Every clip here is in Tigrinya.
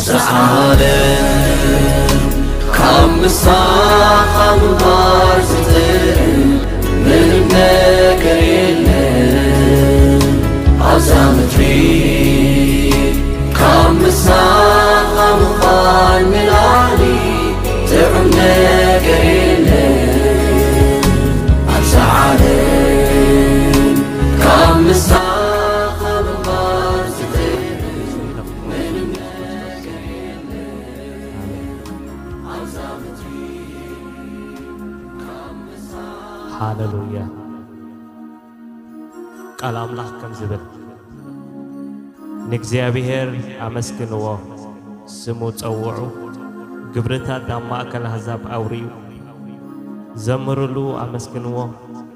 ዓለም ካብ ምሳኻ ምንባር ዝጥዕም ምንም ነገር የለን። ኣብዛ ምድሪ ካብ ምሳኻ ምዃን ንላዕሊ ጥዑም ነገር የለን። ኣብዛ ዓለም ካብ ምሳኻ ምንባር ዝጥዕም ምንም ነገር የለን። ኣብዛ ምድሪ ሃሌሉያ። ቃል ኣምላኽ ከም ዝብል፣ ንእግዚኣብሔር ኣመስግንዎ፣ ስሙ ጸውዑ፣ ግብርታት ኣብ ማእከል ኣህዛብ ኣውርዩ፣ ዘምርሉ፣ ኣመስግንዎ፣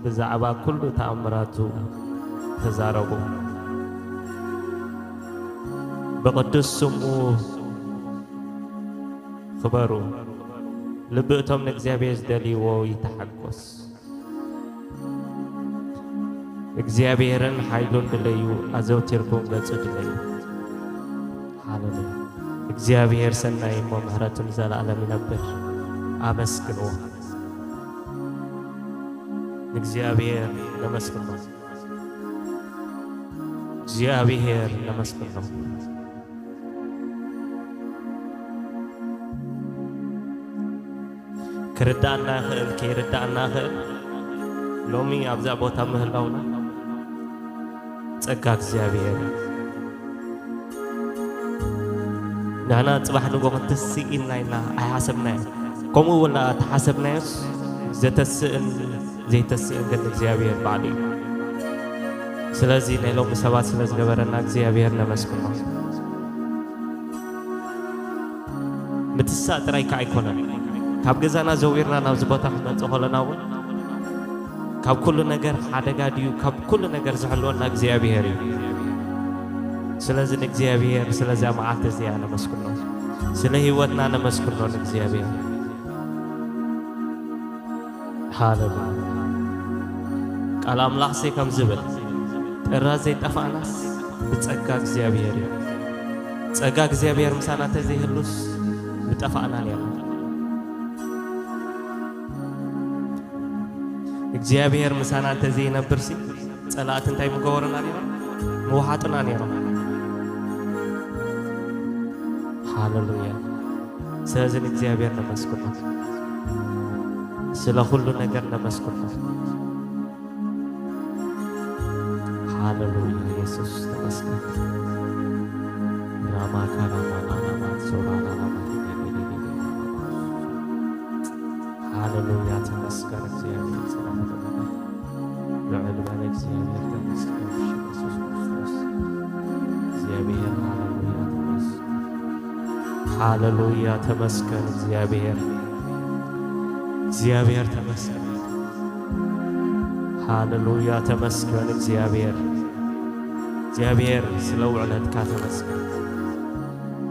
ብዛዕባ ኩሉ ተኣምራቱ ተዛረቡ። ብቕዱስ ስሙ ክበሩ፣ ልቢ እቶም ንእግዚኣብሔር ዝደልይዎ ይተሓጎስ። እግዚኣብሔርን ሓይሉን ድለዩ፣ ኣዘውቲርኩም ገጹ ድለዩ። ሃሌሉያ። እግዚኣብሔር ሰናይ እሞ ምሕረቱ ንዘለኣለም ይነብር። ኣመስግንዎ። ንእግዚኣብሔር ነመስግኖ። እግዚኣብሔር ነመስግኖ። ክርዳእና ይኽእል፣ ከይርዳእና ይኽእል። ሎሚ ኣብዛ ቦታ ምህላውና ጸጋ እግዚኣብሔር እዩ። ንሕና ጽባሕ ንጎ ክንትስእ ኢልና ኢና ኣይሓሰብናዮ። ከምኡ እውን ተሓሰብናዮስ ዘተስእን ዘይተስእን ግን እግዚኣብሔር ባዕሉ እዩ። ስለዚ ናይ ሎሚ ሰባት ስለ ዝገበረና እግዚኣብሔር ነመስግኖ። ምትሳእ ጥራይ ከኣ ኣይኮነን። ካብ ገዛና ዘዊርና ናብዚ ቦታ ክንመጽእ ከለና እውን ካብ ኩሉ ነገር ሓደጋ ድዩ፣ ካብ ኩሉ ነገር ዝሕልወና እግዚኣብሔር እዩ። ስለዚ ንእግዚኣብሔር ስለዚኣ መዓልቲ እዚኣ ነመስግኖ። ስለ ህይወትና ነመስግኖ ንእግዚኣብሔር። ሃሌሉያ። ቃል ኣምላኽሲ ከም ዝብል፣ ጥራ ዘይጠፋእናስ ብጸጋ እግዚኣብሔር እዩ። ጸጋ እግዚኣብሔር ምሳና እንተዘይህሉስ ምጠፋእና ነይርና። እግዚኣብሔር ምሳና እንተዘይነብርሲ ጸላእቲ እንታይ ምገበሩና ነይሮም? ምውሓጡና ነይሮም። ሃሌሉያ። ስለዚ ንእግዚኣብሔር ነመስግኖ። ስለ ኩሉ ነገር ነመስግኖ። ሃሌሉያ። የሱስ ተመስገን። ራማ ካራማ ላላማ ሶራ ላላማ። ሃሌሉያ። ተመስገን እግዚኣብሔር ስለ ኩሉ ነገር። ልዑል በለ እግዚኣብሔር ተመስገን። የሱስ ክርስቶስ እግዚኣብሔር ሃሌሉያ ተመስገን። ሃሌሉያ ተመስገን እግዚኣብሔር። እግዚኣብሔር ተመስገን። ሃሌሉያ ተመስገን እግዚኣብሔር። እግዚኣብሔር ስለ ውዕለትካ ተመስገን።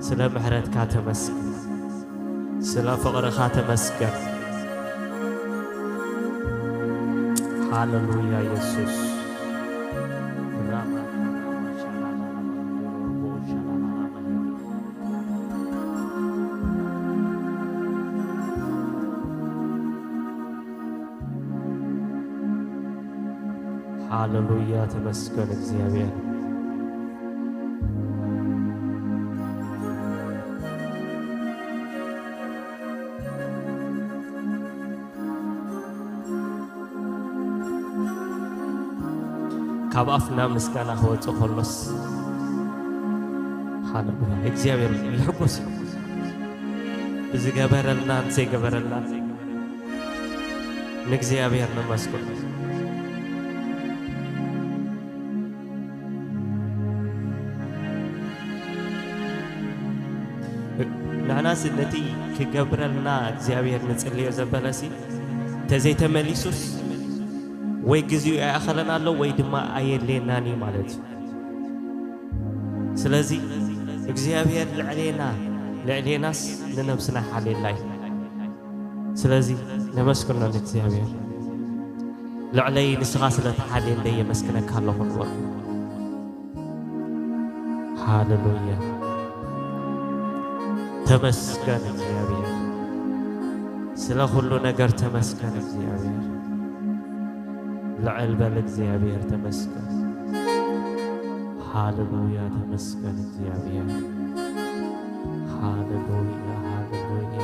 ስለ ምሕረትካ ተመስገን። ስለ ፍቕርኻ ተመስገን። ሃሌሉያ የሱስ። ሃሌሉያ ተመስገን እግዚኣብሔር። ካብ ኣፍና ምስጋና ክወጽእ ከሎስ፣ ሃሌሉያ እግዚኣብሔር ይሕጎስ እዩ። ብዝገበረልናን ዘይገበረልናን ንእግዚኣብሔር ነመስግኖ። ንሕናሲ ነቲ ክገብረልና እግዚኣብሔር ንጽልዮ ዘበለሲ እንተዘይተመሊሱስ ወይ ግዜኡ ኣይኣኸለን ኣሎ ወይ ድማ ኣየድልየናን እዩ ማለት እዩ። ስለዚ እግዚኣብሔር ልዕሌና ልዕሌናስ ንነብስና ሓልየላ እዩ። ስለዚ ነመስግኖ ንእግዚኣብሔር። ልዕለይ ንስኻ ስለ ተሓልየለይ የመስግነካ ኣለኹ ንበሎ። ሃሌሉያ። ተመስገን እግዚኣብሔር፣ ስለ ኩሉ ነገር ተመስገን እግዚኣብሔር። ልዕል በል እግዚኣብሔር፣ ተመስገን። ሃሌሉያ፣ ተመስገን እግዚኣብሔር። ሃሌሉያ፣ ሃሌሉያ፣ ሃሌሉያ።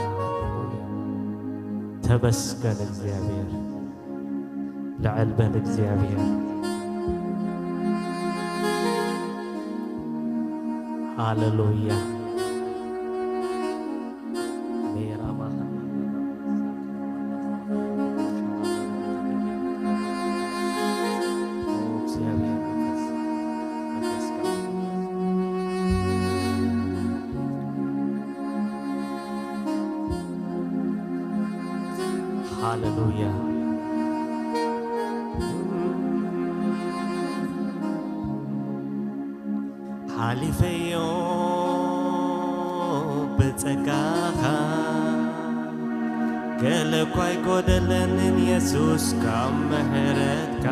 ተመስገን እግዚኣብሔር። ልዕል በል እግዚኣብሔር። ሃሌሉያ። ሜራ ማኻ። ኦ፣ እግዚኣብሔር መንፈስ፣ መንፈስ ቅዱስ። ሃሌሉያ። ሓሊፈዮ ብጸጋኻ፣ ገለ እኳ ኣይጎደለንን የሱስ ካብ ምሕረትካ።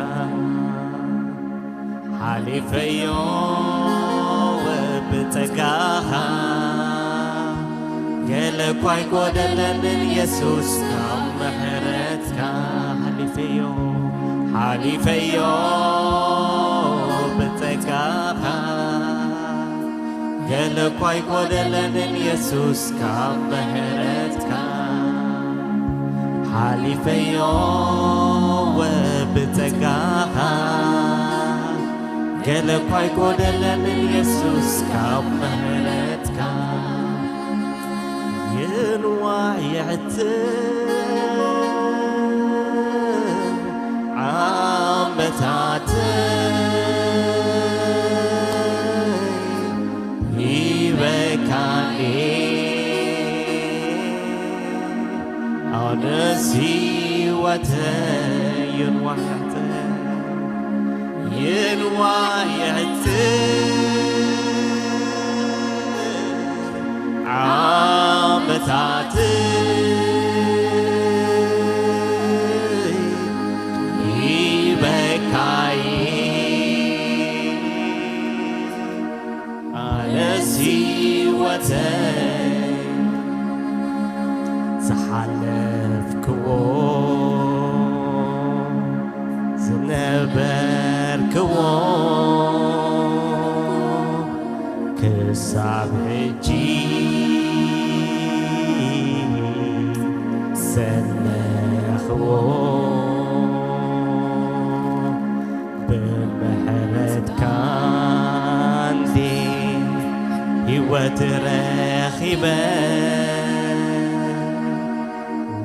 ሓሊፈዮ ብጸጋኻ፣ ገለ እኳ ኣይጎደለንን የሱስ ካብ ምሕረትካ። ሓሊፈዮ፣ ሓሊፈዮ ብጸጋኻ፣ ገለ እኳ ኣይጎደለንን የሱስ ካብ ምሕረትካ። ሓሊፈዮ ብጸጋኻ፣ ገለ እኳ ኣይጎደለንን የሱስ ካብ ምሕረትካ። የንዋሕ የሕጽር ዓመታተይ ሂበካኒ፣ ኣነስ ህይወተይ የንዋሕ የሕጽር፣ የንዋሕ የሕጽር ዓመታተይ ሂበካይ፣ ኣነስ ህይወተይ ዝሓለፍክዎ ዝነበርክዎ ክሳብ ሕጂ ዘለኽዎ ብምሕረትካ እንዴ ህይወት ረኺበ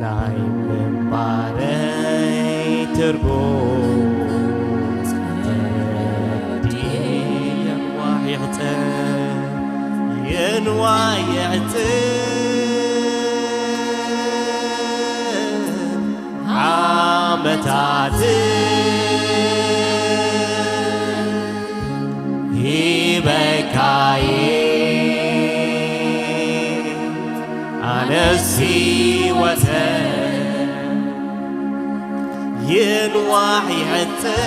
ናይ ምንባረይ ትርጉም ተረዲኤ። የንዋሕ የሕጽር፣ የንዋሕ የሕጽር ዓመታት ሂበካይ፣ ኣነስ ህይወተይ የንዋሕ ይሕጽር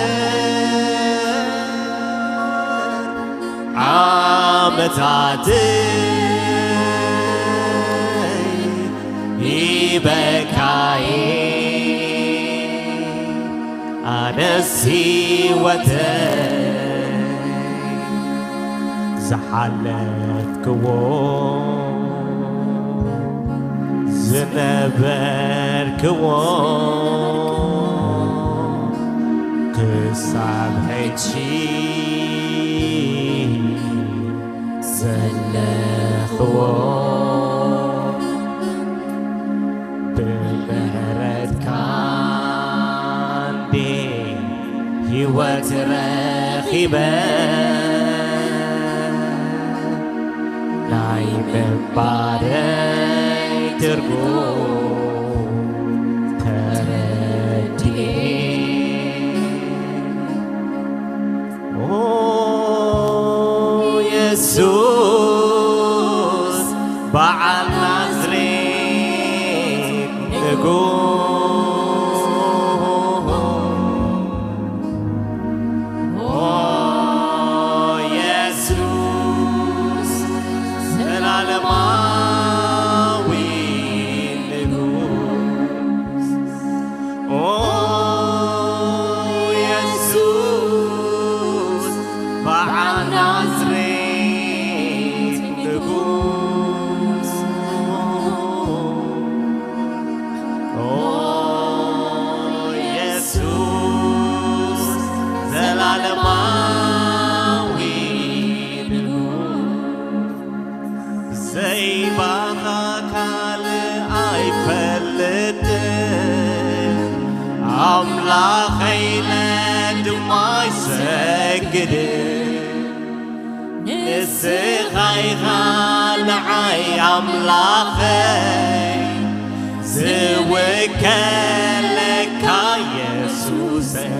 ዓመታተይ ሂበካይ፣ ኣነስ ህይወተይ ዝሓለፍክዎ ዝነበርክዎ ክሳብ ሕጂ ዘለኽዎ ብምሕረትካ እንዴ ህይወት ረኺበ ናይ ምንባረይ ትርጉም ተረዲኤ። ኦ የሱስ በዓል ናዝሬት ንጉስ፣ ኦ የሱስ ዘላለማ በዓል ናዝሬት ንጉስ፣ ኦ የሱስ፣ ዘላለማዊ ንጉስ፣ ብዘይባኻ ካልእ ኣይፈልጥን፣ ኣምላኸይ ኢለ ድማ ኣይሰግድን። ንስኻ ኢኻ ንዓይ ኣምላኸይ፣ ዝውከለካ የሱሰይ።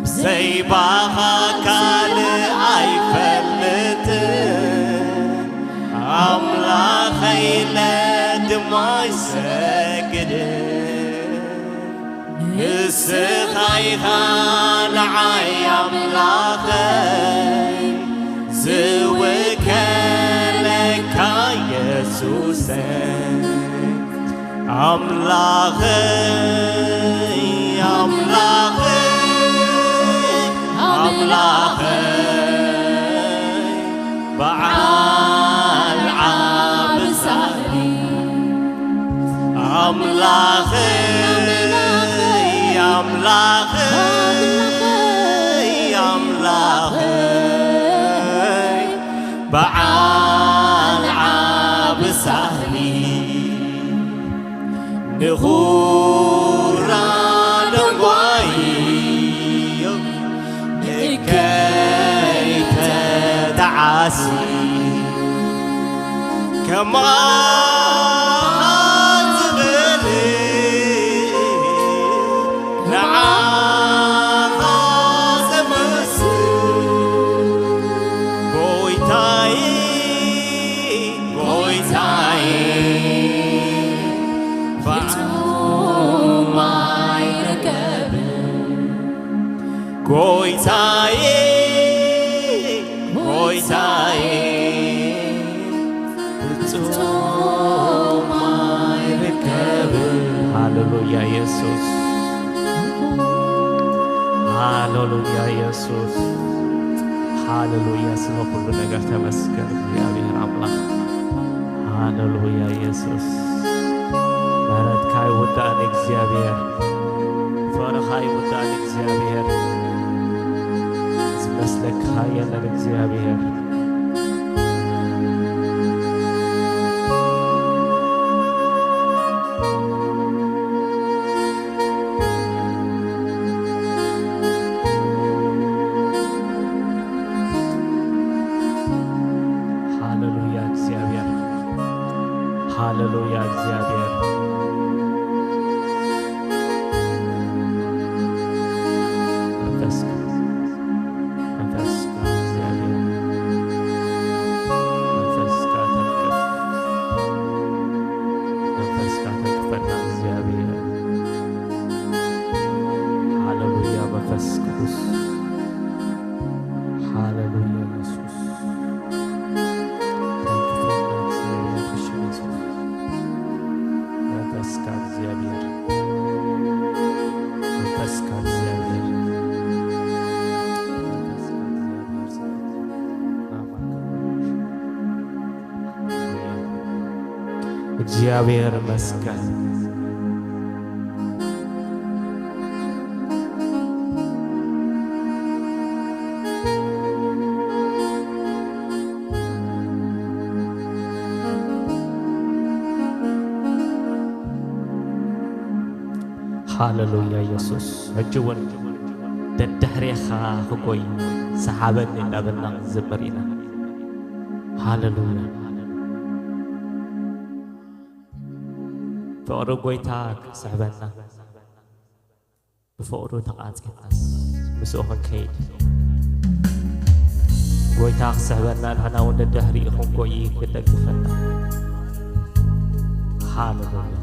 ብዘይባኻ ካልእ ኣይፈልጥን፣ ኣምላኸይ ኢለ ድማ ኣይሰግድን። ንስኻ ኢኻ ንዓይ ኣምላኸይ፣ ዝውከለካ የሱሰይ። ኣምላኸይ፣ ኣምላኸይ፣ ኣምላኸይ፣ በዓል ዓቢ ሳህሪ። ኣምላኸይ፣ ኣምላኸይ፣ ኣምላኸይ፣ በዓል ዓቢ ሳህሪ። ንኹራ ደንጓዩ ንከይተጣዓሲ ከማኻ ዝብል ንዓኻ ዘመስል ጎይታይ፣ ጎይታይ፣ ፍጹም ኣይርከብን። ጎይታዬ፣ ጎይታዬ፣ ፍጹም ኣይርከብን። ሃሌሉያ ኢየሱስ፣ ሃሌሉያ ኢየሱስ፣ ሃሌሉያ። ስለ ኩሉ ነገር ተመስገን እግዚኣብሔር ኣምላኽ። ሃሌሉያ ኢየሱስ፣ ምሕረትካ ኣይውዳእን እግዚኣብሔር፣ ፍቕርኻ ኣይውዳእን እግዚኣብሔር፣ ዝመስለካ የለን እግዚኣብሔር። ሃሌሉያ እግዚኣብሔር፣ ሃሌሉያ እግዚኣብሔር። መንፈስ ቅዱስ፣ መንፈስካ እግዚኣብሔር፣ መንፈስካ ተንቅፍ፣ መንፈስካ ተንቅፈና እግዚኣብሔር። ሃሌሉያ መንፈስ ቅዱስ፣ ሃሌሉያ ኢየሱስ። ተንክፈና እግዚኣብሔር፣ እሺ፣ ኢየሱስ። መንፈስካ እግዚኣብሔር፣ መንፈስካ እግዚኣብሔር፣ መንፈስካ እግዚኣብሔር፣ ናባካ። እግዚኣብሔር ይመስገን። ሃሌሉያ ኢየሱስ። ሕጂ እውን ደድሕሬኻ ክጎይ ሰሓበኒ እናበልና ክንዝምር ኢና። ሃሌሉያ። ፍቕሪ ጎይታ ክስሕበና፣ ብፍቕሩ ተቓጺዕናስ ምስኡ ክንከይድ፣ ጎይታ ክስሕበና፣ ንሕና እውን ደድሕሪኡ ክንጎይ ክደግፈና። ሃሌሉያ።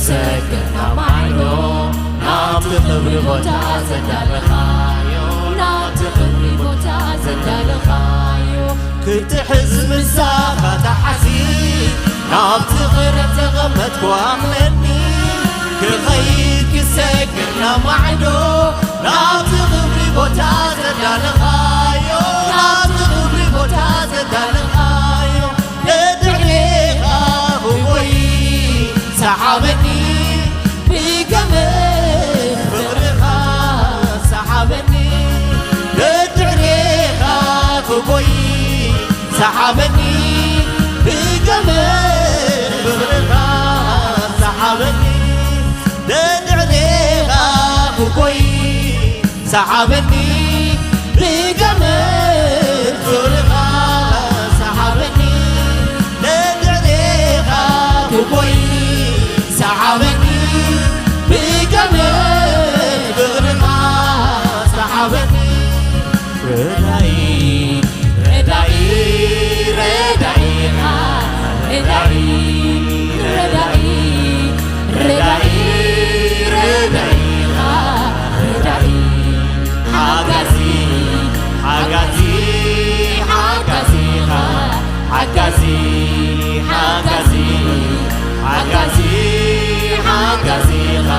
ሰግር ናብ ማዕዶ ናብቲ ክብሪ ቦታ ዘዳለኻዮ፣ ናብቲ ክብሪ ቦታ ዘዳለኻዮ። ክትሕዝ ምሳኻ ተሓዚ ናብቲ ክብሪ ዘቐመጥኩ ኣኽለኒ። ክኸይድ ክሰግር ናብ ማዕዶ ናብቲ ክብሪ ቦታ ዘዳለኻዮ፣ ናብቲ ክብሪ ቦታ ዘዳለኻዮ። ንድሕሬኻ ክጎይ ሰሓበኒ፣ ብገመድ ፍቕርኻ ሰሓበኒ። ንድሕሬኻ ክጎይ ሰሓበኒ፣ ብገመድ ፍቕርኻ ሰሓበኒ። ንድሕሬኻ ክጎይ ሰሓበኒ፣ ብገመድ ፍቕርኻ ሰሓበኒ። ንድሕሬኻ ክጎይ ሰሓበኒ፣ ብገመድ ፍቕርኻ ሰሓበኒ። ረዳኢ፣ ረዳኢ፣ ረዳኢኻ፣ ረዳኢ፣ ረዳኢ፣ ረዳኢ፣ ረዳኢኻ፣ ረዳኢ፣ ሓጋዚ፣ ሓጋዚ፣ ሓጋዚኻ፣ ሓጋዚ፣ ሓጋዚ፣ ሓጋዚ፣ ሓጋዚኻ፣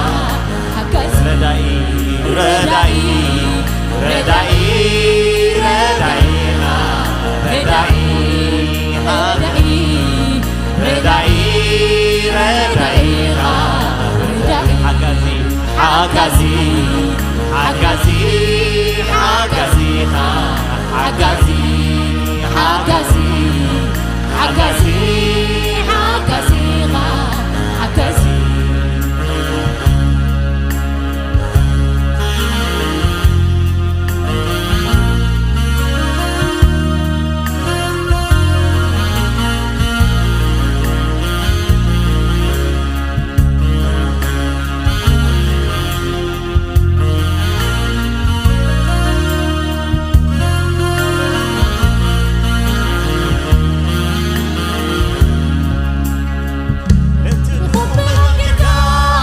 ሓጋዚ። ረዳኢ፣ ረዳኢ፣ ረዳኢ፣ ረዳኢኻ፣ ረዳኢ፣ ረዳኢ፣ ረዳኢ፣ ረዳኢኻ፣ ረዳኢ። ሓጋዚ፣ ሓጋዚ፣ ሓጋዚ፣ ሓጋዚኻ፣ ሓጋዚ፣ ሓጋዚ፣ ሓጋዚ፣ ሓጋዚኻ፣ ሓጋዚ።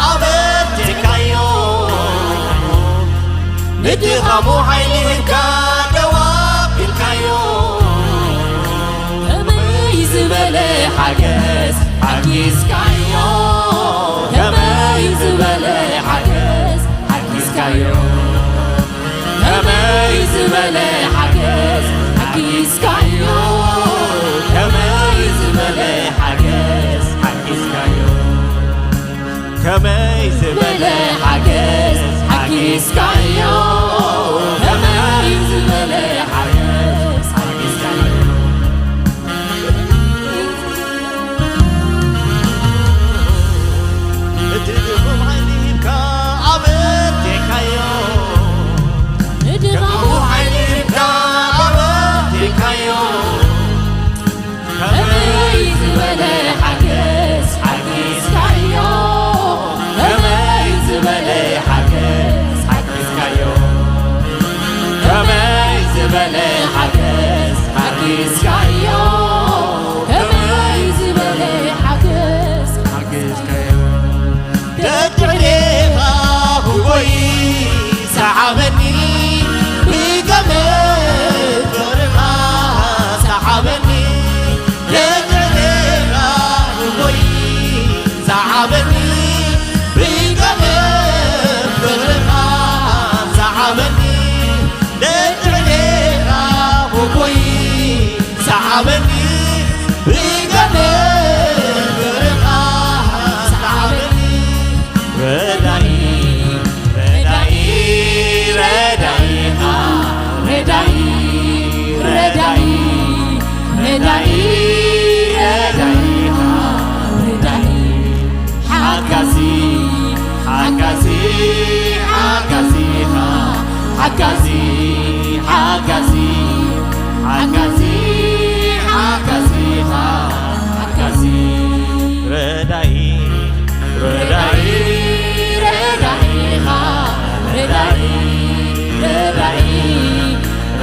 ኣበርቲዕካዮ፣ ንድኻሙ ሓይሊ ሂብካ ደው ኣቢልካዮ። ከመይ ዝበለ ሓገዝ ሓጊዝካዮ፣ ከመይ ዝበለ ሓገዝ ሓጊዝካዮ። ከመይ ዝበለ ሓገዝ ሓጊዝካዮ፣ ከመይ ዝበለ ሓገዝ ሓጊዝካዮ፣ ከመይ ዝበለ ሓገዝ ሓጊዝካዮ፣ ከመይ ዝበለ ሓገዝ ሓጊዝካዮ። እቲ ድኹም ዓይኒ ሂብካ ኣበርቲዕካዮ። እቲ ድኹም ዓይኒ ሂብካ ኣበርቲዕካዮ። ከመይ ዝበለ ሓገዝ ሓጊዝካዮ። ከመይ ዝበለ ሓገዝ ሓጊዝካዮ። ከመይ ዝበለ ሓገዝ ሓጊዝካዮ። ከመይ ዝበለ ሓገዝ ሓጊዝካዮ። ደድሕሬኻ ክጎይ ሰሓበኒ፣ ብገመድ ፍቕርኻ ሰሓበኒ። ደድሕሬኻ ክጎይ ሰሓበኒ፣ ብገመድ ፍቕርኻ ሰሓበኒ። ደድሕሬኻ ክጎይ ሰሓበኒ፣ ብገመድ ፍቕርኻ ሰሓበኒ። ረዳኢ፣ ረዳኢ፣ ረዳኢኻ፣ ረዳኢ፣ ረዳኢ፣ ረዳኢ፣ ረዳኢኻ፣ ረዳኢ። ሓጋዚ፣ ሓጋዚ፣ ሓጋዚኻ፣ ሓጋዚ፣ ሓጋዚ፣ ሓጋዚ፣ ሓጋዚኻ፣ ሓጋዚ። ረዳኢ፣ ረዳኢ፣ ረዳኢኻ፣ ረዳኢ፣ ረዳኢ፣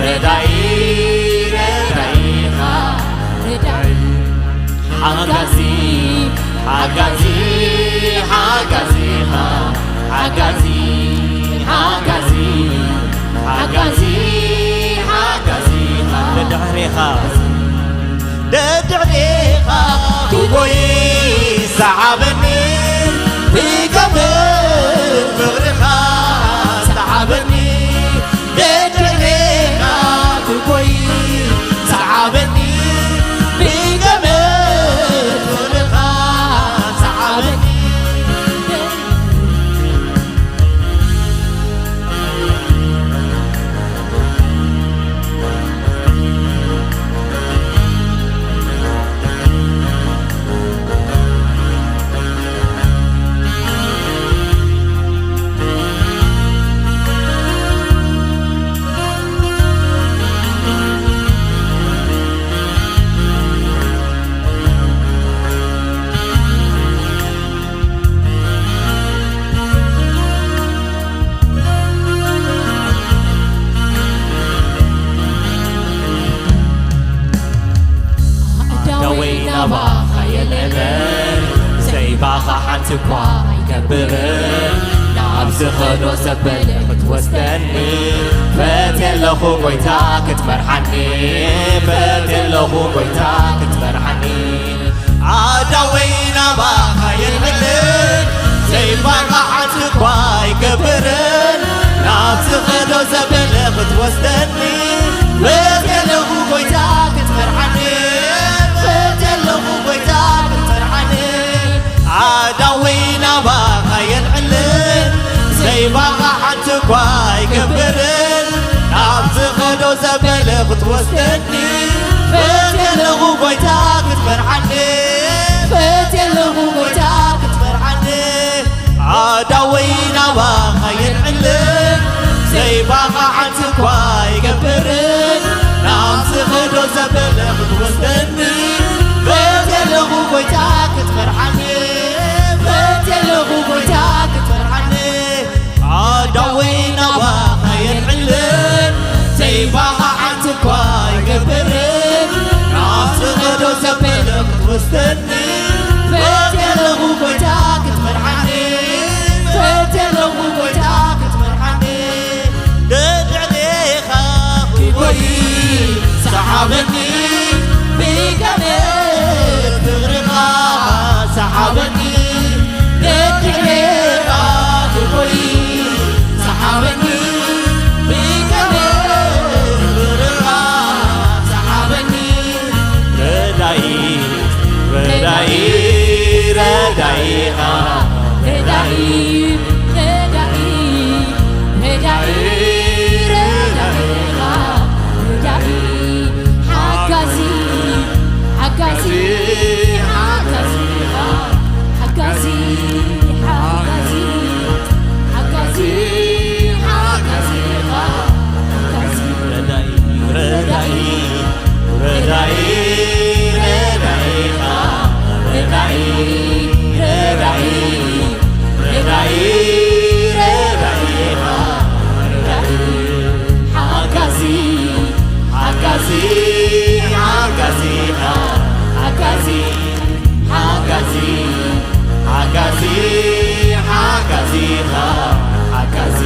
ረዳኢ፣ ረዳኢኻ፣ ረዳኢ። ሓጋዚ፣ ሓጋዚ፣ ሓጋዚ ሓንቲ እኳ ኣይገብርን ናብ ዝኸዶ ዘበለ ክትወስደኒ ፈትየ ኣለኹ ጎይታ ክትመርሓኒ ፈትየ ኣለኹ ጎይታ ክትመርሓኒ ኣዳወይ ናባኻ የልዕልን ዘይባኻ ሓንቲ እኳ ኣይገብርን ናብ ዝኸዶ ዘበለ ክትወስደኒ ፈትየ ኣለኹ ጎይታ ክትመርሓኒ ፈትየ ኣለኹ ጎይታ ክትመርሓኒ ኣዳወይ ናባኻ የልዕልን ዘይባኻ ሓንቲ እኳ ኣይገብርን ናብ ዝኸዶ ዘበለ ክትወስደኒ ፈትየ ኣለኹ ጎይታ ክትመርሓኒ ፈትየ ኣለኹ ጎይታ ክትመርሓኒ ኣዳወይ ናባኻ የልዕልን ዘይባኻ ሓንቲ እኳ ኣይገብርን ናብ ዝኸዶ ዘበለ ክትወስደኒ ፈትየ ኣለኹ ጎይታ ክትመርሓኒ ፈትየ ኣለኹ ጎይታ ክትመርሓኒ ኣዳወይ ናባኻ የልዕልን ዘይባኻ ሓንቲ እኳ ኣይገብርን ናብ ዝኸዶ ዘበለ ክትወስደኒ ፈትየ ኣለኹ ጎይታ ክትመርሓኒ ፈትየ ኣለኹ ጎይታ ክትመርሓኒ ደድዕኔኻ ክጎይ ሰሓበኒ ብገመድ ፍቕርኻ ሰሓበኒ ደድዕኔኻ ክጎይ ሰሓበኒ ብገመድ ፍቕርኻ ሰሓበኒ ረዳኢ ረዳኢ ረዳኢኻ ረዳኢ ረዳኢ ረዳኢ ረዳኢኻ ረዳኢ ሓጋዚ ሓጋዚ ሓጋዚኻ ሓጋዚ ሓጋዚ ሓጋዚ ሓጋዚኻ ሓጋዚ ረዳኢ ረዳኢ ረዳኢ ረዳኢኻ ረዳኢ ረዳኢ ረዳኢ ረዳኢኻ ረዳኢ ሓጋዚ ሓጋዚ ሓጋዚኻ ሓጋዚ ሓጋዚ ሓጋዚ ሓጋዚኻ ሓጋዚ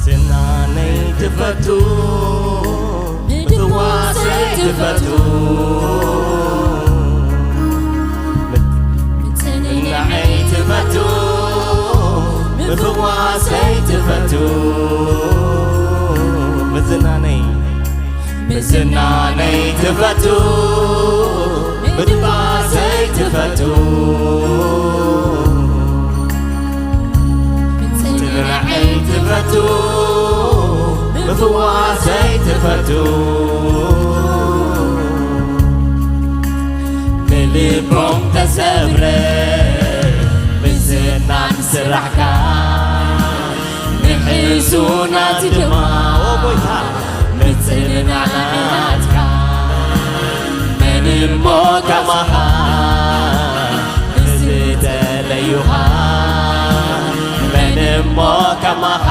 ዝናነይ ትፈቱ ምፍዋሰይ ትፈቱ ምጽንናዐይ ትፈቱ ምፍዋሰይ ትፈቱ ምዝናነይ ምዝናነይ ትፈቱ ምድባሰይ ትፈቱ ምጽንናዐይ ትፈቱ ምፍዋሰይ ትፈቱ ንልቦም ተሰብረ ብዝናን ስራሕካ ንሕሱናት ድማ ምጽንናዕካ መን እሞ ከማኻ ንዝተለዩኻ መን እሞ ከማኻ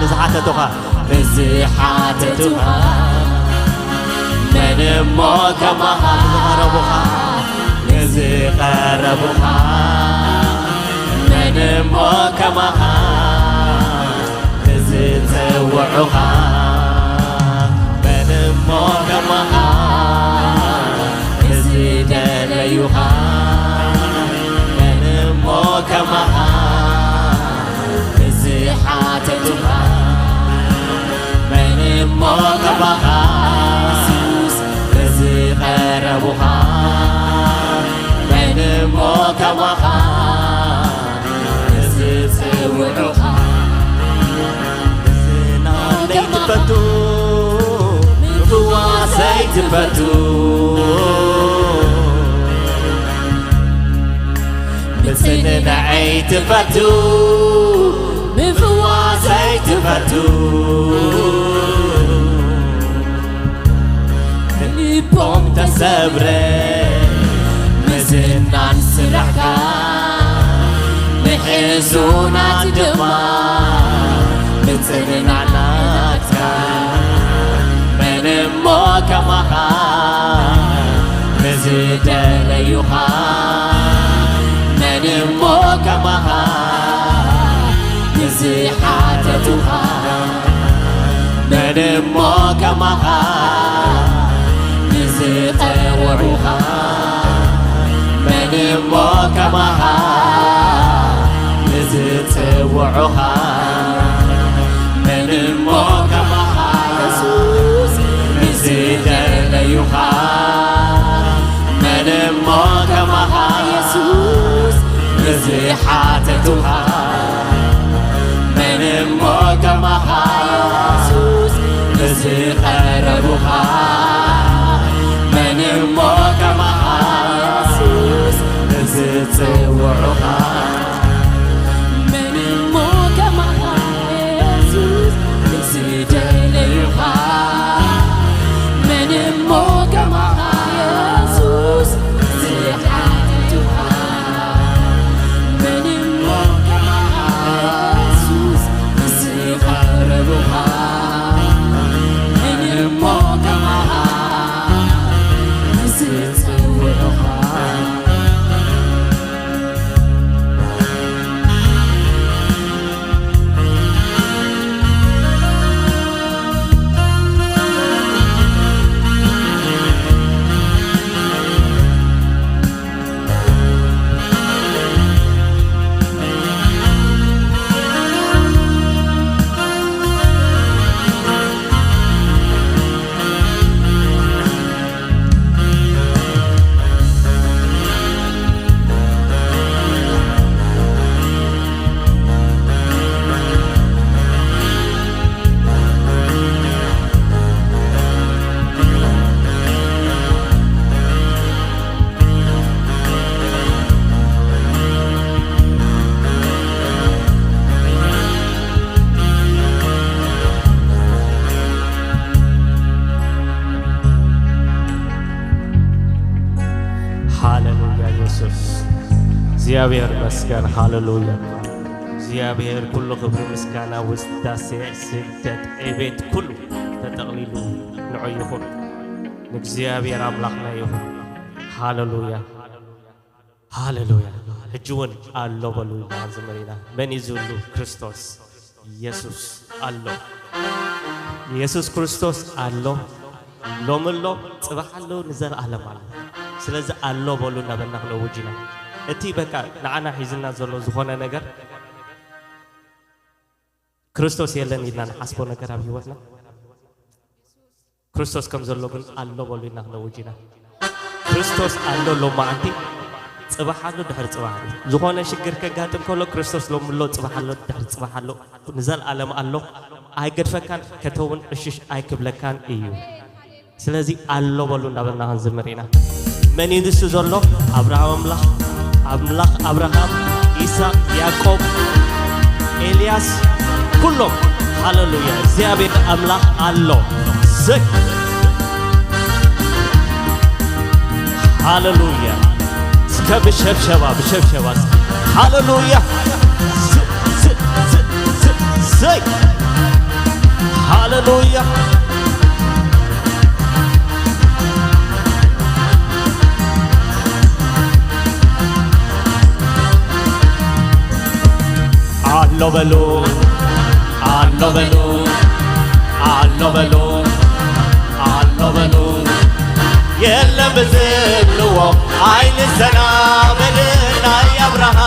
ንዝሓተቱኻ ንዝሓተቱኻ መን እሞ ከማኻ ንዝቐረቡኻ ንዝቐረቡኻ መን እሞ ከማኻ ንዝጸውዑኻ መን እሞ ከማኻ ንዝደለዩኻ መን እሞ ከማኻ ንዝሓተቱኻ መን እሞ ከማኻ ንዝቐረቡኻ መን እሞ ከማኻ ንዝጽውዑኻ ዘይትፈቱ ምፍዋስ ዘይትፈቱ ምጽንናዐይ ትፈቱ ምፍዋስ ዘይትፈቱ ልቦም ተሰብረ ምዝናን ስራሕካ ምሕዙናት ድማ ምጽንናዕ ናትካ መን እሞ ከማኻ ንዝደለዩኻ መን እሞ ከማኻ ንዝሓተቱኻ መን እሞ ከማኻ ንዝጠውዑኻ መን እሞ ከማኻ ንዝጽውዑኻ መን እሞ ከማኻ የሱስ ንዝደለዩኻ መን እሞ ከማኻ የሱስ ንዝሓተቱኻ መን እሞ ከማኻ የሱስ ንዝቐረቡኻ መን እሞ ከማኻ የሱስ ንዝጽውዑኻ መን እሞ ከማኻ የሱስ ንዝደለዩኻ መን እሞ ከማኻ የሱስ ንዝሓተቱኻ መን እሞ ከማኻ የሱስ ንዝቐረቡኻ መን እሞ ከማኻ ንዝጽውዑኻ ሃሌሉያ የሱስ እግዚኣብሔር ይመስገን። ሃሌሉያ እግዚኣብሔር ኩሉ ክብሪ፣ ምስጋና፣ ውዳሴ፣ ስግደት፣ ዕቤት ኩሉ ተጠቕሊሉ ንዑ ይኹን። ንእግዚኣብሔር ኣምላኽና ይኹን። ሃሌሉያ። ሃሌሉያ። ሕጂ እውን ኣሎ በሉ ኢልና ክንዝምር ኢና። መን እዩ ዝህሉ? ክርስቶስ የሱስ ኣሎ። የሱስ ክርስቶስ ኣሎ። ሎሚ ኣሎ፣ ጽባሕ ኣሎ፣ ንዘለኣለም ኣሎ። ስለዚ ኣሎ በሉ እናበልና ክነውጅ ኢና። እቲ በቃ ንዓና ሒዝና ዘሎ ዝኾነ ነገር ክርስቶስ የለን ኢልና ንሓስቦ ነገር ኣብ ህይወትና ክርስቶስ ከም ዘሎ ግን ኣሎ በሉ ኢልና ክነውጅ ኢና። ክርስቶስ ኣሎ ሎማዓንቲ፣ ጽባሕ ኣሎ፣ ድሕሪ ጽባሕ ኣሎ። ዝኾነ ሽግር ከጋጥም ከሎ ክርስቶስ ሎሚ ኣሎ፣ ጽባሕ ኣሎ፣ ድሕሪ ጽባሕ ኣሎ፣ ንዘለኣለም ኣሎ። ኣይገድፈካን፣ ከተውን ዕሽሽ ኣይክብለካን እዩ። ስለዚ ኣሎ በሉ እንዳበልና ክንዝምር ኢና። መን እዩ ንሱ ዘሎ? ኣብርሃም ኣምላኽ፣ ኣምላኽ ኣብርሃም፣ ይስሐቅ፣ ያዕቆብ፣ ኤልያስ፣ ኩሎም። ሃሌሉያ። እግዚኣብሔር ኣምላኽ ኣሎ። ዘይ ሃሌሉያ። እስከ ብሸብሸባ፣ ብሸብሸባ እስከ ሃሌሉያ። ዝ-፣ ዝ-፣ ዝ-፣ ዝ-፣ ዘይ ሃሌሉያ። ኣሎ በሉ፣ ኣሎ በሉ፣ ኣሎ በሉ፣ ኣሎ በሉ። የለም ብዝብልዎ ኣይንሰናበድን፣ ናይ ኣብርሃም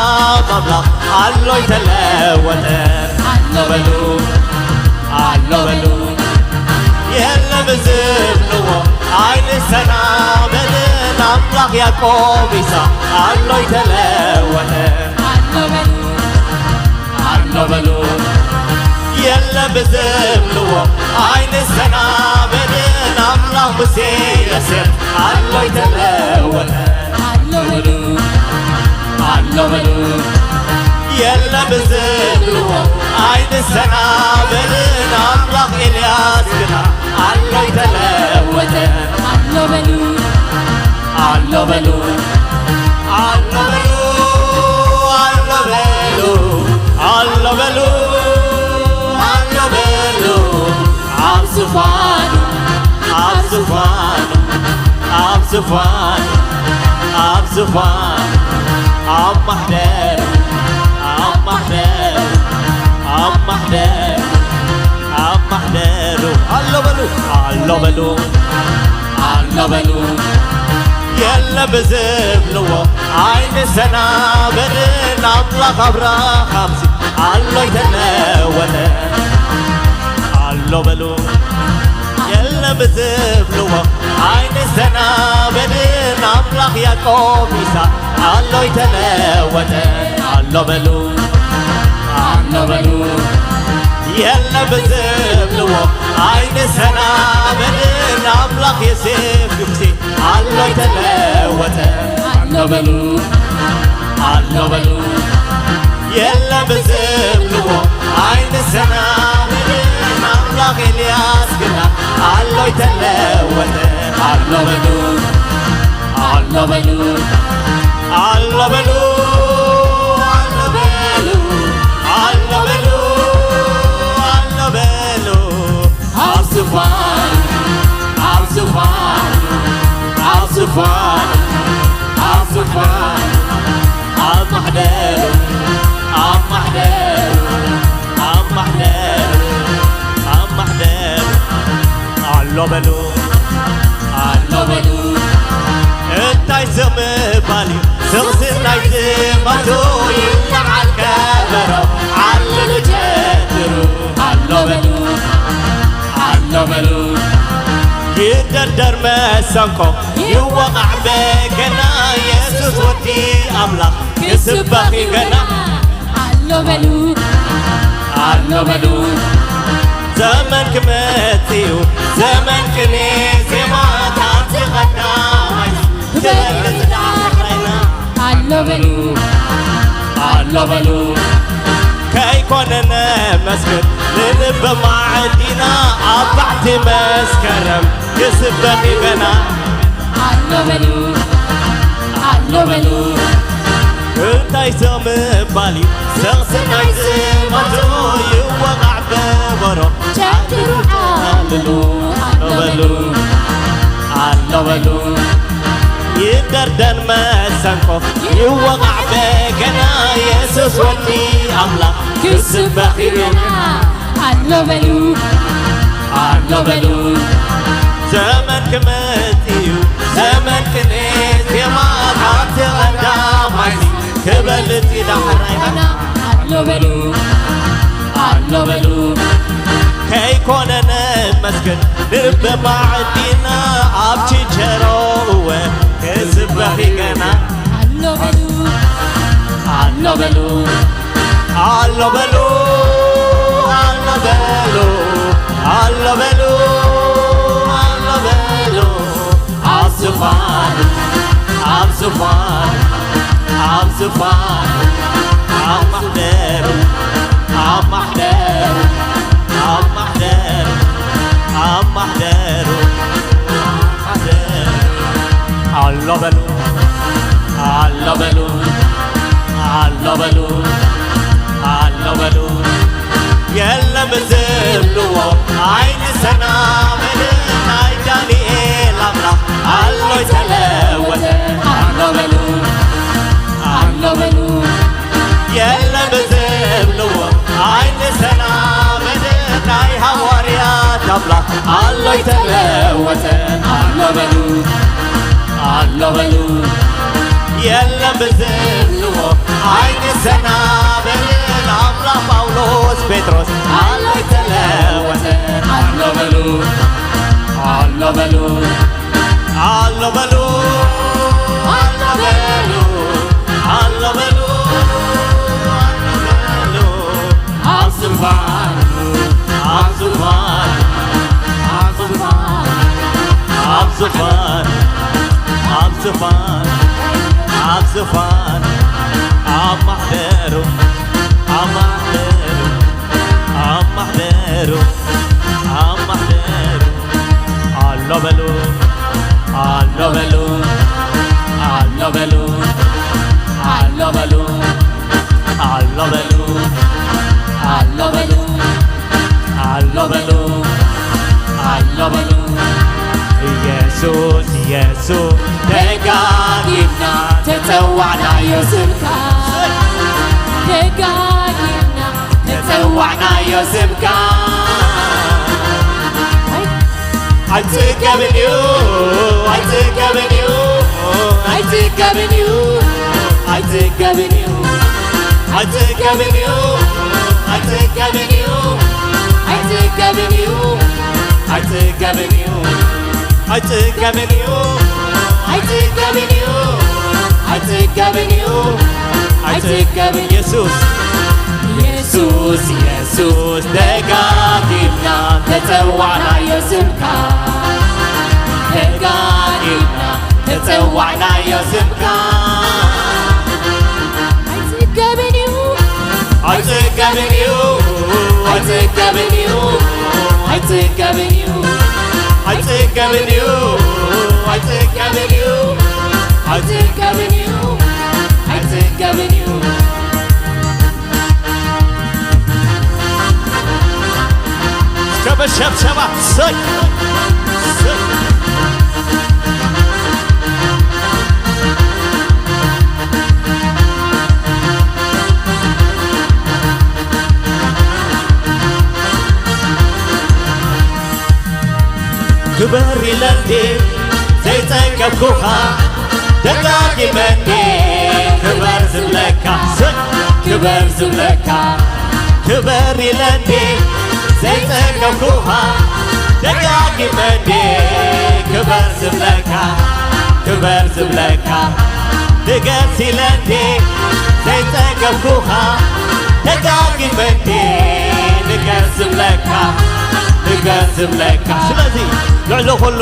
ኣምላኽ ኣሎ ኣይተለወጠን። ኣሎ በሉ፣ ኣሎ በሉ። የለም ዝብልዎ ኣይንሰናበድን፣ ኣምላኽ ያዕቆብ ይስሐቅ ኣሎ ኣይተለወጠን። ኣሎ በሉ፣ ኣሎ በሉ። የለ ብዝብልዎ ኣይንሰናበድን። ኣምላኽ ሙሴ ዮሴፍ ኣሎ ኣይተለወጠ። ኣሎ በሉ፣ ኣሎ በሉ። የለ ብዝብልዎ ኣይንሰናበድን። ኣምላኽ ኤልያስ ግና ኣሎ ኣይተለወጠ። ኣሎ በሉ፣ ኣሎ በሉ፣ ኣሎ በሉ፣ ኣሎ በሉ፣ ኣሎ በሉ፣ ኣሎ በሉ። ኣብ ዙፋኑ፣ ኣብ ዙፋኑ፣ ኣብ ዙፋኑ፣ ኣብ ዙፋኑ፣ ኣብ ማሕደሩ፣ ኣብ ማሕደሩ፣ ኣብ ማሕደሩ፣ ኣብ ማሕደሩ። ኣሎ በሉ፣ ኣሎ በሉ፣ ኣሎ በሉ። የለ ብዝብልዎ ኣይንሰናበድን። ኣምላኽ ኣብርሃምሲ ኣሎ ኣይተለወጠ። ኣሎ በሉ፣ የለ ብዝብልዎ ኣይንሰናበድን። ኣምላኽ ያዕቆብ ይስሐቅ ኣሎ ኣይተለወጠ። ኣሎ በሉ፣ ኣሎ በሉ። የለ ብዝብልዎ ኣይንሰናበድን። ኣምላኽ ዮሴፍ ግብጺ ኣሎ ኣይተለወጠ። ኣሎ በሉ፣ ኣሎ በሉ። የለ ብዝብልዎ ኣይንሰናበድን። ኣምላኽ ኤልያስ ግና ኣሎ ኣይተለወጠ። ኣሎ በሉ፣ ኣሎ በሉ፣ ኣሎ በሉ፣ ኣሎ በሉ፣ ኣሎ በሉ፣ ኣሎ በሉ። ኣብ ዙፋኑ፣ ኣብ ዙፋኑ፣ ኣብ ዙፋኑ፣ ኣብ ዙፋኑ፣ ኣብ ማሕደሩ፣ ኣብ ማሕደሩ፣ ኣብ ማሕደሩ፣ ኣብ ማሕደሩ። ኣሎ በሉ፣ ኣሎ በሉ። እንታይ ስቕ ምባል እዩ? ስቕ ስቕ ናይ ዝማቱ ይለዓል ከበሮ። ዓልሉ ጨድሩ። ኣሎ በሉ፣ ኣሎ በሉ። ይደርደር መሰንቆ፣ ይወቓዕ በገና። የሱስ ወዲ ኣምላኽ ክስበኽ እዩ ገና። ኣሎ በሉ፣ ኣሎ በሉ። ዘመን ክመጽእ እዩ፣ ዘመን ቅኔ ዜማ፣ ካብቲ ቀዳማይ ክበልጽ ዳሕራይና። ኣሎ በሉ፣ ኣሎ በሉ። ከይኮነ ነመስግን ንልቢ ማዕዲና፣ ኣብ ባሕቲ መስከረም ክስበኽ እዩ ገና። ኣሎ በሉ፣ ኣሎ በሉ። እንታይ ስቕ ምባል እዩ? ስቕ ስቕ ናይ ዝማቱ ይወቓዕ በበሮ። ጨድሩ፣ ዓልሉ፣ ኣሎ በሉ፣ ኣሎ በሉ። ይደርደር መሰንቆ፣ ይወቓዕ በገና። የሱስ ወዲ ኣምላኽ ክስበኽ እዩ ገና። ኣሎ በሉ፣ ኣሎ በሉ። ዘመን ክመጽእ እዩ፣ ዘመን ቅኔ ዜማ፣ ካብቲ ቀዳማይ ክበልጽ እዩ ዳሕራይ። ኣሎ በሉ፣ ኣሎ በሉ። ከይኮነ ነመስግን ንበማዕዲና፣ ኣብ ችቸሮ እወ ክስበኽ እዩ ገና። ኣሎ በሉ፣ ኣሎ በሉ። ኣሎ በሉ፣ ኣሎ በሉ፣ ኣሎ በሉ፣ ኣሎ በሉ። ኣብ ዙፋኑ፣ ኣብ ዙፋኑ፣ ኣብ ዙፋኑ፣ ኣብ ማሕደሩ፣ ኣብ ማሕደሩ፣ ኣብ ማሕደሩ፣ ኣብ ማሕደሩ፣ ኣብ ማሕደሩ። ኣሎ በሉ፣ ኣሎ በሉ፣ ኣሎ በሉ፣ ኣሎ በሉ። የለም ዝብልዎ ኣይንሰናበድን፣ ናይ ዳንኤል ኣምላኽ ኣሎ ኣይተለወጠ። ኣሎ በሉ፣ ኣሎ በሉ። የለም ዝብልዎ ኣይንሰናበድን፣ ናይ ሃዋርያት ኣምላኽ ኣሎ ኣይተለወጠ። ኣሎ በሉ፣ ኣሎ በሉ። የለም ዝብልዎ ኣይንሰናበድን፣ ኣምላኽ ጳውሎስ ጴጥሮስ ኣሎ ኣይተለወጠ። ኣሎ በሉ፣ ኣሎ በሉ። ኣሎ በሉ፣ ኣሎ በሉ፣ ኣሎ በሉ፣ ኣሎ በሉ። ኣብ ዙፋኑ፣ ዙፋን፣ ኣብ ዙፋን፣ ኣብ ዙፋን፣ ኣብ ዙፋን፣ ኣብ ዙፋን፣ ኣብ ማሕደሩ፣ ኣብ ማሕደሩ፣ ኣብ ማሕደሩ፣ ኣብ ማሕደሩ፣ ኣሎ በሉ፣ ኣሎ በሉ፣ ኣሎ በሉ፣ ኣሎ በሉ፣ ኣሎ በሉ፣ ኣሎ በሉ፣ ኣሎ በሉ፣ ኣሎ በሉ። ኢየሱስ፣ ኢየሱስ፣ ደጋጊምና ተጸዋዕናዮ ስምካ፣ ደጋጊምና ተጸዋዕናዮ ስምካ። ኣይጽገብን እዩ፣ ኣይጽገብን እዩ፣ ኣይጽገብን እዩ፣ ኣይጽገብን እዩ፣ ኣይጽገብን እዩ፣ ኣይጽገብን እዩ፣ ኣይጽገብን እዩ፣ ኣይጽገብን እዩ፣ ኣይጽገብን እዩ፣ ኣይጽገብን እዩ፣ ኣይጽገብን እዩ፣ ኣይጽገብን። ኢየሱስ፣ ኢየሱስ፣ ኢየሱስ፣ ደጋጊምና ተጸዋዕናዮ ስምካ፣ ደጋጊምና ተጸዋዕናዮ ስምካ። ኣይጽገብን እዩ፣ ኣይጽገብን እዩ፣ ኣይጽገብን እዩ፣ ኣይጽገብን እዩ፣ ኣይጽገብን እዩ፣ ኣይጽገብን እዩ፣ ኣይጽገብን እዩ፣ ኣይጽገብን እዩ። እስከ በሸብሸባ ሰይ፣ ሰይ። ክበር ኢለ እንዴ ዘይጸገብኩኻ፣ ደጋጊመ እንዴ ክበር ዝብለካ፣ ክበር ዝብለካ፣ ክበር ኢለ እንዴ ዘይጸገብኩኻ፣ ደጋጊመ እንዴ ክበር ዝብለካ፣ ክበር ዝብለካ፣ ንገስ ኢለ እንዴ ዘይጸገብኩኻ፣ ደጋጊመ እንዴ ንገስ ዝብለካ፣ ንገስ ዝብለካ። ስለዚ ልዕሊ ኩሉ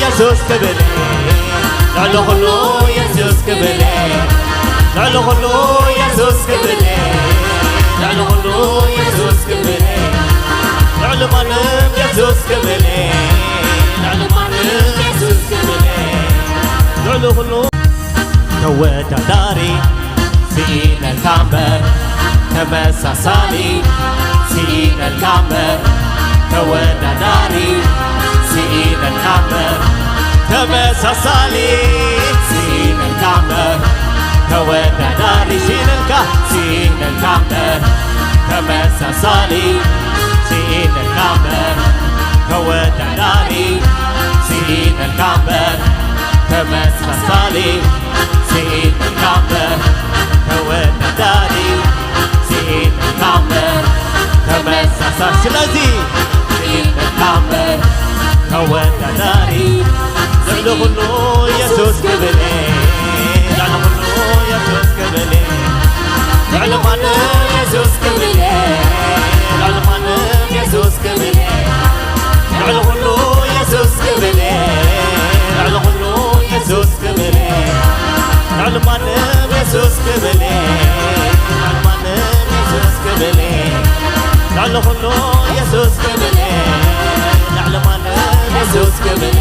የሱስ ክብል፣ ልዕሊ ኩሉ የሱስ ክብል፣ ልዕሊ ኩሉ የሱስ ክብል፣ ልዕሊ ኩሉ የሱስ ክብል፣ ልዕሊ ማንም የሱስ ክብል፣ ልዕሊ ማንም የሱስ ክብል፣ ልዕሊ ኩሉ ተወዳዳሪ ስኢነልካ እምበር ተመሳሳሊ፣ ስኢነልካ እምበር ተወዳዳሪ፣ ስኢነልካ እምበር ተመሳሳሊ፣ ስኢነልካ እምበር ተወዳዳሪ፣ ስኢነልካ፣ ስኢነልካ እምበር ተመሳሳሊ፣ ስኢነልካ እምበር ተወዳዳሪ፣ ስኢነልካ እምበር ተመሳሳሊ፣ ስኢነልካ እምበር ተወዳዳሪ፣ ስኢነልካ እምበር ተመሳሳሊ። ስለዚ ስኢነልካ እምበር ተወዳዳሪ፣ ልዕሊ ኩሉ የሱስ ክብል፣ ልዕሊ ኩሉ የሱስ ክብል፣ ልዕሊ ማንም የሱስ ክብል፣ ልዕሊ ማንም የሱስ ክብል፣ ልዕሊ ኩሉ የሱስ ክብል፣ ልዕሊ ኩሉ የሱስ ክብል፣ ልዕሊ ማንም የሱስ ክብል፣ ልዕሊ ማንም የሱስ ክብል፣ ልዕሊ ኩሉ የሱስ ክብል፣ ልዕሊ ማንም የሱስ ክብል፣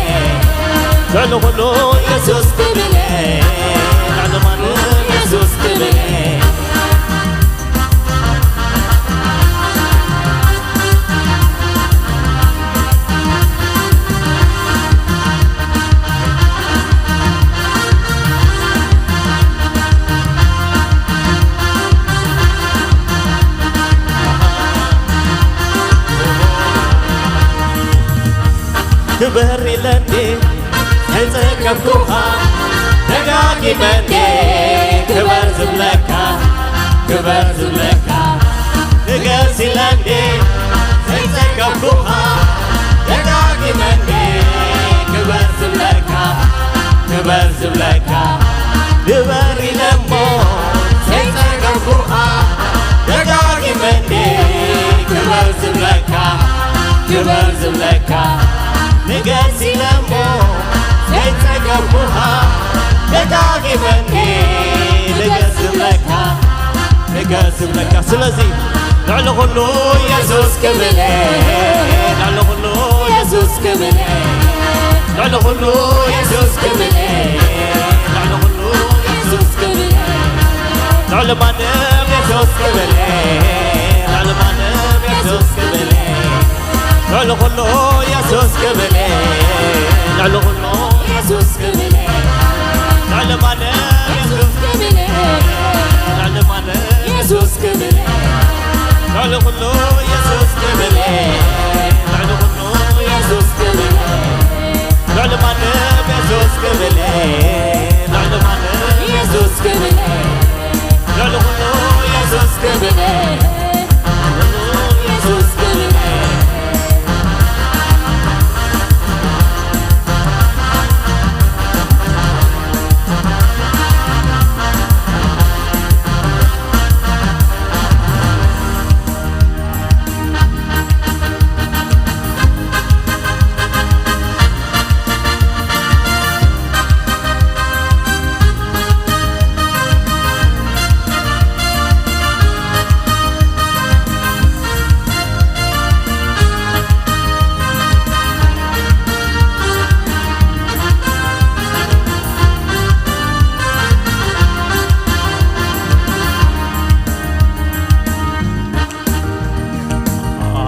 ልዕሊ ኩሉ የሱስ ክብል፣ ልዕሊ ማንም የሱስ ክብል። ክበር ኢለ እንዴ ዘይጸገብኩኻ፣ ደጋጊመ እንዴ ክበር ዝብለካ፣ ክበር ዝብለካ፣ ንገስ ኢለ እንዴ ዘይጸገብኩኻ፣ ደጋጊመ እንዴ ክበር ዝብለካ፣ ክበር ዝብለካ፣ ንበር ኢለ እሞ ዘይጸገብኩኻ፣ ደጋጊመ እንዴ ክበር ዝብለካ፣ ዝብለካ ንገስ ኢለ እሞ ዘይጸገብኩኻ ደጋጊመኒ ንገስ ዝብለካ ንገስ ዝብለካ ስለዚ ልዕሊ ኩሉ የሱስ ክብል ልዕሊ ኩሉ የሱስ ክብል ልዕሊ ኩሉ የሱስ ክብል ልዕሊ ኩሉ የሱስ ክብል ልዕሊ ማንም የሱስ ክብል ልዕሊ ማንም የሱስ ክብል ልዕሊ ኩሉ የሱስ ክብል ልዕሊ ኩሉ የሱስ ክብል ልዕሊ ማንም የሱስ ክብል ልዕሊ ማንም የሱስ ክብል ልዕሊ ኩሉ የሱስ ክብል ልዕሊ ኩሉ የሱስ ክብል ልዕሊ ማንም የሱስ ክብል ልዕሊ ማንም የሱስ ክብል ልዕሊ ኩሉ የሱስ ክብል ልዕሊ ኩሉ የሱስ ክብል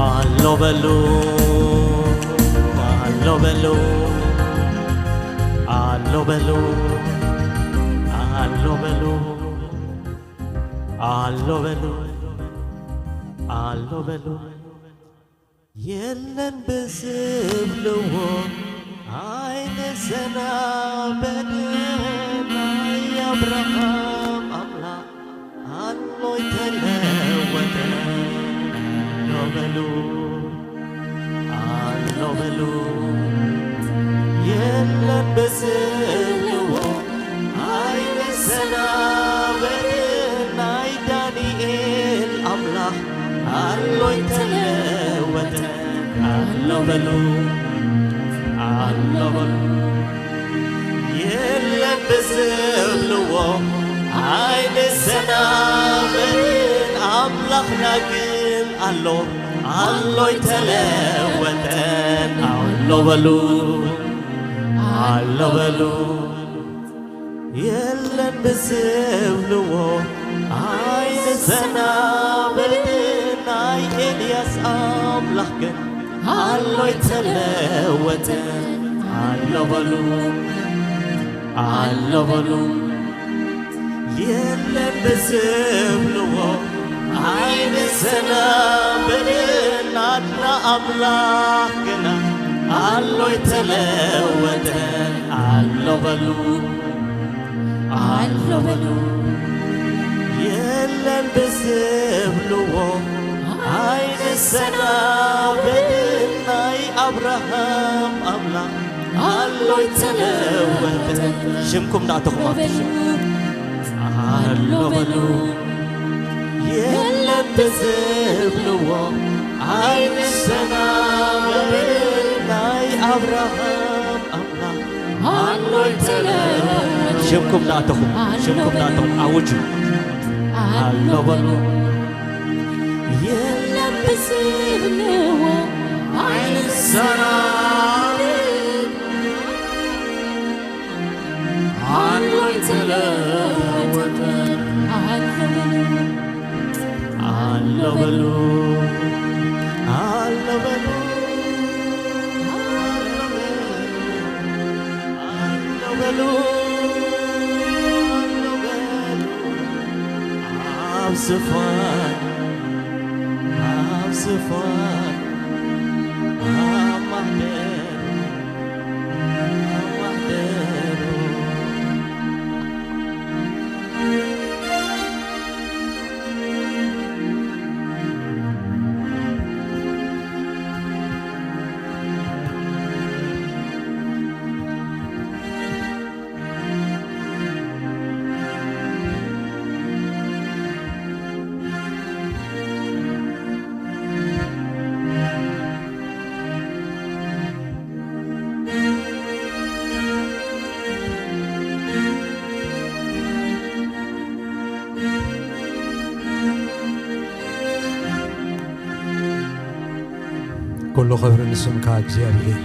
ኣሎ በሉ ኣሎ በሉ ኣሎ በሉ ኣሎ በሉ ኣሎ በሉ ኣሎ በሉ የለን ብዝብልዎ ኣይንሰናበድን ናይ ኣብርሃም ኣምላኽ ኣሎይ ተለወጠ ኣሎ በሉ ኣሎ በሉ የለን ብዝብልዎ ኣይንሰናበድን ናይ ዳንኤል ኣምላኽ ኣሎይ ተለወጠ ኣሎ በሉ ኣሎ በሉ የለን ብዝብልዎ ኣይንሰናበድን ኣምላኽና ግን ኣሎ ኣሎይ ተለወጠን ኣሎ በሉ ኣሎ በሉ የለን ብዝብልዎ ኣይንሰናበድን ናይ ኤልያስ ኣምላኽ ግን ኣሎይ ተለወጠን ኣሎ በሉ ኣሎ በሉ የለን ብዝብልዎ ኣይንሰናበድን ናትና ኣምላኽ ግና ኣሎይ ተለወጠን ኣሎ በሉ ኣሎ በሉ የለን ብዝብልዎ ኣይንሰናበድን ናይ ኣብርሃም ኣምላኽ ኣሎይ ተለወጠ ሽምኩም ናእተኹም ኣብቲ ሽም ኣሎ በሉ የለን ብዝብልዎ ኣይንሰናበድን ናይ ኣብርሃም ኣምላኽ ኣሎይ ተለወጠ ሽምኩም ናእተኹም ሽምኩም ናእተኹም ኣውጁ ኣሎ በሉ የለን ብዝብልዎ ኣይንሰናበድን ኣሎይ ተለወጠ ኣሎ በሉ ኣሎ በሉ ኣሎ በሉ ኣሎ በሉ ኣብ ዝፋን ኣብ ዝፋን ኣብ ማሕደር ኣብ ማሕደሩ ክብሪ ንስምካ እግዚኣብሔር።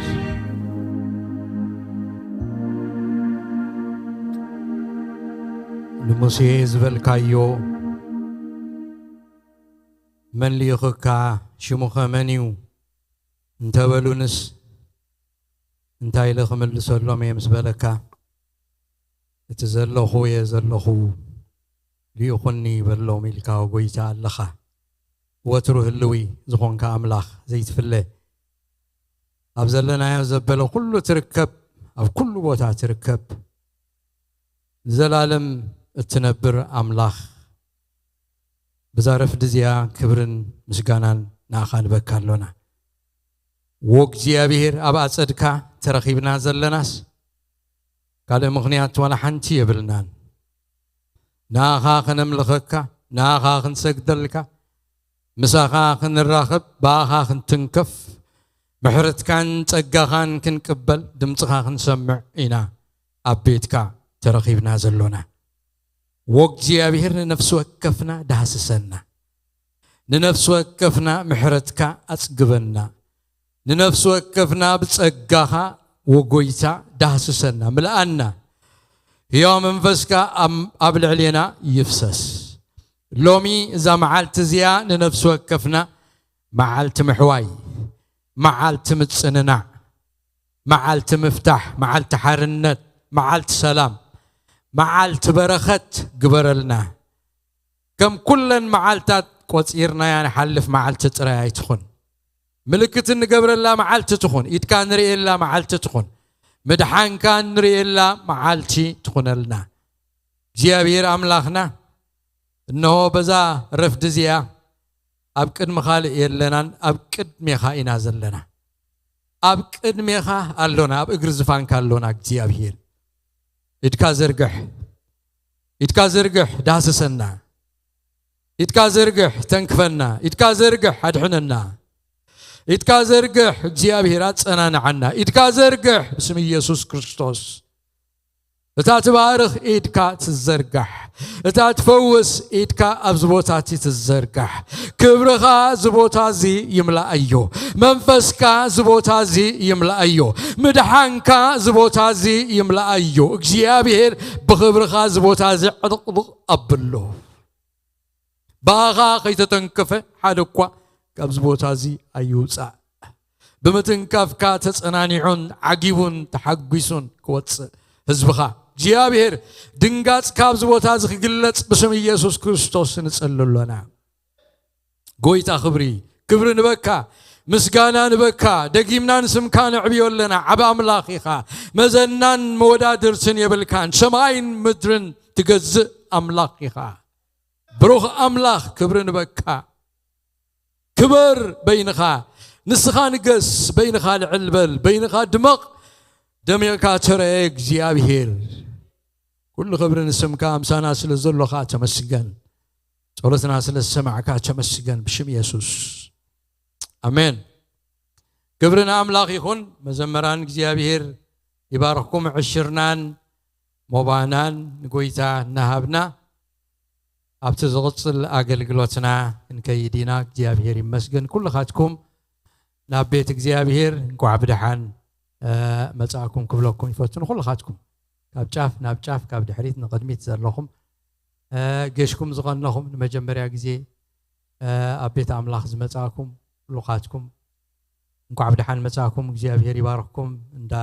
ንሙሴ ዝበልካዮ መን ልኢኹካ? ሽሙኸ መን እዩ? እንተበሉንስ እንታይ ኢለ ክምልሰሎም እየ ምስ በለካ፣ እቲ ዘለኹ እየ ዘለኹ፣ ልኢኹኒ በሎም ኢልካ ጎይታ ኣለኻ። ወትሩ ህልዊ ዝኾንካ ኣምላኽ ዘይትፍለ፣ ኣብ ዘለናዮ ዘበለ ኩሉ ትርከብ፣ ኣብ ኩሉ ቦታ ትርከብ፣ ንዘላለም እትነብር ኣምላኽ፣ ብዛ ረፍዲ እዚኣ ክብርን ምስጋናን ንኣኻ ንበካ ኣሎና። ወእግዚኣብሔር ኣብ ኣጸድካ ተረኺብና ዘለናስ ካልእ ምኽንያት ዋላ ሓንቲ የብልናን። ንኣኻ ከነምልኸካ፣ ንኣኻ ክንሰግደልካ፣ ምሳኻ ክንራኸብ፣ ብኣኻ ክንትንከፍ፣ ምሕረትካን ጸጋኻን ክንቅበል፣ ድምጽኻ ክንሰምዕ ኢና ኣብ ቤትካ ተረኺብና ዘሎና። ወእግዚኣብሔር ንነፍሲ ወከፍና ዳህስሰና። ንነፍሲ ወከፍና ምሕረትካ ኣጽግበና። ንነፍሲ ወከፍና ብጸጋኻ ወጎይታ ዳህስሰና፣ ምልኣና። ህያው መንፈስካ ኣብ፣ ኣብ ልዕሌና ይፍሰስ። ሎሚ እዛ መዓልቲ እዚኣ ንነፍሲ ወከፍና መዓልቲ ምሕዋይ፣ መዓልቲ ምጽንናዕ፣ መዓልቲ ምፍታሕ፣ መዓልቲ ሓርነት፣ መዓልቲ ሰላም፣ መዓልቲ በረኸት ግበረልና። ከም ኩለን መዓልታት ቆጺርናያ ንሓልፍ መዓልቲ ጥራይ ኣይትኹን። ምልክት እንገብረላ መዓልቲ ትኹን። ኢድካ እንርእየላ መዓልቲ ትኹን። ምድሓንካ እንርእየላ መዓልቲ ትኹነልና። እግዚኣብሔር ኣምላኽና፣ እነሆ በዛ ረፍዲ እዚኣ ኣብ ቅድሚ ካልእ የለናን፣ ኣብ ቅድሜኻ ኢና ዘለና። ኣብ ቅድሜኻ ኣሎና፣ ኣብ እግሪ ዝፋንካ ኣሎና። እግዚኣብሔር፣ ኢድካ ዘርግሕ፣ ኢድካ ዘርግሕ፣ ዳህስሰና። ኢድካ ዘርግሕ፣ ተንክፈና። ኢድካ ዘርግሕ፣ ኣድሕነና። ኢድካ ዘርግሕ፣ እግዚኣብሔር፣ ኣጸናንዓና። ኢድካ ዘርግሕ፣ ብስም ኢየሱስ ክርስቶስ። እታ ትባርኽ ኢድካ ትዘርጋሕ፣ እታ ትፈውስ ኢድካ ኣብዚ ቦታ እቲ ትዘርጋሕ። ክብርኻ እዚ ቦታ እዚ ይምላኣዮ፣ መንፈስካ እዚ ቦታ እዚ ይምላኣዮ፣ ምድሓንካ እዚ ቦታ እዚ ይምላኣዮ። እግዚኣብሔር፣ ብኽብርኻ እዚ ቦታ እዚ ዕጥቕጥቕ ኣብሎ። ብኣኻ ከይተተንከፈ ሓደ እኳ ካብዚ ቦታ እዚ ኣይውጻእ። ብምትንካፍካ ተጸናኒዑን ዓጊቡን ተሓጒሱን ክወጽእ ህዝብኻ እግዚኣብሔር፣ ድንጋጽ ካብዚ ቦታ እዚ ክግለጽ ብስም ኢየሱስ ክርስቶስ ንጸሊ ኣሎና። ጎይታ ክብሪ፣ ክብሪ ንበካ፣ ምስጋና ንበካ። ደጊምና ንስምካ ነዕብዮ ኣለና። ዓቢ ኣምላኽ ኢኻ። መዘናን መወዳድርትን የብልካን። ሰማይን ምድርን ትገዝእ ኣምላኽ ኢኻ። ብሩኽ ኣምላኽ፣ ክብሪ ንበካ። ክበር በይንኻ፣ ንስኻ ንገስ፣ በይንኻ ልዕል በል፣ በይንኻ ድመቕ፣ ደሚቕካ ተረየ እግዚኣብሔር። ኩሉ ክብሪ ንስምካ፣ ምሳና ስለ ዘሎኻ ተመስገን። ጸሎትና ስለ ዝሰማዕካ ተመስገን፣ ብሽም የሱስ። ኣሜን። ክብሪ ንኣምላኽ ይኹን። መዘመራን እግዚኣብሔር ይባርኽኩም። ዕሽርናን ሞባናን ንጎይታ እናሃብና ኣብቲ ዝቕጽል ኣገልግሎትና ክንከይድ ኢና። እግዚኣብሔር ይመስገን። ኩልኻትኩም ናብ ቤት እግዚኣብሔር እንቋዕ ብደሓን፣ እ፣ መጻእኩም ክብለኩም ይፈቱ። ንኹልኻትኩም ካብ ጫፍ ናብ ጫፍ፣ ካብ ድሕሪት ንቕድሚት ዘለኹም፣ እ፣ ጌሽኩም ዝቐነኹም፣ ንመጀመርያ ግዜ፣ እ፣ ኣብ ቤት ኣምላኽ ዝመጻእኩም ኩልኻትኩም እንቋዕ ብደሓን መጻእኩም። እግዚኣብሔር ይባርኽኩም። እንዳ፣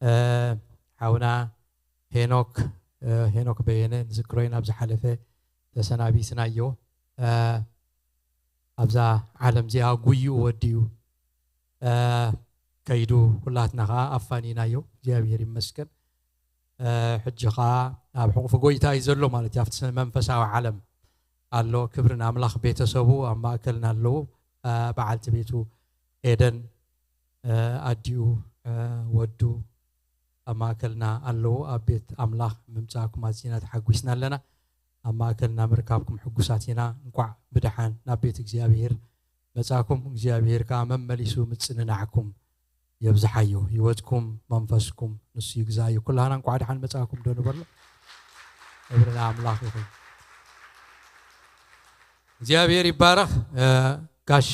እ፣ ሓውና ሄኖክ፣ እ፣ ሄኖክ በየነ ንዝክሮ ኢና፣ ኣብ ዝሓለፈ ተሰናቢትናዮ። እ፣ ኣብዛ ዓለም እዚኣ ጉይኡ ወዲኡ፣ እ፣ ከይዱ፣ ኩላትና ኸዓ ኣፋኒናዮ። እግዚኣብሔር ይመስገን። እ፣ ሕጂ ኸዓ ኣብ ሕቑፊ ጎይታ እዩ ዘሎ ማለት እዩ። ኣብቲ መንፈሳዊ ዓለም ኣሎ። ክብሪ ንኣምላኽ። ቤተሰቡ ኣብ ማእከልና ኣለዉ። እ፣ በዓልቲ ቤቱ ኤደን፣ እ፣ ኣዲኡ፣ እ፣ ወዱ ኣብ ማእከልና ኣለዉ። ኣብ ቤት ኣምላኽ ምምጻእኩም ኣዚና ተሓጒስና ኣለና። ኣብ ማእከልና ምርካብኩም ሕጉሳት ኢና። እንቋዕ ብደሓን ናብ ቤት እግዚኣብሔር መጻእኩም። እግዚኣብሔር ከኣ መመሊሱ ምጽንናዕኩም የብዝሓዮ። ህይወትኩም፣ መንፈስኩም ንሱ ይግዛእዮ። ኩላህና እንቋዕ ደሓን መጻእኩም ዶ ንበሎ። ክብሪ ንኣምላኽ ይኹን። እግዚኣብሔር ይባረኽ። እ፣ ጋሻ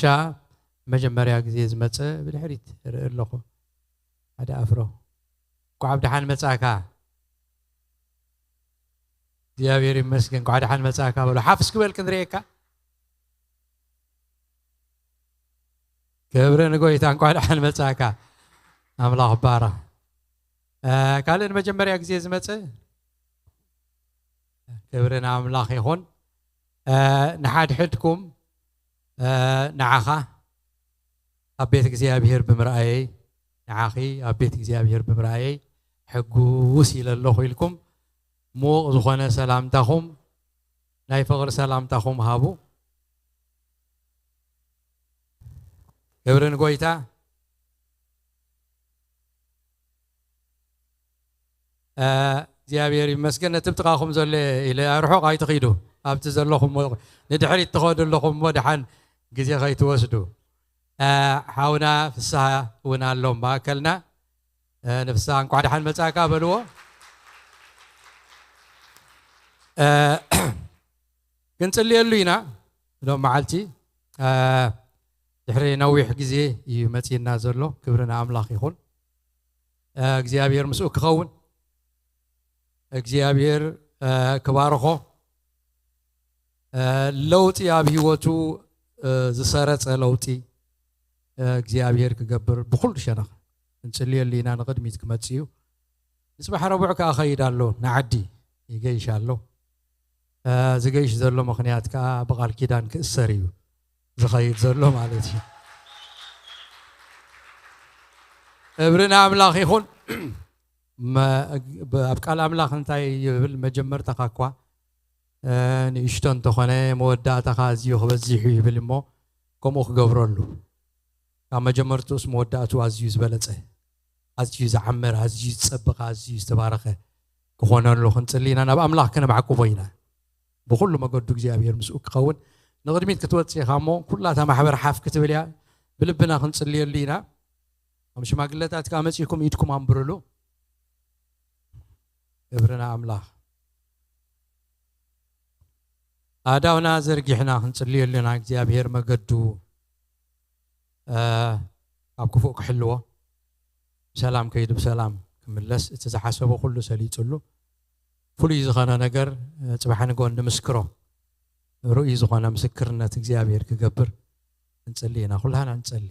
መጀመርያ ግዜ ዝመጸ ብድሕሪት ርኢ ኣለኹ። ሓደ ኣፍሮ። እንኳዕ ብደሓን መጻእካ። እግዚኣብሔር ይመስገን። እንኳዕ ደሓን መጻእካ በሎ። ሓፍ እስኪ በል ክንርእየካ። ክብሪ ንጎይታ። እንኳዕ ደሓን መጻእካ። ኣምላኽ ባረኽ። እ፣ ካልእ ንመጀመርያ ግዜ ዝመጽእ? ክብሪ ንኣምላኽ ይኹን። እ፣ ንሓድሕድኩም፣ እ፣ ንዓኻ ኣብ ቤት እግዚኣብሔር ብምርኣየይ፣ ንዓኺ ኣብ ቤት እግዚኣብሔር ብምርኣየይ ሕጉስ ኢለ ኣለኹ ኢልኩም ምዉቕ ዝኾነ ሰላምታኹም፣ ናይ ፍቕሪ ሰላምታኹም ሃቡ። ክብሪ ንጎይታ። እ፣ እግዚኣብሔር ይመስገን። ነቲ ብጥቓኹም ዘሎ ኢለ፣ ርሑቕ ኣይትኺዱ። ኣብቲ ዘለኹም ንድሕሪት ትኸዱ ኣለኹም እሞ፣ ደሓን ግዜ ከይትወስዱ። እ፣ ሓውና ፍስሃ እውን ኣሎ ኣብ ማእከልና። እ፣ ንፍስሃ እንኳዕ ደሓን መጻእካ በልዎ። እ፣ ክንጽልየሉ ኢና ሎም መዓልቲ። እ፣ ድሕሪ ነዊሕ ግዜ እዩ መጺእና ዘሎ። ክብሪ ንኣምላኽ ይኹን። እ፣ እግዚኣብሔር ምስኡ ክኸውን፣ እግዚኣብሔር፣ እ፣ ክባርኾ፣ እ፣ ለውጢ ኣብ ህይወቱ፣ እ፣ ዝሰረጸ ለውጢ፣ እ፣ እግዚኣብሔር ክገብር ብኹሉ ሸነኽ ክንጽልየሉ ኢና። ንቕድሚት ክመጽእ እዩ። ንጽባሕ ረቡዕ ከኣ ኸይድ ኣሎ፣ ንዓዲ ይገይሽ ኣሎ። እ፣ ዝገይሽ ዘሎ ምኽንያት ከኣ ብቓል ኪዳን ክእሰር እዩ ዝኸይድ ዘሎ ማለት እዩ። ክብሪ ንኣምላኽ ይኹን። መ-፣ ብ-፣ ኣብ ቃል ኣምላኽ እንታይ ይብል? መጀመርታኻ እኳ፣ እ፣ ንእሽቶ እንተኾነ፣ መወዳእታኻ ኣዝዩ ክበዝሕ እዩ ይብል እሞ፣ ከምኡ ክገብረሉ። ካብ መጀመርትኡስ መወዳእትኡ ኣዝዩ ዝበለጸ፣ ኣዝዩ ዝዓመረ፣ ኣዝዩ ዝጸበቐ፣ ኣዝዩ ዝተባረኸ ክኾነሉ ክንጽሊ ኢና። ናብ ኣምላኽ ከነማዕቁቦ ኢና። ብኹሉ መገዱ እግዚኣብሔር ምስኡ ክኸውን። ንቕድሚት ክትወጽእ ኢኻ እሞ፣ ኩላታ ማሕበር ሓፍ ክትብል እያ። ብልብና ክንጽልየሉ ኢና። ከም ሽማግለታት ከኣ መጺእኩም ኢድኩም ኣንብርሉ። ክብሪ ንኣምላኽ። ኣእዳውና ዘርጊሕና ክንጽልየሉ ኢና። እግዚኣብሔር መገዱ፣ እ፣ ካብ ክፉእ ክሕልዎ፣ ብሰላም ከይዱ ብሰላም ክምለስ፣ እቲ ዝሓሰቦ ኩሉ ሰሊጥሉ፣ ፍሉይ ዝኾነ ነገር፣ እ፣ ጽባሕ ንግሆ እንምስክሮ፣ ርኡይ ዝኾነ ምስክርነት እግዚኣብሔር ክገብር ክንጽሊ ኢና። ኩላህና ንጸሊ።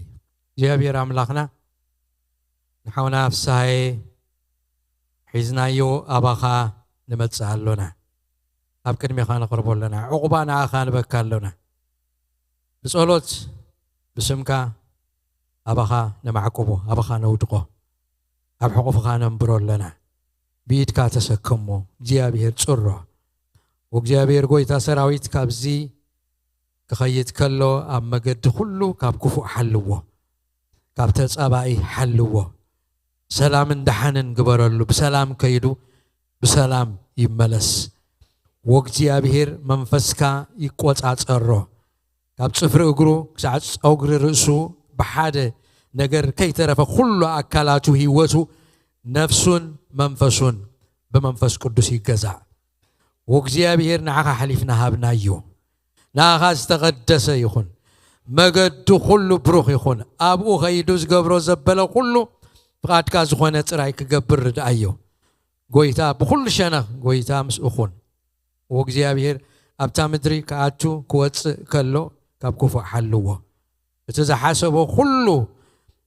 እግዚኣብሔር ኣምላኽና፣ ንሓውና ፍስሃየ ሒዝናዮ ኣባኻ ንመጽእ ኣሎና። ኣብ ቅድሜኻ ነቕርቦ ኣለና። ዕቑባ ንኣኻ ንበካ ኣሎና። ብጸሎት ብስምካ ኣባኻ ነማዕቁቦ፣ ኣባኻ ነውድቆ፣ ኣብ ሕቑፍኻ ነንብሮ ኣለና። ብኢድካ ተሰከሞ፣ እግዚኣብሔር ጽሮ። ወእግዚኣብሔር ጐይታ ሰራዊት፣ ካብዚ ክኸይድ ከሎ ኣብ መገዲ ኩሉ ካብ ክፉእ ሓልዎ፣ ካብ ተጻባኢ ሓልዎ። ሰላምን ደሓንን ግበረሉ። ብሰላም ከይዱ ብሰላም ይመለስ። ወእግዚኣብሔር መንፈስካ ይቆጻጸሮ። ካብ ጽፍሪ እግሩ ክሳዕ ጸጉሪ ርእሱ ብሓደ ነገር ከይተረፈ ኩሉ ኣካላቱ፣ ህይወቱ፣ ነፍሱን መንፈሱን ብመንፈስ ቅዱስ ይገዛእ። ወእግዚኣብሔር ንዓኻ ሓሊፍና ሃብናዮ። ንኣኻ ዝተቐደሰ ይኹን። መገዱ ኩሉ ብሩኽ ይኹን። ኣብኡ ኸይዱ ዝገብሮ ዘበለ ኩሉ ፍቓድካ ዝኾነ ጥራይ ክገብር ርድኣዮ። ጐይታ ብኹሉ ሸነኽ ጐይታ ምስኡ ኹን። ወእግዚኣብሔር ኣብታ ምድሪ ክኣቱ ክወጽእ ከሎ ካብ ክፉእ ሓልዎ። እቲ ዝሓሰቦ ኩሉ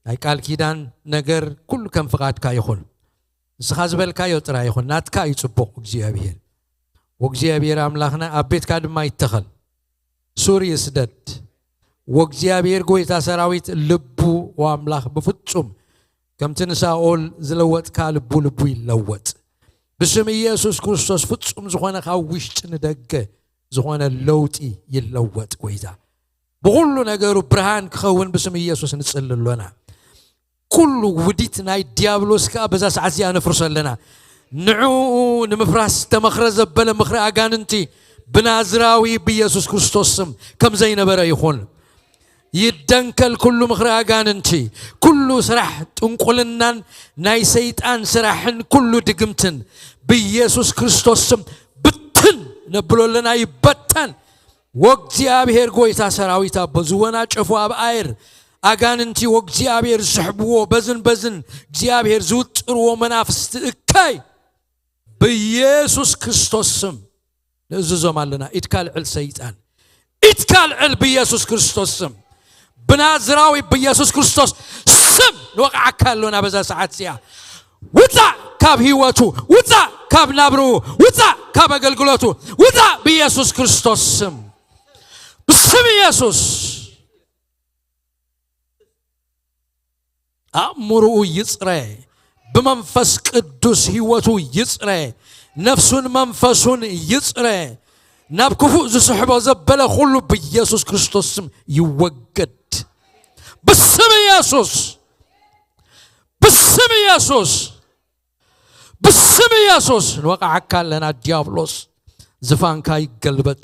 ናይ ቃል ኪዳን ነገር ኩሉ ከም ፍቓድካ ይኹን። ንስኻ ዝበልካዮ ጥራይ ይኹን፣ ናትካ እዩ ጽቡቕ እግዚኣብሔር። ወእግዚኣብሔር ኣምላኽና ኣብ ቤትካ ድማ ይተኸል። ሱር ይስደድ። ወእግዚኣብሔር ጐይታ ሰራዊት ልቡ ወኣምላኽ ብፍጹም ከምቲ ንሳኦል ዝለወጥካ ልቡ ልቡ ይለወጥ። ብስም ኢየሱስ ክርስቶስ ፍጹም ዝኾነ ካብ ውሽጢ ንደገ ዝኾነ ለውጢ ይለወጥ ጐይታ። ብኹሉ ነገሩ ብርሃን ክኸውን ብስም ኢየሱስ ንጽሊ ኣሎና። ኩሉ ውዲት ናይ ዲያብሎስ ከኣ በዛ ሰዓት እዚኣ ነፍርሶ ኣለና። ንዕኡ ንምፍራስ ተመኽረ ዘበለ ምኽሪ ኣጋንንቲ ብናዝራዊ ብኢየሱስ ክርስቶስ ስም ከም ዘይነበረ ይኹን። ይደንከል ኩሉ ምኽሪ ኣጋንንቲ፣ ኩሉ ስራሕ ጥንቁልናን ናይ ሰይጣን ስራሕን ኩሉ ድግምትን ብኢየሱስ ክርስቶስ ስም ብትን ነብሎ ኣለና፣ ይበተን። ወእግዚኣብሔር ጐይታ ሰራዊት ኣቦ ዝወናጨፉ ኣብ ኣየር፣ ኣጋንንቲ ወእግዚኣብሔር ዝስሕብዎ፣ በዝን በዝን እግዚኣብሔር ዝውጥርዎ መናፍስቲ እከይ ብኢየሱስ ክርስቶስ ስም ንእዝዞም ኣለና። ኢድካ ልዕል ሰይጣን፣ ኢድካ ልዕል ብኢየሱስ ክርስቶስ ስም፣ ብናዝራዊ ብኢየሱስ ክርስቶስ ስም ንወቕዓካ ኣለና በዛ ሰዓት እዚኣ። ውፃእ ካብ ህይወቱ፣ ውፃእ ካብ ናብርኡ፣ ውፃእ ካብ ኣገልግሎቱ፣ ውፃእ ብኢየሱስ ክርስቶስ ስም፣ ብስም ኢየሱስ። ኣእምሮኡ ይጽረ፣ ብመንፈስ ቅዱስ ህይወቱ ይጽረ፣ ነፍሱን መንፈሱን ይጽረ። ናብ ክፉእ ዝስሕቦ ዘበለ ኩሉ ብኢየሱስ ክርስቶስ ስም ይወገድ። ብስም ኢየሱስ፣ ብስም ኢየሱስ፣ ብስም ኢየሱስ ንወቕዓካ ኣለና። ዲያብሎስ ዝፋንካ ይገልበጥ።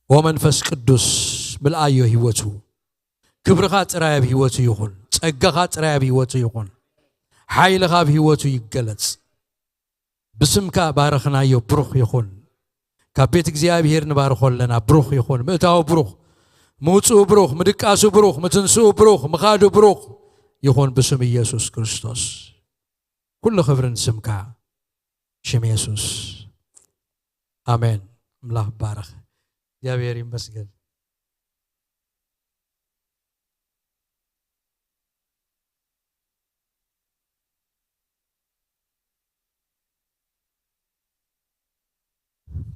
ወመንፈስ ቅዱስ ምልኣዮ ህይወቱ። ክብርኻ ጥራይ ኣብ ህይወቱ ይኹን። ጸጋኻ ጥራይ ኣብ ህይወቱ ይኹን። ሓይልኻ ኣብ ህይወቱ ይገለጽ። ብስምካ ባረኽናዮ፣ ብሩኽ ይኹን። ካብ ቤት እግዚኣብሔር ንባርኾ ኣለና። ብሩኽ ይኹን። ምእታው ብሩኽ፣ ምውጽኡ ብሩኽ፣ ምድቃሱ ብሩኽ፣ ምትንስኡ ብሩኽ፣ ምኻዱ ብሩኽ ይኹን ብስም ኢየሱስ ክርስቶስ። ኩሉ ክብሪ ንስምካ፣ ሽም የሱስ። ኣሜን። ኣምላኽ ይባረኽ። እግዚኣብሔር ይመስገን።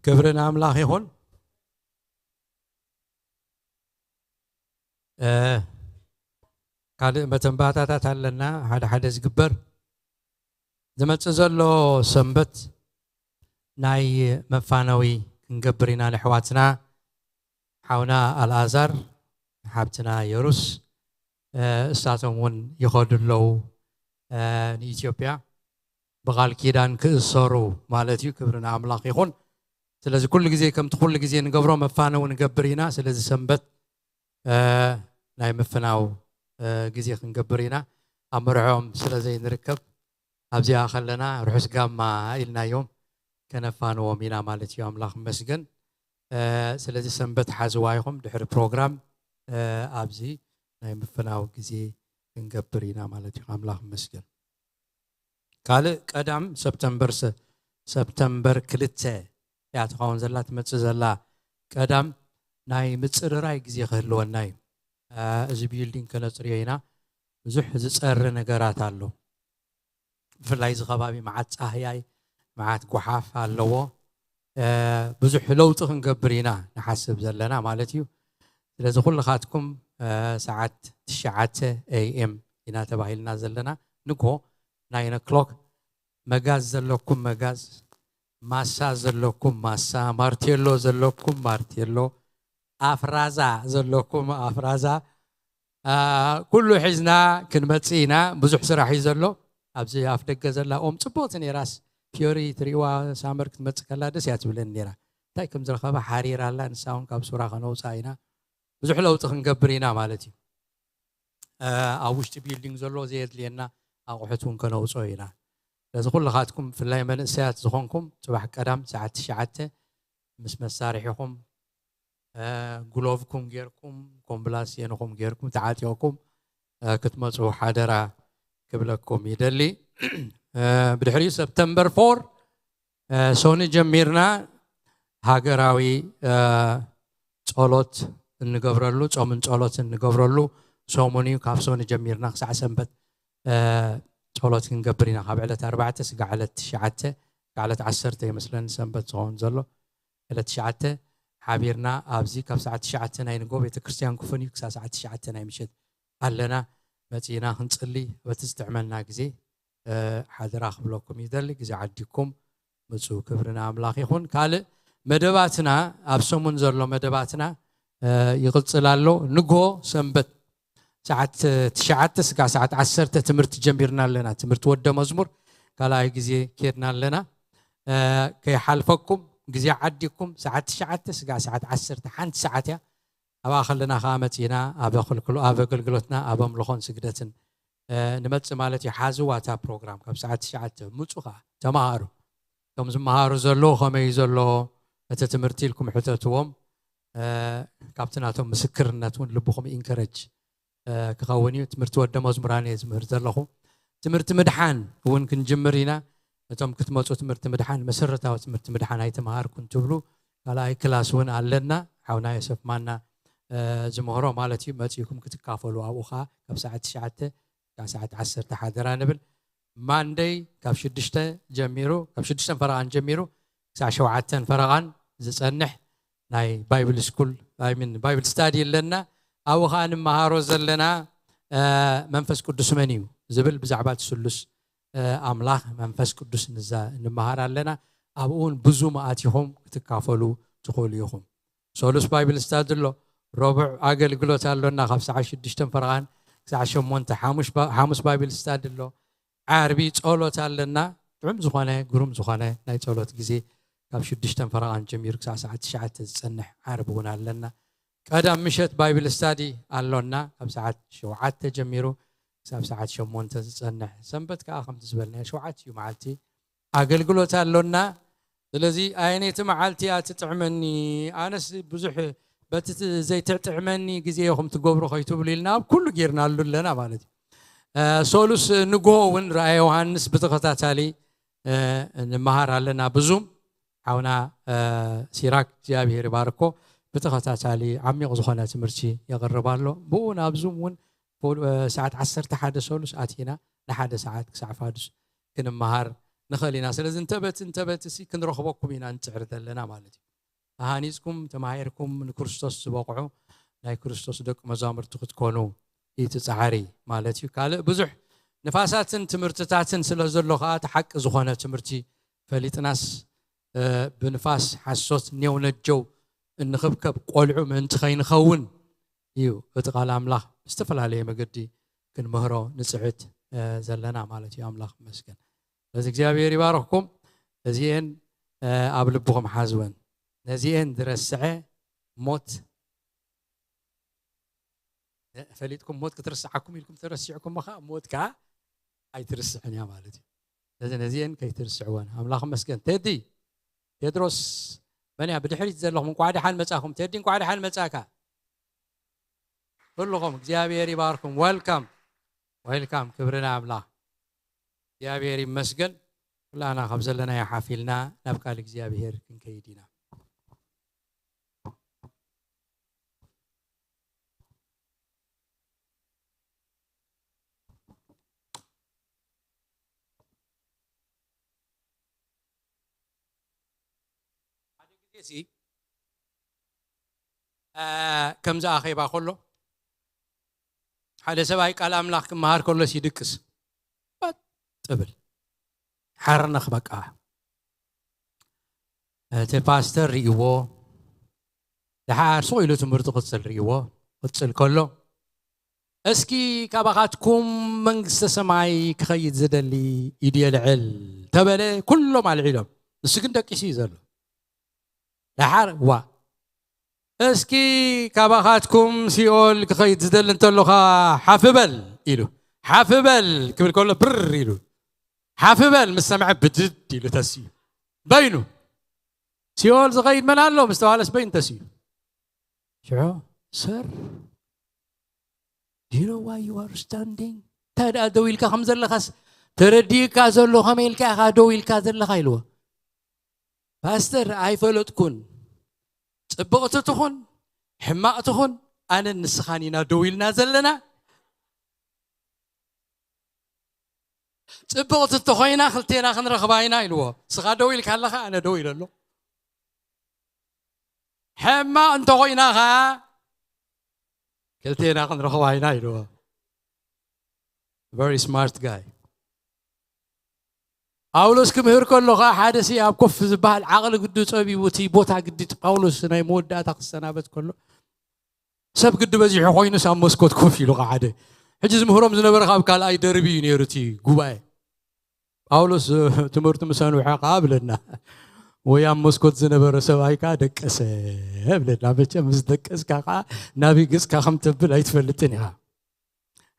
ክብሪ ንኣምላኽ ይኹን። እ፣ ካልእ መተንባታታት ኣለና፣ ሓደ ሓደ ዝግበር። ዝመጽእ ዘሎ ሰንበት ናይ መፋነዊ ክንገብር ኢና። ንኣሕዋትና፣ ሓውና ኣልኣዛር፣ ሓብትና የሩስ፣ እ፣ እሳቶም እውን ይኸዱ ኣለዉ፣ እ፣ ንኢትዮጵያ ብቓል ኪዳን ክእሰሩ ማለት እዩ። ክብሪ ንኣምላኽ ይኹን። ስለዚ ኩሉ ግዜ ከምቲ ኩሉ ግዜ ንገብሮ መፋነዊ ንገብር ኢና። ስለዚ ሰንበት፣ እ፣ ናይ ምፍናው፣ እ፣ ግዜ ክንገብር ኢና። ኣብ መርዕኦም ስለ ዘይንርከብ ኣብዚኣ ከለና ርሑስ ጋማ ኢልናዮም ከነፋንዎም ኢና ማለት እዩ። ኣምላኽ ይመስገን። እ፣ ስለዚ ሰንበት ሓዝዋ ኢኹም ድሕሪ ፕሮግራም፣ እ፣ ኣብዚ ናይ ምፍናው ግዜ ክንገብር ኢና ማለት እዩ። ኣምላኽ ይመስገን። ካልእ ቀዳም ሰፕተምበር ሰ-፣ ሰፕተምበር ክልተ እያ ትኸውን ዘላ፣ ትመጽእ ዘላ ቀዳም ናይ ምጽርራይ ግዜ ክህልወና እዩ። እ፣ እዚ ቢልዲንግ ከነጽርዮ ኢና። ብዙሕ ዝጸሪ ነገራት ኣሎ። ብፍላይ እዚ ከባቢ መዓት ጻህያይ፣ መዓት ጓሓፍ ኣለዎ። እ፣ ብዙሕ ለውጢ ክንገብር ኢና ንሓስብ ዘለና ማለት እዩ። ስለዚ ኩልኻትኩም፣ እ፣ ሰዓት ትሽዓተ ኤ ኤም ኢና ተባሂልና ዘለና። ንግሆ ናይን ኦክሎክ፣ መጋዝ ዘለኩም መጋዝ፣ ማሳ ዘለኩም ማሳ፣ ማርቴሎ ዘለኩም ማርቴሎ፣ ኣፍራዛ ዘለኩም ኣፍራዛ፣ አ፣ ኩሉ ሒዝና ክንመጽእ ኢና። ብዙሕ ስራሕ እዩ ዘሎ። ኣብዚ ኣፍ ደገ ዘላ ኦም ጽቡቕቲ ነይራስ፣ ፊዮሪ ትሪእዋ ሳመር ክትመጽእ ከላ ደስ እያ ትብለኒ ነይራ። እንታይ ከም ዝረኸባ ሓሪራ ኣላ፣ ንሳ እውን ካብ ሱራ ከነውጽኣ ኢና። ብዙሕ ለውጢ ክንገብር ኢና ማለት እዩ። አ፣ ኣብ ውሽጢ ቢልዲንግ ዘሎ ዘየድልየና ኣቑሑት እውን ከነውጽኦ ኢና። ስለዚ ኩልኻትኩም ብፍላይ መንእሰያት ዝኾንኩም ጽባሕ ቀዳም ሰዓት ትሽዓተ ምስ መሳርሒኹም፣ እ፣ ግሎቭኩም ጌርኩም፣ ኮምብላስየንኹም ጌርኩም፣ ተዓጢቕኩም፣ እ፣ ክትመጹ ሓደራ ክብለኩም ይደሊ። እ፣ ብድሕሪኡ ሰፕተምበር ፎር፣ እ፣ ሶኒ ጀሚርና ሃገራዊ፣ እ፣ ጸሎት እንገብረሉ፣ ጾምን ጸሎት እንገብረሉ ሰሙን እዩ። ካብ ሶኒ ጀሚርና ክሳዕ ሰንበት፣ እ፣ ጸሎት ክንገብር ኢና። ካብ ዕለት ኣርባዕተ ስጋዕ ዕለት ትሽዓተ፣ ስጋዕ ዕለት ዓሰርተ ይመስለኒ ሰንበት ዝኸውን ዘሎ። ዕለት ትሽዓተ ሓቢርና ኣብዚ ካብ ሰዓት ትሽዓተ ናይ ንግሆ ቤተክርስትያን ክፉን እዩ፣ ክሳብ ሰዓት ትሽዓተ ናይ ምሸት ኣለና። መጺእና ክንጽሊ፣ በቲ ዝጥዕመና ግዜ፣ እ፣ ሓደራ ክብለኩም ይደሊ። ግዜ ዓዲኩም ምጹ። ክብሪ ንኣምላኽ ይኹን። ካልእ መደባትና፣ ኣብ ሰሙን ዘሎ መደባትና፣ እ፣ ይቕጽል ኣሎ። ንግሆ ሰንበት ሰዓት ትሽዓተ ስጋዕ ሰዓት ዓሰርተ ትምህርቲ ጀሚርና ኣለና። ትምህርቲ ወደ መዝሙር ካልኣይ ግዜ ኬድና ኣለና። እ፣ ከይሓልፈኩም፣ ግዜ ዓዲኩም፣ ሰዓት ትሽዓተ ስጋዕ ሰዓት ዓሰርተ ሓንቲ ሰዓት እያ። ኣብኣ ከለና ከኣ መጺእና ኣብ ኣገልግሎ-፣ ኣብ ኣገልግሎትና ኣብ ኣምልኾን ስግደትን፣ እ፣ ንመጽእ ማለት እዩ። ሓዝዋ እታ ፕሮግራም ካብ ሰዓት ትሽዓተ ምጹ ከኣ ተመሃሩ። እቶም ዝመሃሩ ዘለዉ ከመይ እዩ ዘሎ እቲ ትምህርቲ ኢልኩም ሕተትዎም። እ፣ ካብቲ ናቶም ምስክርነት እውን ልብኹም ኢንከረጅ፣ እ፣ ክኸውን እዩ። ትምህርቲ ወደ መዝሙራን እየ ዝምህር ዘለኹ። ትምህርቲ ምድሓን እውን ክንጅምር ኢና። እቶም ክትመፁ ትምህርቲ ምድሓን፣ መሰረታዊ ትምህርቲ ምድሓን ኣይተምሃርኩን ትብሉ፣ ካልኣይ ክላስ እውን ኣለና። ሓውና ዮሰፍ ማና፣ እ፣ ዝምህሮ ማለት እዩ። መፂእኩም ክትካፈሉ ኣብኡ ኸዓ ካብ ሰዓት ትሽዓተ ክሳብ ሰዓት ዓሰርተ ሓደራ ንብል። ማንደይ ካብ ሽዱሽተ ጀሚሩ፣ ካብ ሽዱሽተን ፈረቓን ጀሚሩ ክሳብ ሸውዓተን ፈረቓን ዝጸንሕ ናይ ባይብል ስኩል፣ ኣይ ሚን፣ ባይብል ስታዲ ኣለና። ኣብኡ ኸዓ ንመሃሮ ዘለና፣ እ፣ መንፈስ ቅዱስ መን እዩ ዝብል፣ ብዛዕባ እቲ ስሉስ፣ እ፣ ኣምላኽ መንፈስ ቅዱስ ንዛ-፣ ንመሃር ኣለና። ኣብኡ እውን ብዙም ኣቲኹም ክትካፈሉ ትኽእሉ ኢኹም። ሰሉስ ባይብል ስታዲ ኣሎ፣ ረቡዕ ኣገልግሎት ኣሎና፣ ካብ ሰዓት ሽዱሽተን ፈረቓን ክሳዕ ሸሞንተ። ሓሙሽ ባ-፣ ሓሙስ ባይብል ስታዲ ኣሎ፣ ዓርቢ ጸሎት ኣለና። ጥዑም ዝኾነ፣ ግሩም ዝኾነ ናይ ጸሎት ግዜ ካብ ሽዱሽተን ፈረቓን ጀሚሩ ክሳዕ ሰዓት ትሽዓተ ዝጸንሕ ዓርቢ እውን ኣለና። ቀዳም ምሸት ባይብል ስታዲ ኣሎና፣ ካብ ሰዓት ሸውዓተ ጀሚሩ ክሳብ ሰዓት ሸሞንተ ዝጸንሕ። ሰንበት ከኣ ከምቲ ዝበልናዮ ሸውዓተ እዩ መዓልቲ ኣገልግሎት ኣሎና። ስለዚ ኣየነይቲ መዓልቲ እያ ትጥዕመኒ? ኣነስ ብዙሕ በቲ ት-፣ ዘይትጥዕመኒ ግዜ ኢኹም ትገብሩ ከይትብሉ ኢልና ኣብ ኩሉ ጌርናሉ ኣለና ማለት እዩ። እ፣ ሰሉስ ንግሆ እውን ራእየ ዮሃንስ ብተኸታታሊ፣ እ፣ ንመሃር ኣለና ብዙም። ሓውና፣ እ፣ ሲራክ እግዚኣብሔር ይባርኮ ብተኸታታሊ ዓሚቕ ዝኾነ ትምህርቲ የቕርብ ኣሎ። ብኡ ናብ ዙም እውን ፎ-፣ እ፣ ሰዓት ዓሰርተ ሓደ ሰሉስ ኣቲና ንሓደ ሰዓት ክሳዕ ፋዱስ ክንመሃር ንኽእል ኢና። ስለዚ እንተበት እንተበት እሲ ክንረኽበኩም ኢና ንጽዕር ዘለና ማለት እዩ። ተሃኒጽኩም፣ ተማሂርኩም፣ ንክርስቶስ ዝበቕዑ ናይ ክርስቶስ ደቂ መዛሙርቲ ክትኮኑ እዩ እቲ ጻዕሪ ማለት እዩ። ካልእ ብዙሕ ንፋሳትን ትምህርትታትን ስለ ዘሎ ኸኣ እቲ ሓቂ ዝኾነ ትምህርቲ ፈሊጥናስ፣ እ፣ ብንፋስ ሓሶት ኔው ነጀው እንኽብከብ ቆልዑ ምእንቲ ከይንኸውን እዩ እቲ ቃል ኣምላኽ ብዝተፈላለየ መገዲ ክንምህሮ ንጽዕት፣ እ፣ ዘለና ማለት እዩ። ኣምላኽ ይመስገን። ስለዚ እግዚኣብሔር ይባርኽኩም። እዚኤን፣ እ፣ ኣብ ልብኹም ሓዝወን። ነዚኤን ዝረስዐ ሞት፣ እ፣ ፈሊጥኩም ሞት ክትርስዓኩም ኢልኩም ተረሲዕኩም ኸዓ ሞት ከኣ ኣይትርስዕን እያ ማለት እዩ። ስለዚ ነዚኤን ከይትርስዕወን። ኣምላኽ ይመስገን። ቴዲ፣ ቴድሮስ፣ መን እያ ብድሕሪት ዘለኹም? እንኳዕ ደሓን መጻኹም። ቴዲ፣ እንኳዕ ደሓን መጻካ። ኩልኹም እግዚኣብሔር ይባርኩም። ወልካም፣ ወልካም። ክብሪ ንኣምላኽ። እግዚኣብሔር ይመስገን። ኩላና ካብ ዘለናዮ ሓፍ ኢልና ናብ ቃል እግዚኣብሔር ክንከይድ ኢና። ሓደ ግዜ ሲ፣ እ፣ ከምዚ ኣኼባ ከሎ ሓደ ሰብኣይ ቃል ኣምላኽ ክመሃር ከሎስ ይድቅስ። ጸጥ እብል። ሓርነኽ በቃ። እቲ ፓስተር ርእይዎ፣ ደሓር ስቕ ኢሉ ትምህርቱ ክጽል ርእይዎ፣ ክጽል ከሎ፣ "እስኪ ካባኻትኩም መንግስተ ሰማይ ክኸይድ ዝደሊ ኢዱ የልዕል" ተበለ፣ ኩሎም ኣልዒሎም። ንሱ ግን ደቂሱ እዩ ዘሎ። ደሓር፣ "ዋ፣ እስኪ ካባኻትኩም ሲኦል ክኸይድ ዝደሊ እንተሎኻ ሓፍ በል" ኢሉ። "ሓፍ በል" ክብል ከሎ ብር ኢሉ። "ሓፍ በል" ምስ ሰምዐ ብድድ ኢሉ ተስዩ። በይኑ። "ሲኦል ዝኸይድ መን ኣሎ?" ምስ ተባሃለስ በይኑ ተስዩ። ሽዑ፣ "Sir, do you know why you are standing? እንታይ ደኣ ደው ኢልካ ከም ዘለኻስ ተረዲእካ ዘሎ፣ ከመይ ኢልካ ኢኻ ደው ኢልካ ዘለኻ?" ኢልዎ። "ፓስተር፣ ኣይፈለጥኩን። ጽብቕቲ ትኹን፣ ሕማቕ ትኹን፣ ኣነን ንስኻን ኢና ደው ኢልና ዘለና። ጽብቕቲ እንተኾይና ክልቴና ክንረኽባ ኢና" ኢልዎ። "ንስኻ ደው ኢልካ ኣለኻ፣ ኣነ ደው ኢለ ኣሎ። ሕማቕ እንተኾይና ኸኣ ክልቴና ክንረኽባ ኢና" ኢልዎ። Very smart guy። ጳውሎስ ክምህር ከሎ ኸዓ ሓደ ሲ ኣብ ኮፍ ዝበሃል ዓቕሊ ግዲ ጸቢቡ፣ እቲ ቦታ ግዲ ጳውሎስ ናይ መወዳእታ ክሰናበት ከሎ ሰብ ግዲ በዚሑ ኮይኑስ ኣብ መስኮት ኮፍ ኢሉ ኸዓ ሓደ። ሕጂ ዝምህሮም ዝነበረ ካብ ካልኣይ ደርቢ እዩ ነይሩ እቲ ጉባኤ። ጳውሎስ ትምህርቱ ምስ ኣንውሐ ኸዓ ብለና፣ ወይ ኣብ መስኮት ዝነበረ ሰብኣይ ከኣ ደቀሰ ብለና። መቸም ምስ ደቀስካ ኸዓ ናበይ ገጽካ ከም ተብል ኣይትፈልጥን ኢኻ።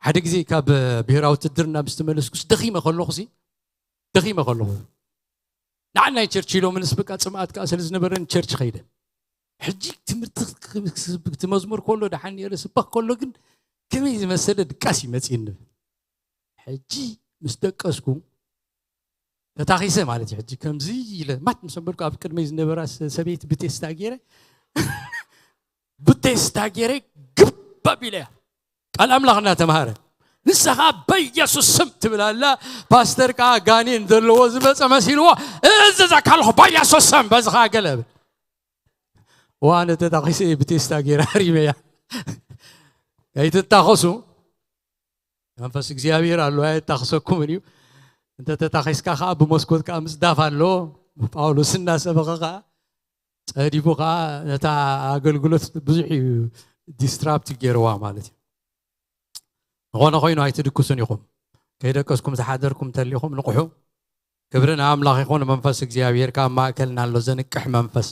ሓደ ግዜ ካብ ብሄራዊ ውትድርና ምስ ተመለስኩስ ደኺመ ከለኹሲ፣ ደኺመ ከለኹ፣ ንዓናይ ቸርች ኢሎምንስ በቃ ጽምኣት ከኣ ስለ ዝነበረን ቸርች ኸይደ። ሕጂ ትምህርቲ ክትመዝሙር ከሎ ደሓን ነይረ፣ ስበኽ ከሎ ግን ከመይ ዝመሰለ ድቃስ ይመፅእኒ። ሕጂ ምስ ደቀስኩ ተታኺሰ ማለት እዩ። ሕጂ ከምዚ ኢለ ማት ምስ ኣበልኩ ኣብ ቅድመይ ዝነበራ ሰበይቲ ብቴስታ ገይረ ብቴስታ ገይረ ግብ ኣቢለያ። ቃል ኣምላኽ እናተምሃረ ንስኻ በኢየሱስ ስም ትብል ኣላ። ፓስተር ከዓ ጋኔን ዘለዎ ዝመፀ መሲልዎ፣ እዝዘካ ኣለኹ በኢየሱስ ስም፣ በዚ ከዓ ገለ ብል። እዋ፣ ኣነ ተታኺሰ እየ ብቴስታ ገይረ ኣሪመያ። ኣይትታኸሱ፣ መንፈስ እግዚኣብሔር ኣሎ፣ ኣየታኽሰኩምን እዩ። እንተ ተታኺስካ ከዓ ብመስኮት ከዓ ምፅዳፍ ኣሎ። ጳውሎስ እናሰበኸ ከዓ ጸዲፉ ከዓ ነታ ኣገልግሎት ብዙሕ እዩ ዲስትራፕት ገይርዋ ማለት እዩ። ዝኾነ ኮይኑ ኣይትድክሱን ኢኹም። ከይደቀስኩም ዝሓደርኩም እንተሊኹም ንቕሑ። ክብሪ ንኣምላኽ ይኹን። መንፈስ እግዚኣብሔር ካብ ማእከልና ኣሎ፣ ዘንቅሕ መንፈስ፣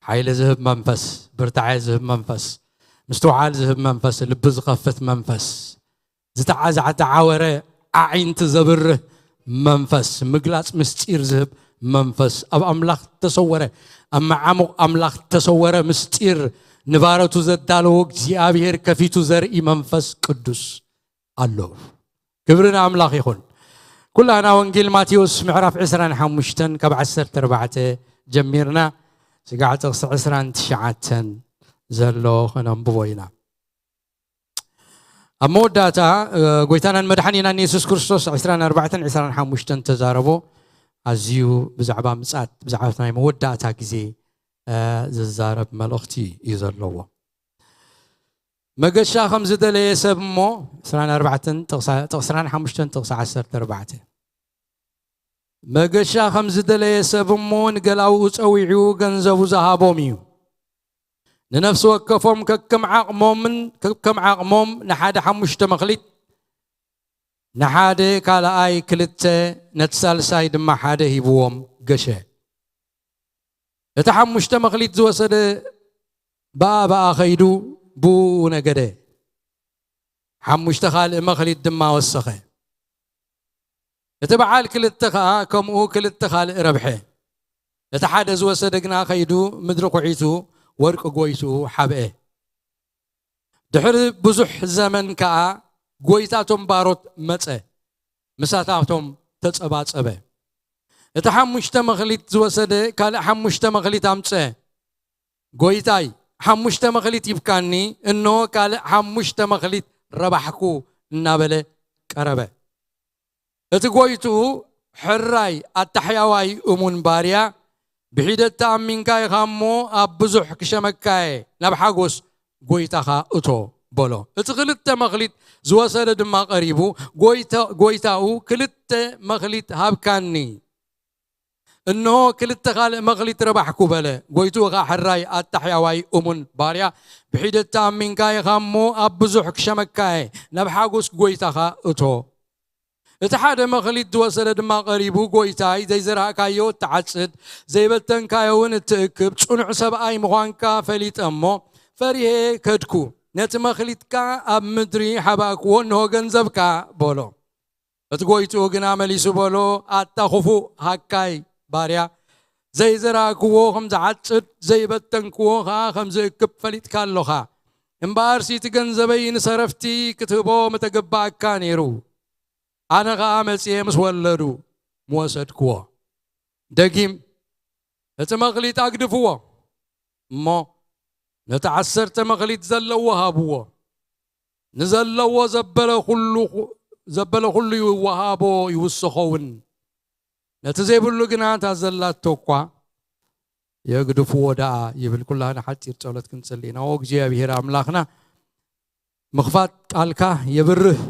ሓይሊ ዝህብ መንፈስ፣ ብርታዐ ዝህብ መንፈስ፣ ምስትውዓል ዝህብ መንፈስ፣ ልቢ ዝኸፍት መንፈስ፣ ዝተዓዛዕተዓወረ ኣዒንቲ ዘብርህ መንፈስ፣ ምግላጽ ምስጢር ዝህብ መንፈስ፣ ኣብ ኣምላኽ ተሰወረ፣ ኣብ መዓሙቕ ኣምላኽ ተሰወረ ምስጢር ንባረቱ ዘዳለዎ እግዚኣብሔር ከፊቱ ዘርኢ መንፈስ ቅዱስ ኣሎ። ክብሪ ንኣምላኽ ይኹን። ኩላና ወንጌል ማቴዎስ ምዕራፍ ዕስራን ሓሙሽተን ካብ ዓሰርተ ኣርባዕተ ጀሚርና ስጋዕ ጥቕሲ ዕስራን ትሽዓተን ዘሎ ከነንብቦ ኢና። ኣብ መወዳእታ፣ እ፣ ጎይታናን መድሓኒናን የሱስ ክርስቶስ ዕስራን ኣርባዕተን ዕስራን ሓሙሽተን ተዛረቦ። ኣዝዩ ብዛዕባ ምጽኣት፣ ብዛዕባ ናይ መወዳእታ ግዜ፣ እ፣ ዝዛረብ መልእኽቲ እዩ ዘለዎ። መገሻ ከም ዝደለየ ሰብ እሞ፣ ዕስራን ኣርባዕተን ጥቕሳ-፣ ጥቕሲ ዕስራን ሓሙሽተን ጥቕሲ ዓሰርተ ኣርባዕተ። መገሻ ከም ዝደለየ ሰብ እሞ ንገላውኡ ጸዊዑ ገንዘቡ ዝሃቦም እዩ። ንነፍሲ ወከፎም ከከም ዓቕሞምን ከከም ዓቕሞም ንሓደ ሓሙሽተ መኽሊት፣ ንሓደ ካልኣይ ክልተ፣ ነቲ ሳልሳይ ድማ ሓደ ሂብዎም ገሸ። እቲ ሓሙሽተ መኽሊት ዝወሰደ ብኣ ብኣ ኸይዱ ብኡ ነገደ። ሓሙሽተ ካልእ መኽሊት ድማ ወሰኸ። እቲ በዓል ክልተ ኸኣ ከምኡ ክልተ ካልእ ረብሐ። እቲ ሓደ ዝወሰደ ግና ኸይዱ ምድሪ ኹዒቱ ወርቂ ጎይትኡ ሓብአ። ድሕሪ ብዙሕ ዘመን ከኣ ጎይታቶም ባሮት መጸ፣ ምሳታቶም ተጸባጸበ። እቲ ሓሙሽተ መኽሊት ዝወሰደ ካልእ ሓሙሽተ መኽሊት ኣምጸ። ጎይታይ፣ ሓሙሽተ መኽሊት ሂብካኒ፣ እንሆ ካልእ ሓሙሽተ መኽሊት ረባሕኩ እናበለ ቀረበ። እቲ ጎይትኡ፣ ሕራይ ኣታሕያዋይ እሙን ባርያ፣ ብሒደት ተኣሚንካ ኢኻ እሞ ኣብ ብዙሕ ክሸመካየ፣ ናብ ሓጎስ ጎይታኻ እቶ በሎ። እቲ ክልተ መኽሊት ዝወሰደ ድማ ቀሪቡ፣ ጎይታ-፣ ጎይታኡ፣ ክልተ መኽሊት ሃብካኒ፣ እንሆ ክልተ ካልእ መኽሊት ረባሕኩ በለ። ጎይትኡ ኸዓ፣ ሕራይ ኣታሕያዋይ እሙን ባርያ፣ ብሒደት ተኣሚንካ ኢኻ እሞ ኣብ ብዙሕ ክሸመካየ፣ ናብ ሓጎስ ጎይታኻ እቶ። እቲ ሓደ መኽሊት ዝወሰደ ድማ ቀሪቡ፣ ጎይታይ፣ ዘይዘራእካዮ እትዓጽድ፣ ዘይበተንካዮ እውን እትእክብ፣ ጽኑዕ ሰብኣይ ምዃንካ ፈሊጠ እሞ፣ ፈሪሄ ከድኩ። ነቲ መኽሊትካ ኣብ ምድሪ ሓባእክዎ፣ እንሆ ገንዘብካ በሎ። እቲ ጎይትኡ ግና መሊሱ በሎ፣ ኣታ ኽፉእ ሃካይ ባርያ፣ ዘይዘራእክዎ ከም ዝዓጽድ፣ ዘይበተንክዎ ኸኣ ከም ዝእክብ ፈሊጥካ ኣሎኻ። እምበኣርሲ እቲ ገንዘበይ ንሰረፍቲ ክትህቦ ምተገባእካ ነይሩ። ኣነ ኸኣ መጺኤ ምስ ወለዱ ምወሰድክዎ። ደጊም እቲ መኽሊት ኣግድፍዎ፣ እሞ ነቲ ዓሰርተ መኽሊት ዘለዎ ሃብዎ። ንዘለዎ ዘበለ ኩሉ፣ ዘበለ ኩሉ ይወሃቦ ይውስኾ እውን። ነቲ ዘይብሉ ግና እታ ዘላቶ እኳ የግድፍዎ ደኣ ይብል። ኩላና ሓጺር ጸሎት ክንጽሊ ኢና። ኦ እግዚኣብሔር ኣምላኽና፣ ምኽፋት ቃልካ የብርህ፣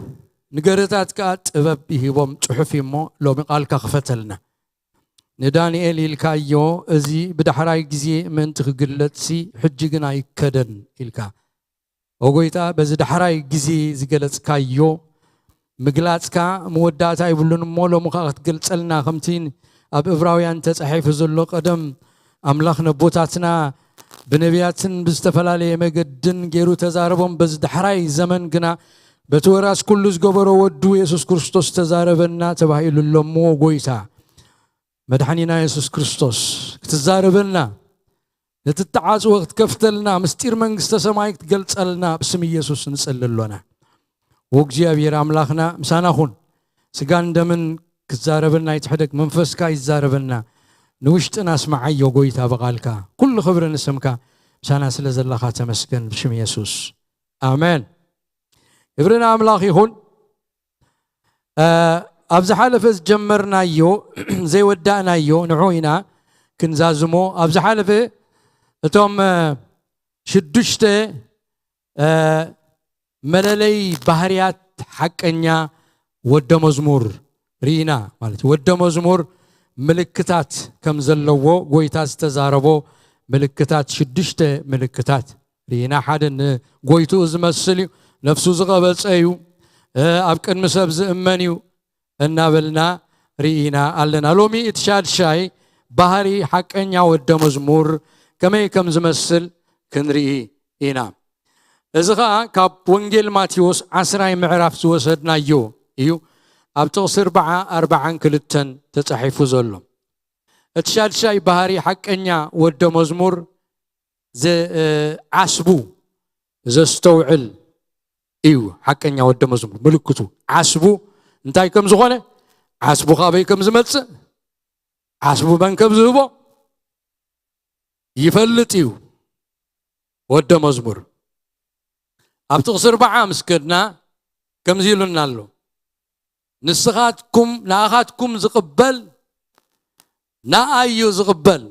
ንገረታት ከኣ ጥበብ ይሂቦም ጽሑፍ እዩ እሞ፣ ሎሚ ቃልካ ክፈተልና። ንዳንኤል ኢልካዮ፣ እዚ ብዳሕራይ ግዜ ምእንቲ ክግለጽሲ፣ ሕጂ ግን ኣይከደን ኢልካ። ኦ ጎይታ፣ በዚ ዳሕራይ ግዜ ዝገለጽካዮ ምግላጽካ መወዳእታ ይብሉን እሞ፣ ሎሚ ከኣ ክትገልጸልና፣ ከምቲ ኣብ እብራውያን ተጻሒፉ ዘሎ፣ ቀደም ኣምላኽ ነቦታትና ብነቢያትን ብዝተፈላለየ መገድን ገይሩ ተዛረቦም፣ በዚ ዳሕራይ ዘመን ግና በቲ ወራስ ኩሉ ዝገበሮ ወዱ የሱስ ክርስቶስ ተዛረበና ተባሂሉ ኣሎ እሞ፣ ጎይታ መድሓኒና የሱስ ክርስቶስ ክትዛረበና፣ ነቲ ተዓጽወ ክትከፍተልና፣ ምስጢር መንግስተ ሰማይ ክትገልጸልና ብስም ኢየሱስ ንጽሊ ኣሎና። ወእግዚኣብሔር ኣምላኽና ምሳና ኩን። ስጋን ደምን ክዛረበና ይትሕደግ፣ መንፈስካ ይዛረበና። ንውሽጥና ኣስምዓዮ ጎይታ ብቓልካ። ኩሉ ክብሪ ንስምካ። ምሳና ስለ ዘለኻ ተመስገን ብሽም የሱስ። ኣሜን። ክብሪ ንኣምላኽ ይኹን። እ፣ ኣብ ዝሓለፈ ዝጀመርናዮ ዘይወዳእናዮ ንዑ ኢና ክንዛዝሞ። ኣብ ዝሓለፈ እቶም፣ እ፣ ሽዱሽተ፣ እ፣ መለለይ ባህርያት ሓቀኛ ወደ መዝሙር ርኢና። ማለት ወደ መዝሙር ምልክታት ከም ዘለዎ ጎይታ ዝተዛረቦ ምልክታት፣ ሽዱሽተ ምልክታት ርኢና። ሓደ ንጎይትኡ ዝመስል እዩ፣ ነፍሱ ዝቐበጸ እዩ፣ እ፣ ኣብ ቅድሚ ሰብ ዝእመን እዩ እናበልና ርኢና ኣለና። ሎሚ እቲ ሻድሻይ ባህሪ ሓቀኛ ወደ መዝሙር ከመይ ከም ዝመስል ክንርኢ ኢና። እዚ ኸኣ ካብ ወንጌል ማቴዎስ ዓስራይ ምዕራፍ ዝወሰድናዮ እዩ። ኣብ ጥቕሲ ኣርባዓ፣ ኣርባዓን ክልተን ተጻሒፉ ዘሎ። እቲ ሻድሻይ ባህሪ ሓቀኛ ወደ መዝሙር ዘ-፣ እ፣ ዓስቡ ዘስተውዕል እዩ። ሓቀኛ ወደ መዝሙር ምልክቱ ዓስቡ እንታይ ከም ዝኾነ፣ ዓስቡ ካበይ ከም ዝመጽእ፣ ዓስቡ መን ከም ዝህቦ ይፈልጥ እዩ። ወደ መዝሙር ኣብ ጥቕሲ ኣርባዓ ምስ ከድና ከምዚ ኢሉና ኣሎ። ንስኻትኩም፣ ንኣኻትኩም ዝቕበል ንኣይ እዩ ዝቕበል።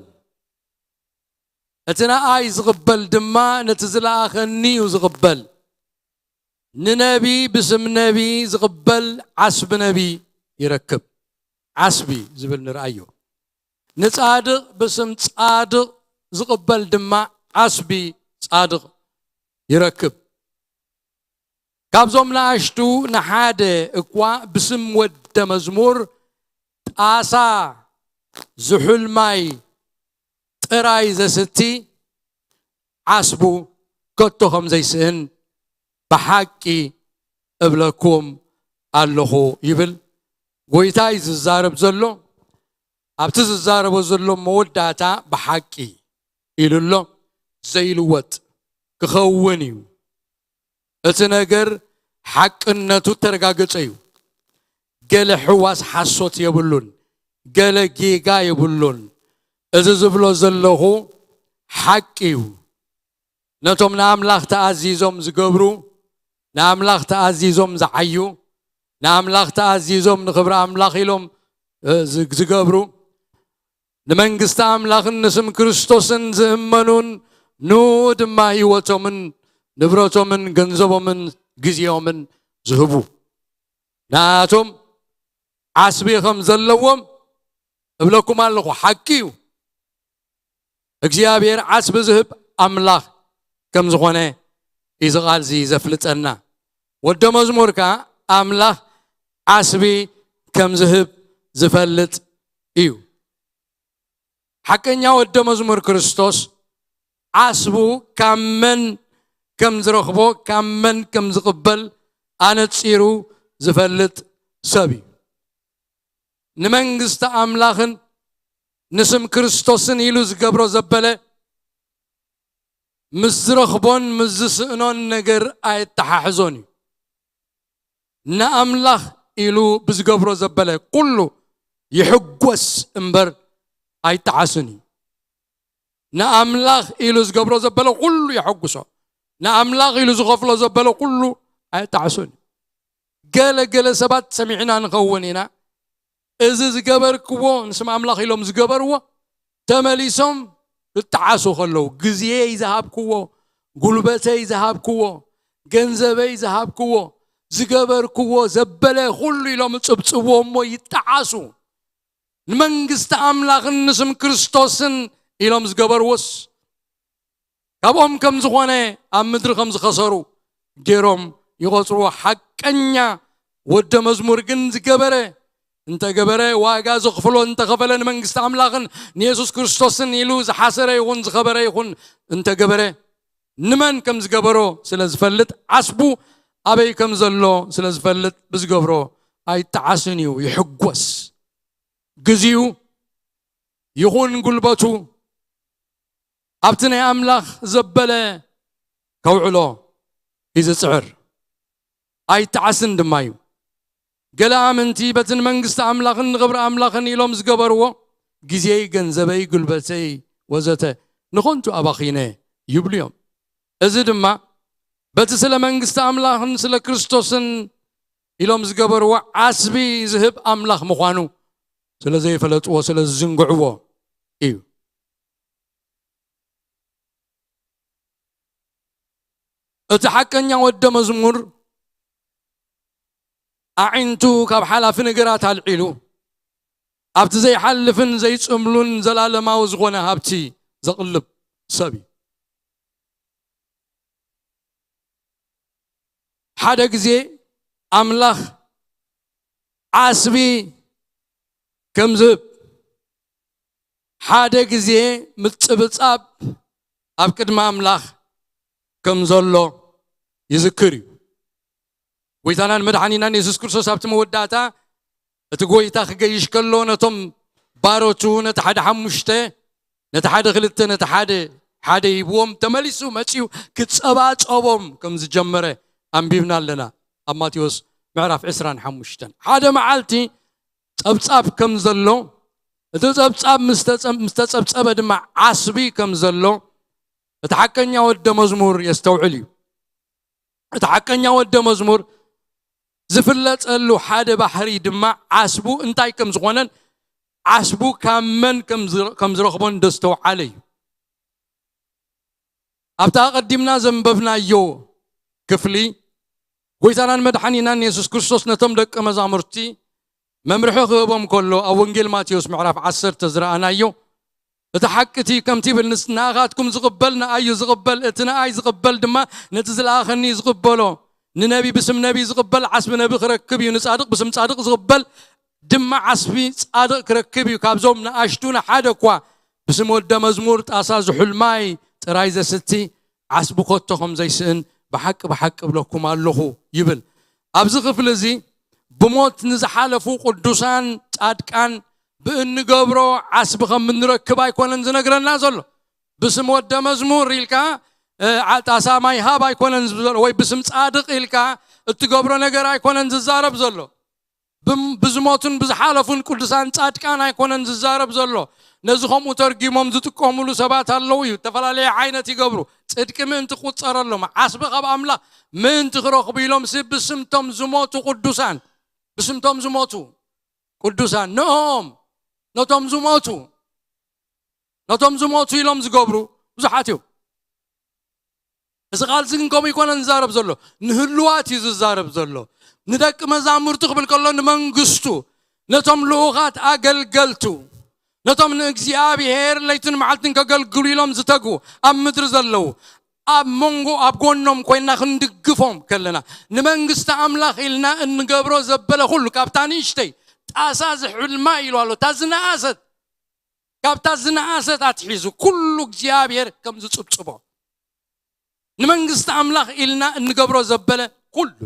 እቲ ንኣይ ዝቕበል ድማ ነቲ ዝለኣኸኒ እዩ ዝቕበል። ንነቢ ብስም ነቢ ዝቕበል ዓስቢ ነቢ ይረክብ። ዓስቢ ዝብል ንርኣዮ። ንጻድቕ ብስም ጻድቕ ዝቕበል ድማ ዓስቢ ጻድቕ ይረክብ። ካብዞም ንኣሽቱ ንሓደ እኳ ብስም ወደ መዝሙር ጣሳ ዝሑል ማይ ጥራይ ዘስቲ ዓስቡ ከቶ ከም ዘይስእን ብሓቂ እብለኩም ኣለኹ ይብል። ጎይታ እዩ ዝዛረብ ዘሎ። ኣብቲ ዝዛረቦ ዘሎ መወዳእታ ብሓቂ ኢሉ ኣሎ። ዘይልወጥ ክኸውን እዩ። እቲ ነገር ሓቅነቱ ተረጋገጸ እዩ። ገለ ሕዋስ ሓሶት የብሉን፣ ገለ ጌጋ የብሉን። እዚ ዝብሎ ዘለኹ ሓቂ እዩ። ነቶም ንኣምላኽ ተኣዚዞም ዝገብሩ፣ ንኣምላኽ ተኣዚዞም ዝዓዩ፣ ንኣምላኽ ተኣዚዞም ንኽብሪ ኣምላኽ ኢሎም፣ እ፣ ዝ-፣ ዝገብሩ፣ ንመንግስቲ ኣምላኽን ንስም ክርስቶስን ዝእመኑን፣ ንኡ ድማ ህይወቶምን ንብረቶምን ገንዘቦምን ግዜኦምን ዝህቡ፣ ንኣቶም ዓስቢ ከም ዘለዎም እብለኩም ኣለኹ። ሓቂ እዩ። እግዚኣብሔር ዓስቢ ዝህብ ኣምላኽ ከም ዝኾነ እዩ እዚ ቃል እዚ ዘፍልጠና። ወደ መዝሙር ከኣ ኣምላኽ ዓስቢ ከም ዝህብ ዝፈልጥ እዩ። ሓቀኛ ወደ መዝሙር ክርስቶስ ዓስቡ ካብ መን ከም ዝረኽቦ፣ ካብ መን ከም ዝቕበል ኣነጺሩ ዝፈልጥ ሰብ እዩ። ንመንግስቲ ኣምላኽን ንስም ክርስቶስን ኢሉ ዝገብሮ ዘበለ ምስ ዝረኽቦን ምስ ዝስእኖን ነገር ኣየተሓሕዞን እዩ። ንኣምላኽ ኢሉ ብዝገብሮ ዘበለ ኩሉ ይሕጎስ እምበር ኣይጠዓስን እዩ። ንኣምላኽ ኢሉ ዝገብሮ ዘበለ ኩሉ የሐጉሶ። ንኣምላኽ ኢሉ ዝኸፍሎ ዘበለ ኩሉ ኣየጣዕሶን እዩ። ገለ ገለ ሰባት ሰሚዕና ንኸውን ኢና። እዚ ዝገበርክዎ፣ ንስም ኣምላኽ ኢሎም ዝገበርዎ፣ ተመሊሶም ክጠዓሱ ከለዉ፣ ግዜይ ዝሃብክዎ፣ ጉልበተይ ዝሃብክዎ፣ ገንዘበይ ዝሃብክዎ፣ ዝገበርክዎ ዘበለ ኩሉ ኢሎም ይጽብጽብዎ እሞ ይጠዓሱ። ንመንግስቲ ኣምላኽን ንስም ክርስቶስን ኢሎም ዝገበርዎስ፣ ካብኦም ከም ዝኾነ፣ ኣብ ምድሪ ከም ዝኸሰሩ ገይሮም ይቖጽርዎ። ሓቀኛ ወደ መዝሙር ግን ዝገበረ እንተገበረ፣ ዋጋ ዘኽፍሎ እንተኸፈለ፣ ንመንግስቲ ኣምላኽን ንየሱስ ክርስቶስን ኢሉ ዝሓሰረ ይኹን ዝኸበረ ይኹን እንተገበረ፣ ንመን ከም ዝገበሮ ስለ ዝፈልጥ፣ ዓስቡ ኣበይ ከም ዘሎ ስለ ዝፈልጥ፣ ብዝገብሮ ኣይጠዓስን እዩ፣ ይሕጎስ። ግዜኡ ይኹን ጉልበቱ ኣብቲ ናይ ኣምላኽ ዘበለ ከውዕሎ እዩ ዝጽዕር። ኣይጠዓስን ድማ እዩ። ገለ ኣመንቲ በቲ ንመንግስቲ ኣምላኽን ንኽብሪ ኣምላኽን ኢሎም ዝገበርዎ፣ ግዜይ፣ ገንዘበይ፣ ጉልበተይ ወዘተ ንኸንቱ ኣባኺነ ይብሉ እዮም። እዚ ድማ በቲ ስለ መንግስቲ ኣምላኽን ስለ ክርስቶስን ኢሎም ዝገበርዎ ዓስቢ ዝህብ ኣምላኽ ምዃኑ ስለ ዘይፈለጥዎ፣ ስለ ዝዝንግዕዎ እዩ። እቲ ሓቀኛ ወደ መዝሙር ኣዒንቱ ካብ ሓላፊ ነገራት ኣልዒሉ ኣብቲ ዘይሓልፍን ዘይጽምሉን ዘላለማዊ ዝኾነ ሃብቲ ዘቕልብ ሰብ እዩ። ሓደ ግዜ ኣምላኽ ዓስቢ ከም ዝህብ፣ ሓደ ግዜ ምጽብጻብ ኣብ ቅድሚ ኣምላኽ ከም ዘሎ ይዝክር እዩ። ጎይታናን መድሓኒናን የሱስ ክርስቶስ ኣብቲ መወዳእታ እቲ ጎይታ ክገይሽ ከሎ ነቶም ባሮቱ ነቲ ሓደ ሓሙሽተ፣ ነቲ ሓደ ክልተ፣ ነቲ ሓደ ሓደ ሂብዎም ተመሊሱ መጺኡ ክጸባጸቦም ከም ዝጀመረ ኣንቢብና ኣለና። ኣብ ማቴዎስ ምዕራፍ ዕስራን ሓሙሽተን ሓደ መዓልቲ ጸብጻብ ከም ዘሎ፣ እቲ ጸብጻብ ምስ ተጸ-፣ ምስ ተጸብጸበ ድማ ዓስቢ ከም ዘሎ እቲ ሓቀኛ ወደ መዝሙር የስተውዕል እዩ። እቲ ሓቀኛ ወደ መዝሙር ዝፍለጠሉ ሓደ ባህሪ ድማ ዓስቡ እንታይ ከም ዝኾነን ዓስቡ ካብ መን ከም ዝረ-፣ ከም ዝረኽቦን ደስተውዓለ እዩ። ኣብታ ኣቐዲምና ዘንበብናዮ ክፍሊ ጎይታናን መድሓኒናን የሱስ ክርስቶስ ነቶም ደቀ መዛሙርቲ መምርሒ ክህቦም ከሎ ኣብ ወንጌል ማቴዎስ ምዕራፍ ዓሰርተ ዝረኣናዮ እቲ ሓቂ እቲ ከምቲ ይብል፣ ንስ-፣ ንኣኻትኩም ዝቕበል ንኣዩ ዝቕበል፣ እቲ ንኣይ ዝቕበል ድማ ነቲ ዝለኣኸኒ ዝቕበሎ። ንነቢ ብስም ነቢ ዝቕበል ዓስቢ ነቢ ክረክብ እዩ፣ ንጻድቕ ብስም ጻድቕ ዝቕበል ድማ ዓስቢ ጻድቕ ክረክብ እዩ። ካብዞም ንኣሽቱ ንሓደ እኳ ብስም ወደ መዝሙር ጣሳ ዝሑል ማይ ጥራይ ዘስቲ ዓስቢ ከቶ ከም ዘይስእን ብሓቂ ብሓቂ እብለኩም ኣለኹ ይብል። ኣብዚ ክፍሊ እዚ ብሞት ንዝሓለፉ ቅዱሳን ጻድቃን ብእንገብሮ ዓስቢ ከም እንረክብ ኣይኮነን ዝነግረና ዘሎ። ብስም ወደ መዝሙር ኢልካ፣ እ፣ ዓ-፣ ጣሳ ማይ ሃብ ኣይኮነን ዝብል ዘሎ፣ ወይ ብስም ጻድቕ ኢልካ እትገብሮ ነገር ኣይኮነን ዝዛረብ ዘሎ። ብም-፣ ብዝሞቱን ብዝሓለፉን ቅዱሳን ጻድቃን ኣይኮነን ዝዛረብ ዘሎ። ነዚ ከምኡ ተርጊሞም ዝጥቀሙሉ ሰባት ኣለዉ እዩ። ዝተፈላለየ ዓይነት ይገብሩ። ጽድቂ ምእንቲ ክቁጸረሎም፣ ዓስቢ ካብ ኣምላኽ ምእንቲ ክረኽቡ ኢሎም ሲ ብስምቶም ዝሞቱ ቅዱሳን፣ ብስምቶም ዝሞቱ ቅዱሳን፣ ንኦም፣ ነቶም ዝሞቱ፣ ነቶም ዝሞቱ ኢሎም ዝገብሩ ብዙሓት እዮም። እዚ ቃል እዚ ግን ከምኡ ይኮነን ዝዛረብ ዘሎ፣ ንህልዋት እዩ ዝዛረብ ዘሎ። ንደቂ መዛሙርቱ ክብል ከሎ ንመንግስቱ፣ ነቶም ልኡኻት ኣገልገልቱ፣ ነቶም ንእግዚኣብሔር ለይትን መዓልትን ከገልግሉ ኢሎም ዝተጉ ኣብ ምድሪ ዘለዉ፣ ኣብ መንጎ፣ ኣብ ጎኖም ኮይና ክንድግፎም ከለና፣ ንመንግስቲ ኣምላኽ ኢልና እንገብሮ ዘበለ ኩሉ፣ ካብታ ንእሽተይ ጣሳ ዝሕብል ማይ ኢሉ ኣሎ፣ እታ ዝነኣሰት፣ ካብታ ዝነኣሰት ኣትሒዙ ኩሉ እግዚኣብሔር ከም ዝጽብጽቦ፣ ንመንግስቲ ኣምላኽ ኢልና እንገብሮ ዘበለ ኩሉ፣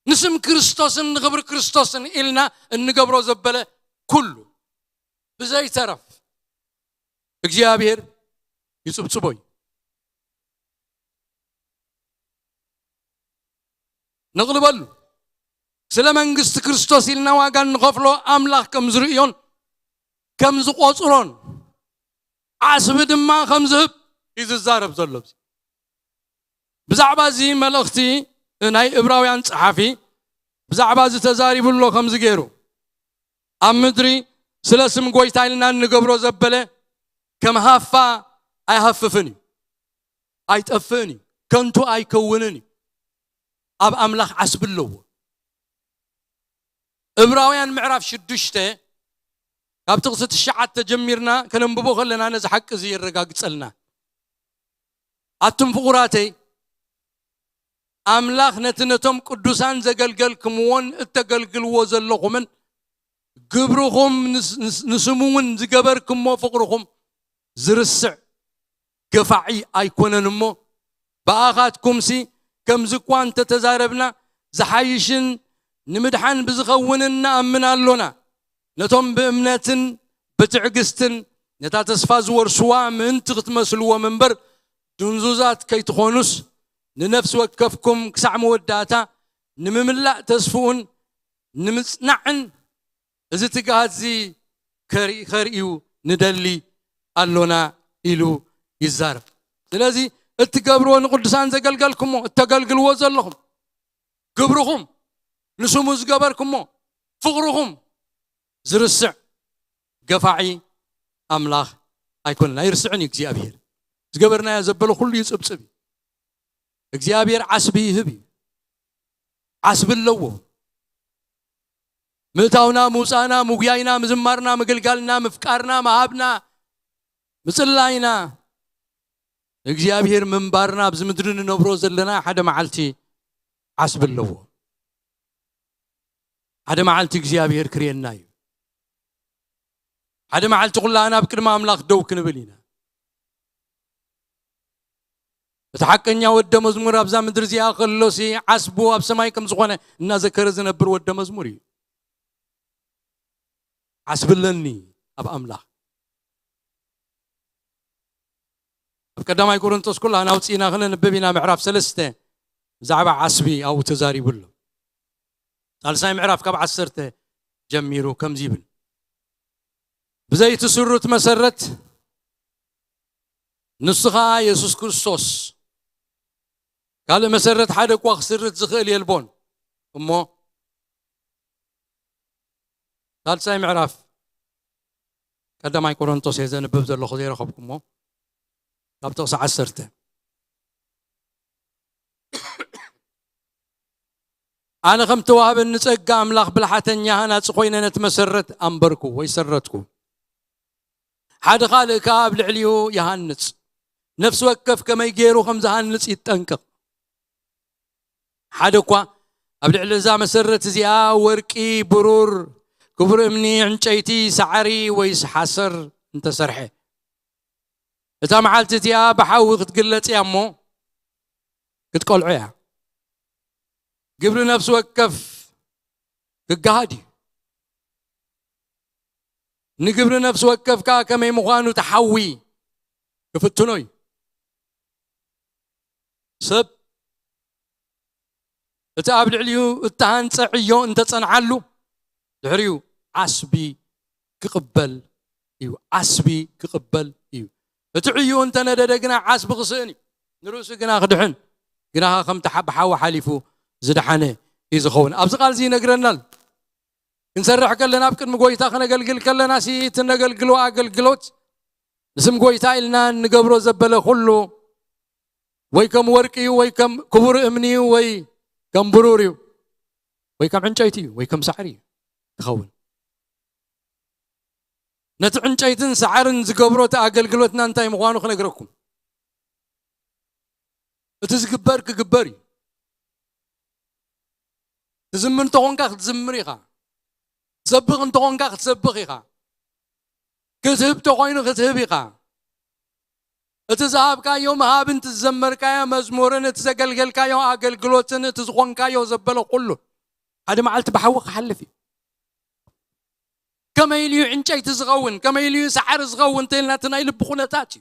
ንስም ክርስቶስን ንኽብሪ ክርስቶስን ኢልና እንገብሮ ዘበለ ኩሉ ብዘይተረፍ እግዚኣብሔር ይጽብጽቦ እዩ። ነቕልበሉ። ስለ መንግስቲ ክርስቶስ ኢልና ዋጋ እንኸፍሎ ኣምላኽ ከም ዝርእዮን ከም ዝቖጽሮን ዓስቢ ድማ ከም ዝህብ እዩ ዝዛረብ ዘሎ። ብዛዕባ እዚ መልእኽቲ ናይ ዕብራውያን ጸሓፊ ብዛዕባ እዚ ተዛሪቡ ኣሎ። ከምዚ ገይሩ፣ ኣብ ምድሪ ስለ ስም ጎይታ ኢልና እንገብሮ ዘበለ ከም ሃፋ ኣይሃፍፍን እዩ፣ ኣይጠፍእን እዩ፣ ከንቱ ኣይከውንን እዩ። ኣብ ኣምላኽ ዓስቢ ኣለዎ። ዕብራውያን ምዕራፍ ሽዱሽተ ካብ ጥቕሲ ትሽዓተ ጀሚርና ከነንብቦ ከለና ነዚ ሓቂ እዚ የረጋግጸልና። ኣቱም ፍቑራተይ፣ ኣምላኽ ነቲ ነቶም ቅዱሳን ዘገልገልክምዎን እተገልግልዎ ዘለኹምን ግብርኹም ንስ-፣ ንስ-፣ ንስሙ እውን ዝገበርክሞ ፍቕርኹም ዝርስዕ ገፋዒ ኣይኮነን እሞ፣ ብኣኻትኩምሲ ከምዚ እኳ እንተተዛረብና፣ ዝሓይሽን ንምድሓን ብዝኸውንን ንኣምን ኣሎና። ነቶም ብእምነትን ብትዕግስትን ነታ ተስፋ ዝወርስዋ ምእንቲ ክትመስልዎም እምበር፣ ድንዙዛት ከይትኾኑስ፣ ንነፍሲ ወከፍኩም ክሳዕ መወዳእታ ንምምላእ ተስፍኡን ንምጽናዕን እዚ ትግሃት እዚ ከርኢ-፣ ከርእዩ ንደሊ ኣሎና ኢሉ ይዛረብ። ስለዚ እትገብርዎ ንቅዱሳን ዘገልገልኩሞ፣ እተገልግልዎ ዘለኹም፣ ግብርኹም፣ ንስሙ ዝገበርኩሞ፣ ፍቕርኹም ዝርስዕ ገፋዒ ኣምላኽ ኣይኮነን። ኣይርስዕን እዩ እግዚኣብሔር። ዝገበርናዮ ዘበለ ኩሉ ይጽብጽብ እዩ። እግዚኣብሔር ዓስቢ ይህብ እዩ። ዓስቢ ኣለዎ። ምእታውና፣ ምውፃእና፣ ምጉያይና፣ ምዝማርና፣ ምግልጋልና፣ ምፍቃርና፣ ምሃብና፣ ምፅላይና፣ እግዚኣብሔር ምንባርና፣ ኣብዚ ምድሪ ንነብሮ ዘለና ሓደ መዓልቲ ዓስቢ ኣለዎ። ሓደ መዓልቲ እግዚኣብሔር ክርእየና እዩ። ሓደ መዓልቲ ኩላህና ኣብ ቅድሚ ኣምላኽ ደው ክንብል ኢና። እቲ ሓቀኛ ወደ መዝሙር ኣብዛ ምድሪ እዚኣ ከሎሲ ዓስቡ ኣብ ሰማይ ከም ዝኾነ እናዘከረ ዝነብር ወደ መዝሙር እዩ። ዓስቢ ኣለኒ ኣብ ኣምላኽ። ኣብ ቀዳማይ ቆሮንቶስ ኩላህና ኣውፂእና ክነንብብ ኢና። ምዕራፍ ሰለስተ ብዛዕባ ዓስቢ ኣብኡ ተዛሪቡ ኣሎ። ሳልሳይ ምዕራፍ ካብ ዓሰርተ ጀሚሩ ከምዚ ይብል፣ ብዘይቲ ስሩት መሰረት ንሱ ኸዓ የሱስ ክርስቶስ፣ ካልእ መሰረት ሓደ እኳ ክስርት ዝኽእል የልቦን። እሞ ሳልሳይ ምዕራፍ ቀዳማይ ቆሮንቶስ እየ ዘንብብ ዘለኹ፣ ዘይረኸብኩሞ፣ ካብ ጥቕሲ ዓሰርተ፣ ኣነ ከም ተዋህበኒ ጸጋ ኣምላኽ ብልሓተኛ ሃናጺ ኮይነ ነቲ መሰረት ኣንበርኩ ወይ ሰረትኩ። ሓደ ካልእ ከኣ ኣብ ልዕሊኡ ይሃንጽ። ነፍሲ ወከፍ ከመይ ገይሩ ከም ዝሃንጽ ይጠንቀቕ። ሓደ እኳ ኣብ ልዕሊ እዛ መሰረት እዚኣ ወርቂ፣ ብሩር፣ ክቡር እምኒ፣ ዕንጨይቲ፣ ሳዕሪ ወይስ ሓሰር እንተሰርሐ፣ እታ መዓልቲ እቲኣ ብሓዊ ክትግለጽ እያ እሞ ክትቀልዖ እያ። ግብሪ ነፍሲ ወከፍ ክገሃድ እዩ። ንግብሪ ነፍሲ ወከፍ ከኣ ከመይ ምዃኑ እቲ ሓዊ ክፍትኖ እዩ። ሰብ እቲ ኣብ ልዕሊኡ እተሃንጸ ዕዮ እንተጸንዓሉ፣ ድሕሪኡ ዓስቢ ክቕበል እዩ። ዓስቢ ክቕበል እዩ። እቲ ዕዮ እንተነደደ ግና ዓስቢ ክስእን እዩ። ንርእሱ ግና ክድሕን፣ ግናኸ ከምቲ ሓ-፣ ብሓዊ ሓሊፉ ዝደሓነ እዩ ዝኸውን። ኣብዚ ቃል እዚ ይነግረናል። ክንሰርሕ ከለና፣ ኣብ ቅድሚ ጎይታ ክነገልግል ከለና ሲ፣ እቲ ነገልግሎ ኣገልግሎት ንስም ጎይታ ኢልና እንገብሮ ዘበለ ኩሉ ወይ ከም ወርቂ እዩ፣ ወይ ከም ክቡር እምኒ እዩ፣ ወይ ከም ብሩር እዩ፣ ወይ ከም ዕንጨይቲ እዩ፣ ወይ ከም ሳዕሪ እዩ ትኸውን። ነቲ ዕንጨይትን ሳዕርን ዝገብሮ እቲ ኣገልግሎትና እንታይ ምዃኑ ክነግረኩም። እቲ ዝግበር ክግበር እዩ። ትዝምር እንተኾንካ ክትዝምር ኢኻ። ትሰብኽ እንተኾንካ ክትሰብኽ ኢኻ። ክትህብ ተኾይኑ ክትህብ ኢኻ። እቲ ዝሃብካዮ ምሃብን እቲ ዝዘመርካዮ መዝሙርን እቲ ዘገልገልካዮ ኣገልግሎትን እቲ ዝኾንካዮ ዘበለ ኩሉ ሓደ መዓልቲ ብሓዊ ክሓልፍ እዩ። ከመይ ኢሉ እዩ ዕንጨይቲ ዝኸውን? ከመይ ኢሉ እዩ ሳዕሪ ዝኸውን? እንተኢልና እቲ ናይ ልቢ ኩነታት እዩ።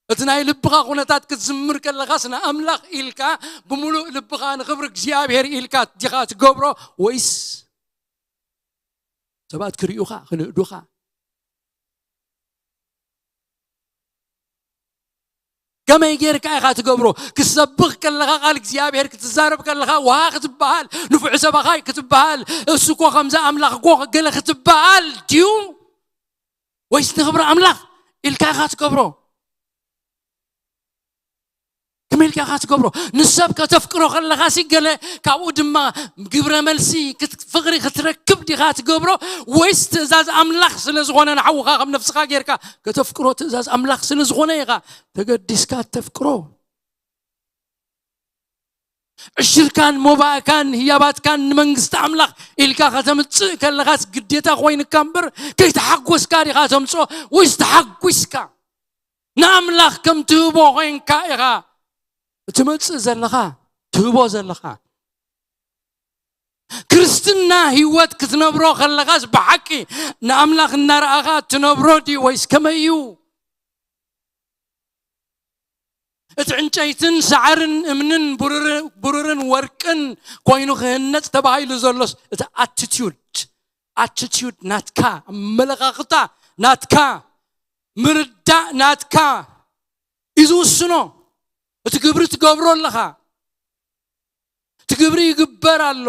እቲ ናይ ልብኻ ኩነታት ክትዝምር ከለኻስ ንኣምላኽ ኢልካ ብምሉእ ልብኻ ንኽብሪ እግዚኣብሔር ኢልካ ዲኻ ትገብሮ ወይስ ሰባት ክርእዩኻ፣ ክንእዱኻ? ከመይ ጌርካ ኢኻ ትገብሮ? ክትሰብኽ ከለኻ፣ ቃል እግዚኣብሔር ክትዛረብ ከለኻ፣ ውሃ ክትበሃል፣ ንፉዕ ሰባኻይ ክትበሃል፣ እሱ እኮ ከምዚ ኣምላኽ እኮ ገለ ክትበሃል ድዩ? ወይስ ንኽብሪ ኣምላኽ ኢልካ ኢኻ ትገብሮ? ከመይ ኢልካ ኢኻ ትገብሮ? ንሰብ ከተፍቅሮ ከለኻ ሲ ገለ ካብኡ ድማ ግብረ መልሲ ክት-፣ ፍቕሪ ክትረክብ ዲኻ ትገብሮ? ወይስ ትእዛዝ ኣምላኽ ስለ ዝኾነ ንሓውኻ ከም ነፍስኻ ጌርካ ከተፍቅሮ ትእዛዝ ኣምላኽ ስለ ዝኾነ ኢኻ ተገዲስካ ተፍቅሮ? ዕሽርካን ሞባእካን ህያባትካን ንመንግስቲ ኣምላኽ ኢልካ ከተምጽእ ከለኻስ ግዴታ ኮይንካ እምበር ከይተሓጎስካ ዲኻ ተምጽኦ ወይስ ተሓጒስካ ንኣምላኽ ከም ትህቦ ኮይንካ ኢኻ እትመጽእ ዘለኻ ትህቦ ዘለኻ? ክርስትና ህይወት ክትነብሮ ከለኻስ ብሓቂ ንኣምላኽ እናረኣኻ ትነብሮ ድዩ ወይስ ከመይ እዩ? እቲ ዕንጨይትን ሳዕርን እምንን ብሩር- ብሩርን ወርቅን ኮይኑ ክህነጽ ተባሂሉ ዘሎስ እቲ ኣቲቲዩድ ኣቲቲዩድ ናትካ፣ ኣመለኻኽታ ናትካ፣ ምርዳእ ናትካ እዩ ዝውስኖ። እቲ ግብሪ ትገብሮ ኣለኻ። እቲ ግብሪ ይግበር ኣሎ።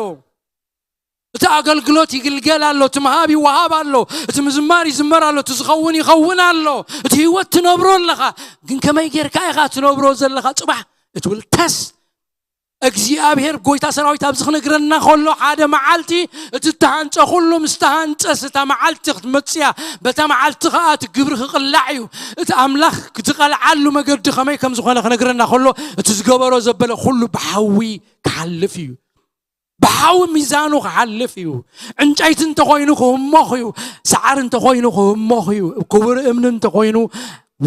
እቲ ኣገልግሎት ይግልገል ኣሎ። እቲ ምሃብ ይወሃብ ኣሎ። እቲ ምዝማር ይዝመር ኣሎ። እቲ ዝኸውን ይኸውን ኣሎ። እቲ ህይወት ትነብሮ ኣለኻ። ግን ከመይ ጌርካ ኢኻ ትነብሮ ዘለኻ? ጽባሕ it will test እግዚኣብሔር ጎይታ ሰራዊት ኣብዚ ክነግረና ከሎ ሓደ መዓልቲ እቲ እተሃንጸ ኩሉ ምስ ተሃንጸስ እታ መዓልቲ ክትመጽያ በታ መዓልቲ ከኣ እቲ ግብሪ ክቕላዕ እዩ። እቲ ኣምላኽ ክትቐልዓሉ መገዲ ከመይ ከም ዝኾነ ክነግረና ከሎ እቲ ዝገበሮ ዘበለ ኩሉ ብሓዊ ክሓልፍ እዩ። ብሓዊ ሚዛኑ ክሓልፍ እዩ። ዕንጨይቲ እንተኾይኑ ክህሞኽ እዩ። ሰዓር እንተኾይኑ ክህሞኽ እዩ። ክቡር እምኒ እንተኾይኑ፣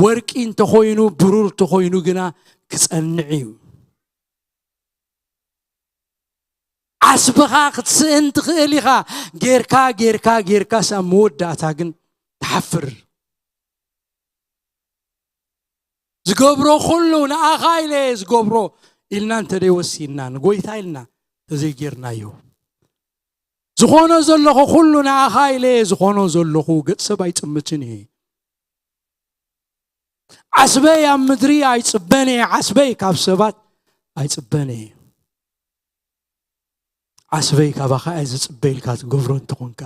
ወርቂ እንተኾይኑ፣ ብሩር እንተኾይኑ ግና ክጸንዕ እዩ። ዓስብኻ ክትስእን ትኽእል ኢኻ። ጌርካ ጌርካ ጌርካ ሳብ መወዳእታ ግን ትሓፍር። ዝገብሮ ኩሉ ንኣኻ ኢለ እየ ዝገብሮ ኢልና እንተ ደይወሲንና፣ ንጎይታ ኢልና ተዘይጌርናዮ፣ ዝኾኖ ዘለኹ ኩሉ ንኣኻ ኢለ እየ ዝኾኖ ዘለኹ፣ ገጽ ሰብ ኣይጥምትን እየ። ዓስበይ ኣብ ምድሪ ኣይጽበን እየ፣ ዓስበይ ካብ ሰባት ኣይጽበን እየ። ዓስበይ ካባኻ እየ ዝጽበ ኢልካ ትገብሮ እንተኾንካ፣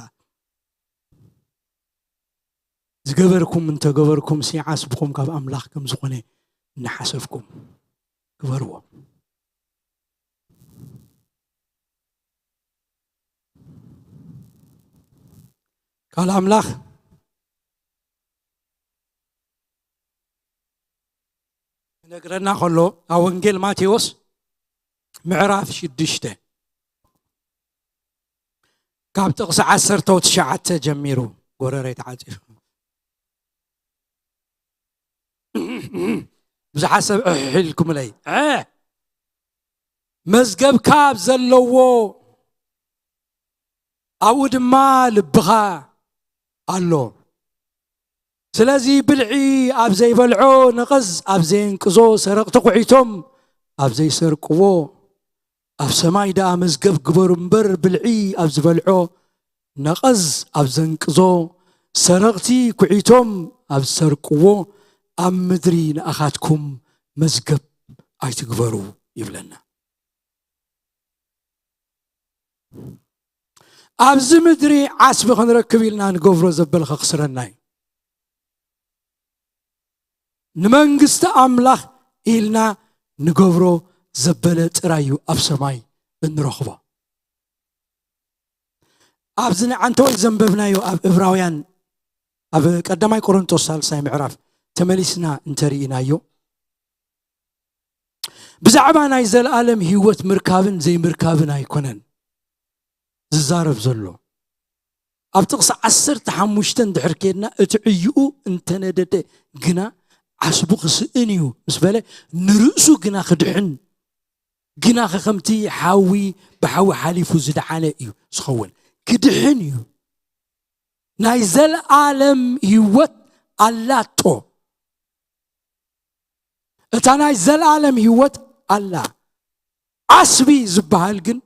ዝገበርኩም እንተገበርኩም ሲ ዓስብኹም ካብ ኣምላኽ ከም ዝኾነ እናሓሰብኩም ግበርዎ። ካልእ ኣምላኽ ክነግረና ከሎ ኣብ ወንጌል ማቴዎስ ምዕራፍ ሽዱሽተ ካብ ጥቕሲ ዓሰርተ ትሽዓተ ጀሚሩ ጎረረይ ተዓጺፉ ብዙሓት ሰብ እሕ ኢልኩምለይ። ዐ፣ መዝገብካ ኣብ ዘለዎ ኣብኡ ድማ ልብኻ ኣሎ። ስለዚ ብልዒ ኣብ ዘይበልዖ፣ ነቐዝ ኣብ ዘየንቅዞ፣ ሰረቕቲ ኩዒቶም ኣብ ዘይሰርቅዎ፣ ኣብ ሰማይ ደኣ መዝገብ ግበሩ እምበር፣ ብልዒ ኣብ ዝበልዖ፣ ነቐዝ ኣብ ዘንቅዞ፣ ሰረቕቲ ኩዒቶም ኣብ ዝሰርቅዎ፣ ኣብ ምድሪ ንኣኻትኩም መዝገብ ኣይትግበሩ ይብለና። ኣብዚ ምድሪ ዓስቢ ክንረክብ ኢልና ንገብሮ ዘበለ ከኽስረና እዩ። ንመንግስቲ ኣምላኽ ኢልና ንገብሮ ዘበለ ጥራይ እዩ ኣብ ሰማይ እንረኽቦ። ኣብዚ ንዓንተወይ ዘንበብናዮ ኣብ እብራውያን፣ ኣብ ቀዳማይ ቆሮንቶስ ሳልሳይ ምዕራፍ ተመሊስና እንተርኢናዮ፣ ብዛዕባ ናይ ዘለኣለም ህይወት ምርካብን ዘይምርካብን ኣይኮነን ዝዛረብ ዘሎ። ኣብ ጥቕሲ ዓሰርተ ሓሙሽተ እንድሕር ከድና፣ እቲ ዕይኡ እንተነደደ ግና ዓስቡ ክስእን እዩ ምስ በለ፣ ንርእሱ ግና ክድሕን፣ ግና ከ ከምቲ ሓዊ ብሓዊ ሓሊፉ ዝደሓነ እዩ ዝኸውን። ክድሕን እዩ። ናይ ዘለኣለም ህይወት ኣላቶ። እታ ናይ ዘለኣለም ህይወት ኣላ። ዓስቢ ዝበሃል ግን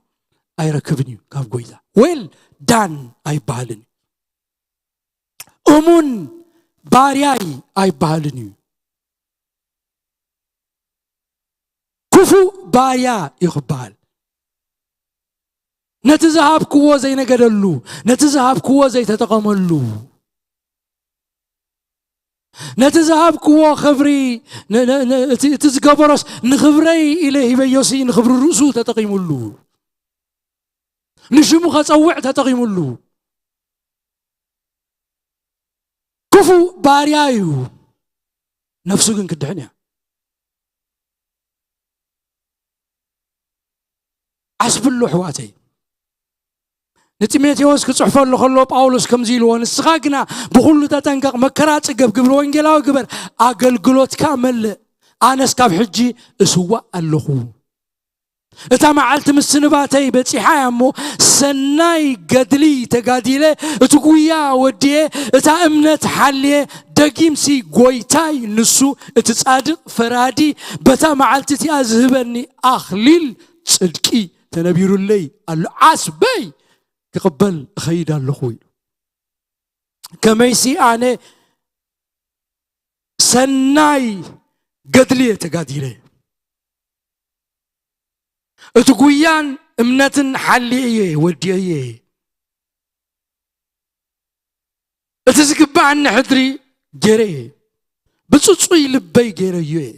ኣይረክብን እዩ ካብ ጎይታ። ዌል ዳን ኣይበሃልን እዩ። እሙን ባርያይ ኣይበሃልን እዩ። ክፉእ ባርያ እዩ ክበሃል። ነቲ ዝሃብክዎ ዘይነገደሉ፣ ነቲ ዝሃብክዎ ዘይተጠቐመሉ፣ ነቲ ዝሃብክዎ ክብሪ፣ ን- ን- ን- እቲ እቲ ዝገበሮስ ንኽብረይ ኢለ ሂበዮሲ ንኽብሪ ርእሱ ተጠቒሙሉ፣ ንሽሙ ከጸውዕ ተጠቒሙሉ። ክፉእ ባርያ እዩ። ነፍሱ ግን ክድሕን እያ። ዓስብሉ ኣሕዋተይ። ንጢሞቴዎስ ክጽሕፈሉ ከሎ ጳውሎስ ከምዚ ኢልዎ፣ ንስኻ ግና ብኹሉ ተጠንቀቕ፣ መከራ ጽገብ፣ ግብሪ ወንጌላዊ ግበር፣ ኣገልግሎትካ መልእ፣ ኣነስ ካብ ሕጂ እስዋእ ኣለኹ። እታ መዓልቲ ምስንባተይ በጺሓ እያ እሞ፣ ሰናይ ገድሊ ተጋዲለ፣ እቲ ጉያ ወድየ፣ እታ እምነት ሓልየ፣ ደጊምሲ ጎይታይ ንሱ እቲ ጻድቕ ፈራዲ በታ መዓልቲ እቲኣ ዝህበኒ ኣኽሊል ጽድቂ ተነቢሩለይ ኣሎ። ዓስበይ ክቕበል እኸይድ ኣለኹ ኢሉ። ከመይሲ ኣነ ሰናይ ገድሊ እየ ተጋዲለ፣ እቲ ጉያን እምነትን ሓልየ እየ ወድየ እየ፣ እቲ ዝግባኣኒ ሕድሪ ገይረ እየ፣ ብፅፁይ ልበይ ገይረዮ እየ፣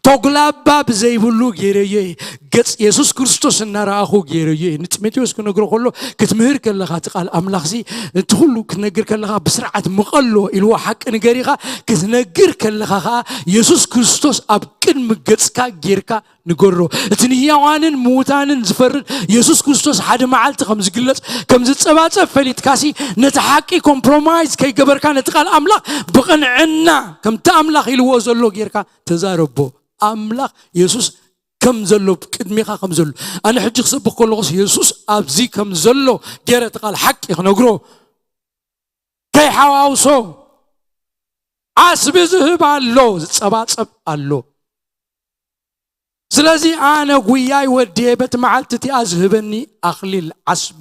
ተጉላባ ብዘይብሉ ገይረዮ እየ፣ ገፅ የሱስ ክርስቶስ እናረኣኹ ገይረዮ እየ። ንጢሞቴዎስ ክነግሮ ከሎ፣ ክትምህር ከለኻ እቲ ቃል ኣምላኽሲ፣ እቲ ኩሉ ክትነግር ከለኻ ብስርዓት ምቐሎ ኢልዎ ሓቂ ንገሪኻ፣ ክትነግር ከለኻ ኸዓ የሱስ ክርስቶስ ኣብ ቅድሚ ገፅካ ጌርካ ንገሮ። እቲ ንህያዋንን ምዉታንን ዝፈርድ የሱስ ክርስቶስ ሓደ መዓልቲ ከም ዝግለጽ፣ ከም ዝጸባጸብ ፈሊጥካሲ፣ ነቲ ሓቂ ኮምፕሮማይዝ ከይገበርካ፣ ነቲ ቃል ኣምላኽ ብቕንዕና ከምቲ ኣምላኽ ኢልዎ ዘሎ ጌርካ ተዛረቦ። ኣምላኽ የሱስ ከም ዘሎ፣ ቅድሚኻ ከም ዘሎ። ኣነ ሕጂ ክሰብኽ ከለኹስ የሱስ ኣብዚ ከም ዘሎ ገይረ እቲ ቃል ሓቂ ክነግሮ። ከይሓዋውሶ ዓስቢ ዝህብ ኣሎ፣ ዝጸባጸብ ኣሎ። ስለዚ ኣነ ጉያይ ወድየ፣ በቲ መዓልቲ እቲኣ ዝህበኒ ኣኽሊል ዓስቢ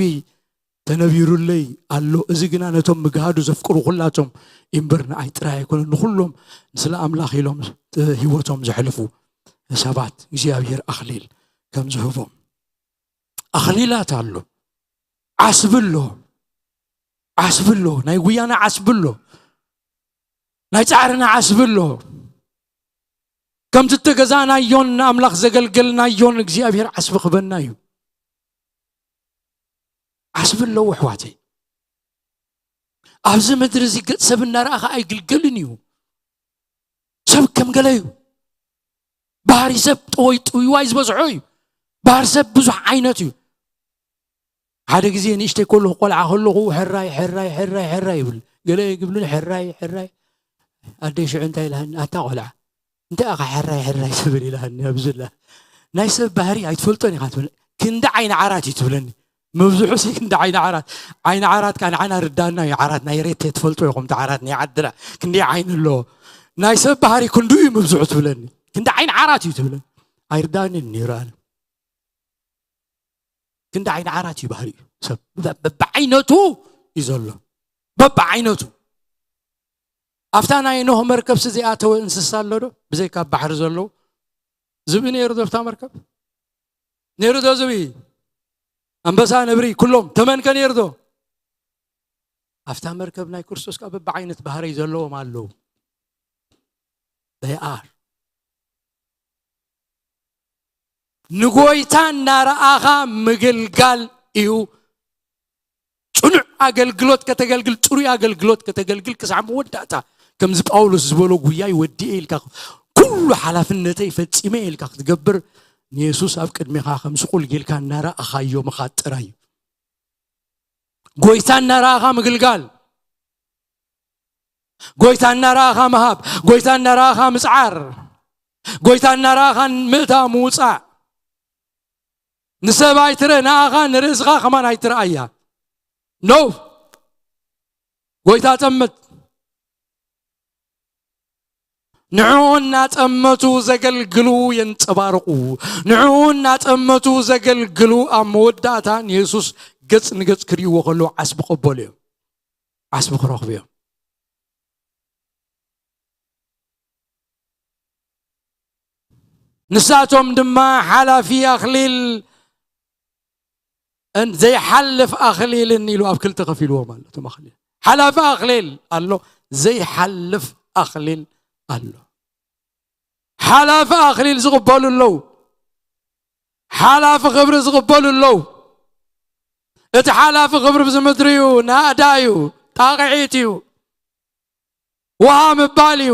ተነቢሩለይ ኣሎ። እዚ ግና ነቶም ምግሃዱ ዘፍቅሩ ኩላቶም እምበር ንኣይ ጥራይ ኣይኮነን፣ ንኹሎም ስለ ኣምላኽ ኢሎም ህይወቶም ዘሕልፉ ሰባት እግዚኣብሔር ኣኽሊል ከም ዝህቦም። ኣኽሊላት ኣሎ፣ ዓስቢ ኣሎ፣ ዓስቢ ኣሎ፣ ናይ ጉያና ዓስቢ ኣሎ፣ ናይ ጻዕርና ዓስቢ ኣሎ። ከምቲ እተገዛእናዮን ንኣምላኽ ዘገልገልናዮን እግዚኣብሔር ዓስቢ ክበና እዩ። ዓስቢ ኣለዎ ኣሕዋተይ። ኣብዚ ምድሪ እዚ ገጽ ሰብ እናረኣኻ ኣይግልገልን እዩ። ሰብ ከም ገለ እዩ። ባህሪ ሰብ ጠወይ ጥውይዋይ ዝበዝሖ እዩ። ባህሪ ሰብ ብዙሕ ዓይነት እዩ። ሓደ ግዜ ንእሽተይ ከለኹ፣ ቆልዓ ከለኹ፣ ሕራይ፣ ሕራይ፣ ሕራይ፣ ሕራይ ይብል። ገለ ይብሉን፣ ሕራይ፣ ሕራይ። ኣደይ ሽዑ እንታይ ኢላሃኒ፣ ኣታ ቆልዓ፣ እንታይ ኢኻ ሕራይ፣ ሕራይ ትብል ኢላሃኒ ኣብዝላ። ናይ ሰብ ባህሪ ኣይትፈልጦን ኢኻ ትብል። ክንዲ ዓይኒ ዓራት እዩ ትብለኒ። መብዝሑ ሲ ክንዲ ዓይኒ ዓራት። ዓይኒ ዓራት ከኣ ንዓና ርዳና እዩ። ዓራት ናይ ሬቴ ትፈልጦ ኢኹም፣ እቲ ዓራት ናይ ዓድና። ክንዲ ዓይኒ ኣለዎ። ናይ ሰብ ባህሪ ክንዱ እዩ መብዝሑ ትብለኒ። ክንዲ ዓይኒ ዓራት እዩ ትብለኒ። ኣይርዳንን ነይሩ ኣነ። ክንዲ ዓይኒ ዓራት እዩ ባህሪኡ። ሰብ በ-፣ በብዓይነቱ እዩ ዘሎ። በብዓይነቱ። ኣብታ ናይ ኖህ መርከብሲ ዘይኣተወ እንስሳ ኣሎ ዶ? ብዘይካ ኣብ ባሕሪ ዘለዉ። ዝብኢ ነይሩ ዶ ኣብታ መርከብ? ነይሩ ዶ ዝብኢ? ኣንበሳ፣ ነብሪ፣ ኩሎም። ተመንከ ነይሩ ዶ? ኣብታ መርከብ ናይ ክርስቶስ ከኣ በብዓይነት ባህሪ ዘለዎም ኣለዉ። They are። ንጎይታ እናረኣኻ ምግልጋል እዩ። ጽኑዕ ኣገልግሎት ከተገልግል፣ ጽሩይ ኣገልግሎት ከተገልግል ክሳዕ መወዳእታ፣ ከምዚ ጳውሎስ ዝበሎ፣ ጉያይ ወዲኤ ኢልካ፣ ኩሉ ሓላፍነተይ ፈጺመ ኢልካ ክትገብር፣ ንየሱስ ኣብ ቅድሚኻ ከም ስቑል ጌልካ እናረኣኻዮ ምኻድ ጥራይ እዩ። ጎይታ እናረኣኻ ምግልጋል፣ ጎይታ እናረኣኻ ምሃብ፣ ጎይታ እናረኣኻ ምጽዓር፣ ጎይታ እናረኣኻ ምእታው ምውጻእ። ንሰብ ኣይትረ፣ ንኣኻ ንርእስኻ ከማን ኣይትረኣያ። ኖ፣ ጎይታ ጠምት። ንዕኡ እናጠመቱ ዘገልግሉ የንጸባርቑ። ንዕኡ እናጠመቱ ዘገልግሉ ኣብ መወዳእታ ንየሱስ ገጽ ንገጽ ክርእይዎ ከለዉ ዓስቢ ክቕበሉ እዮም። ዓስቢ ክረኽቡ እዮም። ንሳቶም ድማ ሓላፊ ኣኽሊል ን ዘይሓልፍ ኣኽሊልን ኢሉ ኣብ ክልተ ከፊልዎም ኣሎ። እቶም ኣኽሊል፣ ሓላፊ ኣኽሊል ኣሎ፣ ዘይሓልፍ ኣኽሊል ኣሎ። ሓላፊ ኣኽሊል ዝቕበሉ ኣለዉ፣ ሓላፊ ክብሪ ዝቕበሉ ኣለዉ። እቲ ሓላፊ ክብሪ ብዚ ምድሪ እዩ፣ ናእዳ እዩ፣ ጣቕዒት እዩ፣ ውሃ ምባል እዩ፣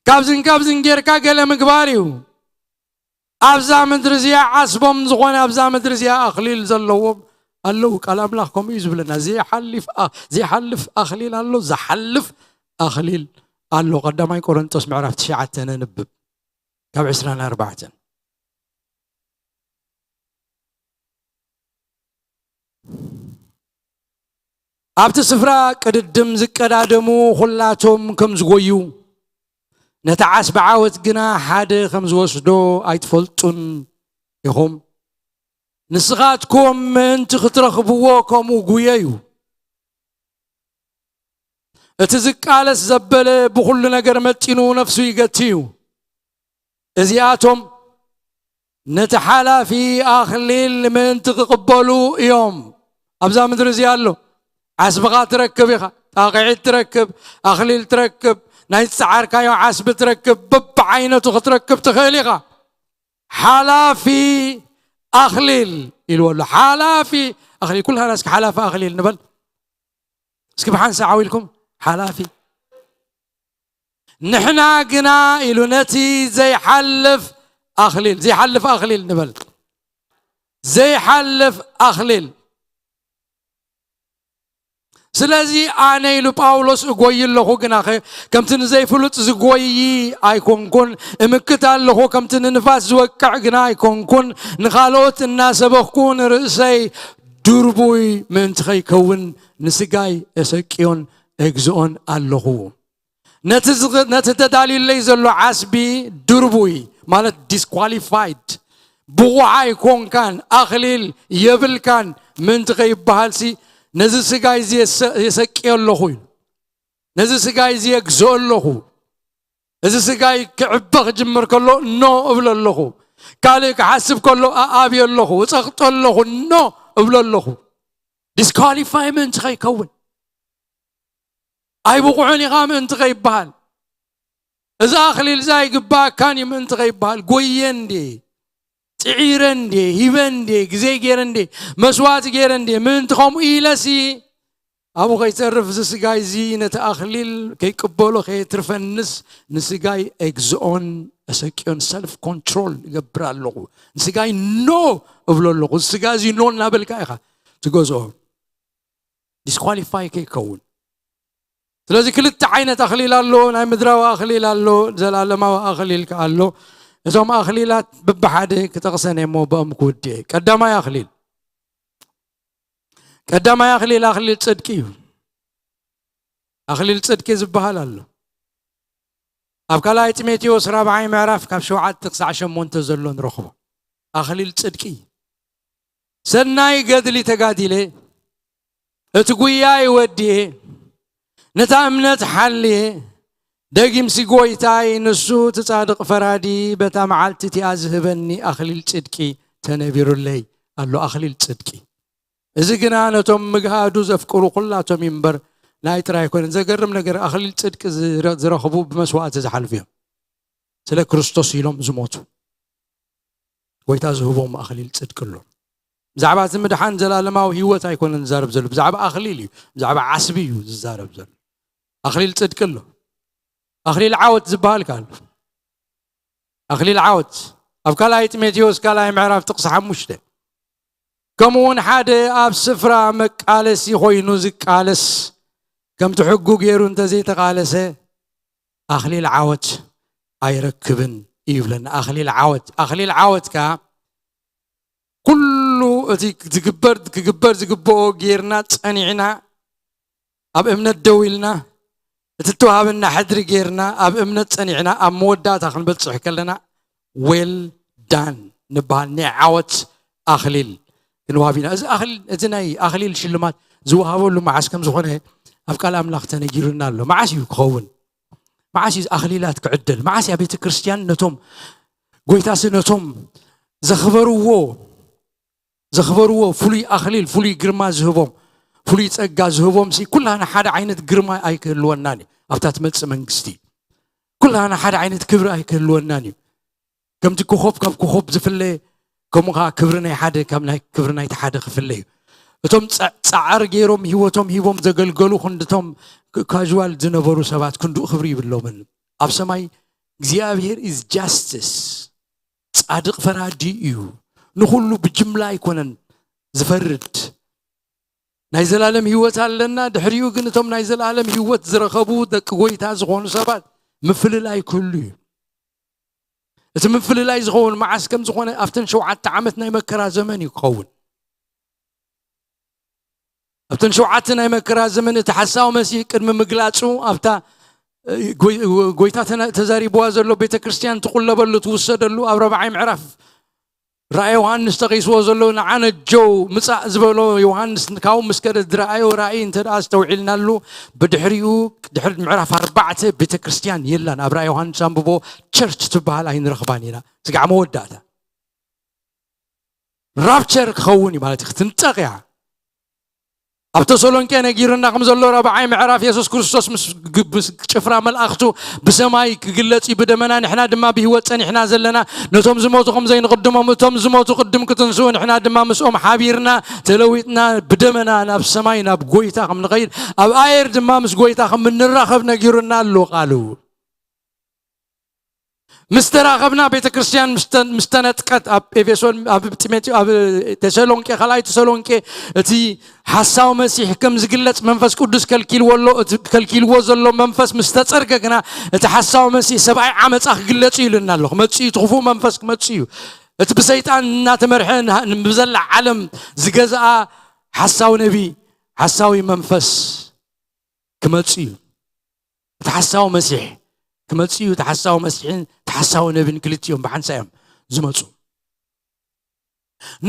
ካብዝን ካብዝን ጌርካ ገለ ምግባር እዩ። ኣብዛ ምድሪ እዚኣ ዓስቦም ዝኾነ፣ ኣብዛ ምድሪ እዚኣ ኣኽሊል ዘለዎም ኣለዉ። ቃል ኣምላኽ ከምኡ እዩ ዝብለና። ዘይሓልፍ ኣ-፣ ዘይሓልፍ ኣኽሊል ኣሎ፣ ዝሓልፍ ኣኽሊል ኣሎ። ቀዳማይ ቆሮንጦስ ምዕራፍ ትሽዓተ ነንብብ። ካብ ዕስራን ኣርባዕተን። ኣብቲ ስፍራ ቅድድም ዝቀዳደሙ ኩላቶም ከም ዝጎዩ፣ ነቲ ዓስቢ ዓወት ግና ሓደ ከም ዝወስዶ ኣይትፈልጡን ኢኹም። ንስኻትኩም ምእንቲ ክትረኽብዎ ከምኡ ጉየዩ። እቲ ዝቃለስ ዘበለ ብኹሉ ነገር መጢኑ ነፍሱ ይገቲ እዩ። እዚኣቶም ነቲ ሓላፊ ኣኽሊል ምእንቲ ክቕበሉ እዮም። ኣብዛ ምድሪ እዚኣ ኣሎ። ዓስብኻ ትረክብ ኢኻ፣ ጣቕዒት ትረክብ፣ ኣኽሊል ትረክብ፣ ናይ ዝጸዓርካዮ ዓስቢ ትረክብ፣ በብዓይነቱ ክትረክብ ትኽእል ኢኻ። ሓላፊ ኣኽሊል ኢልዎ ኣሎ። ሓላፊ ኣኽሊል። ኩልሃና እስኪ ሓላፊ ኣኽሊል ንበል። እስኪ ብሓንሳእ ዓው ኢልኩም፣ ሓላፊ። ንሕና ግና ኢሉ ነቲ ዘይሓልፍ ኣኽሊል፣ ዘይሓልፍ ኣኽሊል ንበል። ዘይሓልፍ ኣኽሊል። ስለዚ ኣነ ኢሉ ጳውሎስ እጎይ ኣለኹ፣ ግናኸ ከምቲ ንዘይፍሉጥ ዝጎይ ኣይኮንኩን። እምክት ኣለኹ፣ ከምቲ ንንፋስ ዝወቅዕ ግና ኣይኮንኩን። ንኻልኦት እናሰበኽኩ ንርእሰይ ድርቡይ ምእንቲ ኸይከውን ንስጋይ እሰቅዮን እግዝኦን ኣለኹ። ነቲ ዝግ-፣ ነቲ ተዳልዩለይ ዘሎ ዓስቢ ድርቡይ፣ ማለት ዲስኳሊፋይድ፣ ብቑዕ ኣይኮንካን፣ ኣኽሊል የብልካን ምእንቲ ከይበሃልሲ፣ ነዚ ስጋይ እዚ የሰ-፣ የሰቅዮ ኣለኹ ኢሉ። ነዚ ስጋይ እዚ የግዝኦ ኣለኹ። እዚ ስጋይ ክዕበ ክጅምር ከሎ ኖ እብሎ ኣለኹ። ካልእ ክሓስብ ከሎ ኣኣብዮ ኣለኹ፣ እጸቕጦ ኣለኹ፣ ኖ እብሎ ኣለኹ። ዲስኳሊፋይ ምእንቲ ከይከውን፣ ኣይብቑዕን ኢኻ ምእንቲ ከይበሃል፣ እዚ ኣኽሊል እዚ ኣይግባኣካን እዩ ምእንቲ ከይበሃል፣ ጎየ እንዴ፣ ጽዒረ እንዴ፣ ሂበ እንዴ፣ ግዜ ገይረ እንዴ፣ መስዋዕቲ ገይረ እንዴ፣ ምእንቲ ከምኡ ኢለሲ ኣብኡ ከይተርፍ እዚ ስጋይ እዚ ነቲ ኣኽሊል ከይቅበሎ ከየትርፈንስ ንስጋይ ኤግዝኦን እሰቅዮን ሰልፍ ኮንትሮል እገብር ኣለኹ። ንስጋይ ኖ እብሎ ኣለኹ። እዚ ስጋ እዚ ኖ እናበልካ ኢኻ ትገዝኦ። ዲስኳሊፋይ ከይከውን። ስለዚ ክልተ ዓይነት ኣኽሊል ኣሎ። ናይ ምድራዊ ኣኽሊል ኣሎ፣ ዘላለማዊ ኣኽሊል ከኣ ኣሎ። እዞም ኣኽሊላት ብብሓደ ክጠቕሰን እየ እሞ ብኦም ክውድእ እየ። ቀዳማይ ኣኽሊል፣ ቀዳማይ ኣኽሊል ኣኽሊል ጽድቂ እዩ። ኣኽሊል ጽድቂ ዝበሃል ኣሎ። ኣብ ካልኣይ ጢሞቴዎስ ራብዓይ ምዕራፍ ካብ ሸውዓተ ክሳዕ ሸሞንተ ዘሎ ንረኽቦ። ኣኽሊል ጽድቂ። ሰናይ ገድሊ ተጋዲለ፣ እቲ ጉያይ ወድየ፣ ነታ እምነት ሓልየ፣ ደጊምሲ ጎይታይ፣ ንሱ እቲ ጻድቕ ፈራዲ፣ በታ መዓልቲ እቲኣ ዝህበኒ ኣኽሊል ጽድቂ ተነቢሩለይ ኣሎ። ኣኽሊል ጽድቂ። እዚ ግና ነቶም ምግሃዱ ዘፍቅሩ ኩላቶም እዩ እምበር፣ ናይ ጥራይ ኣይኮነን። ዘገርም ነገር፣ ኣኽሊል ጽድቂ ዝረ-፣ ዝረኽቡ ብመስዋእቲ ዝሓልፉ እዮም። ስለ ክርስቶስ ኢሎም ዝሞቱ። ጎይታ ዝህቦም ኣኽሊል ጽድቂ ኣሎ። ብዛዕባ እቲ ምድሓን ዘላለማዊ ህይወት ኣይኮነን ዝዛረብ ዘሎ፣ ብዛዕባ ኣኽሊል እዩ፣ ብዛዕባ ዓስቢ እዩ ዝዛረብ ዘሎ። ኣኽሊል ጽድቂ ኣሎ። ኣኽሊል ዓወት ዝበሃል ከኣ ኣሎ። ኣኽሊል ዓወት ኣብ ካልኣይ ጢሞቴዎስ ካልኣይ ምዕራፍ ጥቕሲ ሓሙሽተ፣ ከምኡ እውን ሓደ ኣብ ስፍራ መቃለሲ ኮይኑ ዝቃለስ፣ ከምቲ ሕጉ ገይሩ እንተዘይተቓለሰ፣ ኣኽሊል ዓወት ኣይረክብን እዩ ይብለና። ኣኽሊል ዓወት፣ ኣኽሊል ዓወት ከኣ ኩሉ እቲ ዝግበር፣ ክግበር ዝግብኦ ጌርና ጸኒዕና፣ ኣብ እምነት ደው ኢልና፣ እቲ እተዋሃበና ሕድሪ ጌርና፣ ኣብ እምነት ጸኒዕና፣ ኣብ መወዳእታ ክንበጽሕ ከለና፣ ዌል ዳን ንበሃል፣ ናይ ዓወት ኣኽሊል ክንወሃብ ኢና። እዚ ኣኽሊል፣ እዚ ናይ ኣኽሊል ሽልማት ዝወሃበሉ መዓስ ከም ዝኾነ ኣብ ቃል ኣምላኽ ተነጊሩና ኣሎ። መዓስ እዩ ክኸውን? መዓስ እዩ ኣኽሊላት ክዕደል? መዓስ እያ ቤተ ክርስቲያን ነቶም፣ ጎይታሲ ነቶም ዘኽበርዎ፣ ዘኽበርዎ ፍሉይ ኣኽሊል፣ ፍሉይ ግርማ ዝህቦም፣ ፍሉይ ጸጋ ዝህቦምሲ፣ ኩላህና ሓደ ዓይነት ግርማ ኣይክህልወናን እዩ ኣብታ ትመጽእ መንግስቲ። ኩላህና ሓደ ዓይነት ክብሪ ኣይክህልወናን እዩ። ከምቲ ኮኾብ ካብ ኮኾብ ዝፍለ፣ ከምኡ ኸዓ ክብሪ ናይ ሓደ ካብ ናይ ክብሪ ናይቲ ሓደ ክፍለ እዩ። እቶም ጸ-፣ ጻዕር ገይሮም ህይወቶም ሂቦም ዘገልገሉ ክንድቶም ክ-፣ ካዥዋል ዝነበሩ ሰባት ክንድኡ ክብሪ ይብሎምን። ኣብ ሰማይ እግዚኣብሔር is justice፣ ጻድቕ ፈራዲ እዩ። ንኹሉ ብጅምላ ኣይኮነን ዝፈርድ። ናይ ዘላለም ህይወት ኣለና። ድሕሪኡ ግን እቶም ናይ ዘላለም ህይወት ዝረኸቡ ደቂ ጎይታ ዝኾኑ ሰባት ምፍልላይ ክህሉ እዩ። እቲ ምፍልላይ ዝኸውን መዓስ ከም ዝኾነ ኣብተን ሸውዓተ ዓመት ናይ መከራ ዘመን እዩ ክኸውን። ኣብተን ሸውዓተ ናይ መከራ ዘመን እቲ ሓሳዊ መሲሕ ቅድሚ ምግላጹ ኣብታ ጎይታ ተዛሪብዋ ዘሎ ቤተ ክርስቲያን ትቁለበሉ ትውሰደሉ ኣብ ረብዓይ ምዕራፍ ራእይ ዮሃንስ ተቂስዎ ዘሎ ንዓነ ጆው ምጻእ ዝበሎ ዮሃንስ ካብኡ ምስ ከደ ዝረኣዮ ራእይ እንተ ደኣ ኣስተውዒልናሉ ብድሕሪኡ ድሕሪ ምዕራፍ ኣርባዕተ ቤተ ክርስቲያን የላን። ኣብ ራእይ ዮሃንስ ኣንብቦ ቸርች ትበሃል ኣይንረኽባን ኢና። ስጋዕ መወዳእታ ራፕቸር ክኸውን እዩ ማለት እዩ። ክትንጠቕ እያ። ኣብ ተሰሎንቄ ነጊርና ከም ዘሎ ረብዓይ ምዕራፍ የሱስ ክርስቶስ ምስ ግ- ምስ ጭፍራ መልኣኽቱ ብሰማይ ክግለጽ እዩ። ብደመና ንሕና ድማ ብህይወት ጸኒሕና ዘለና ነቶም ዝሞቱ ከም ዘይንቕድሞም እቶም ዝሞቱ ቅድም ክትንስኡ ንሕና ድማ ምስኦም ሓቢርና ተለዊጥና ብደመና ናብ ሰማይ ናብ ጎይታ ከም ንኸይድ ኣብ ኣየር ድማ ምስ ጎይታ ከም እንራኸብ ነጊሩና ኣሎ ቃሉ። ምስ ተራኸብና ቤተ ክርስቲያን ምስ ተ- ምስ ተነጥቀት ኣብ ኤፌሶን ኣብ ጢሞቴ ኣብ ተሰሎንቄ ካልኣይ ተሰሎንቄ እቲ ሓሳዊ መሲሕ ከም ዝግለጽ መንፈስ ቅዱስ ከልኪልዎ ኣሎ። እቲ ከልኪልዎ ዘሎ መንፈስ ምስ ተጸርገ ግና እቲ ሓሳዊ መሲሕ ሰብኣይ ዓመጻ ክግለጽ እዩ ኢሉና ኣሎ። ክመጽእ እዩ፣ እቲ ክፉእ መንፈስ ክመጽእ እዩ። እቲ ብሰይጣን እናተመርሐ ንሃ- ብዘላ ዓለም ዝገዝኣ ሓሳዊ ነቢ ሓሳዊ መንፈስ ክመጽእ እዩ። እቲ ሓሳዊ መሲሕ ክመጽእ እዩ። እቲ ሓሳዊ መሲሕን እቲ ሓሳዊ ነቢን ክልቲኦም ብሓንሳ እዮም ዝመጹ።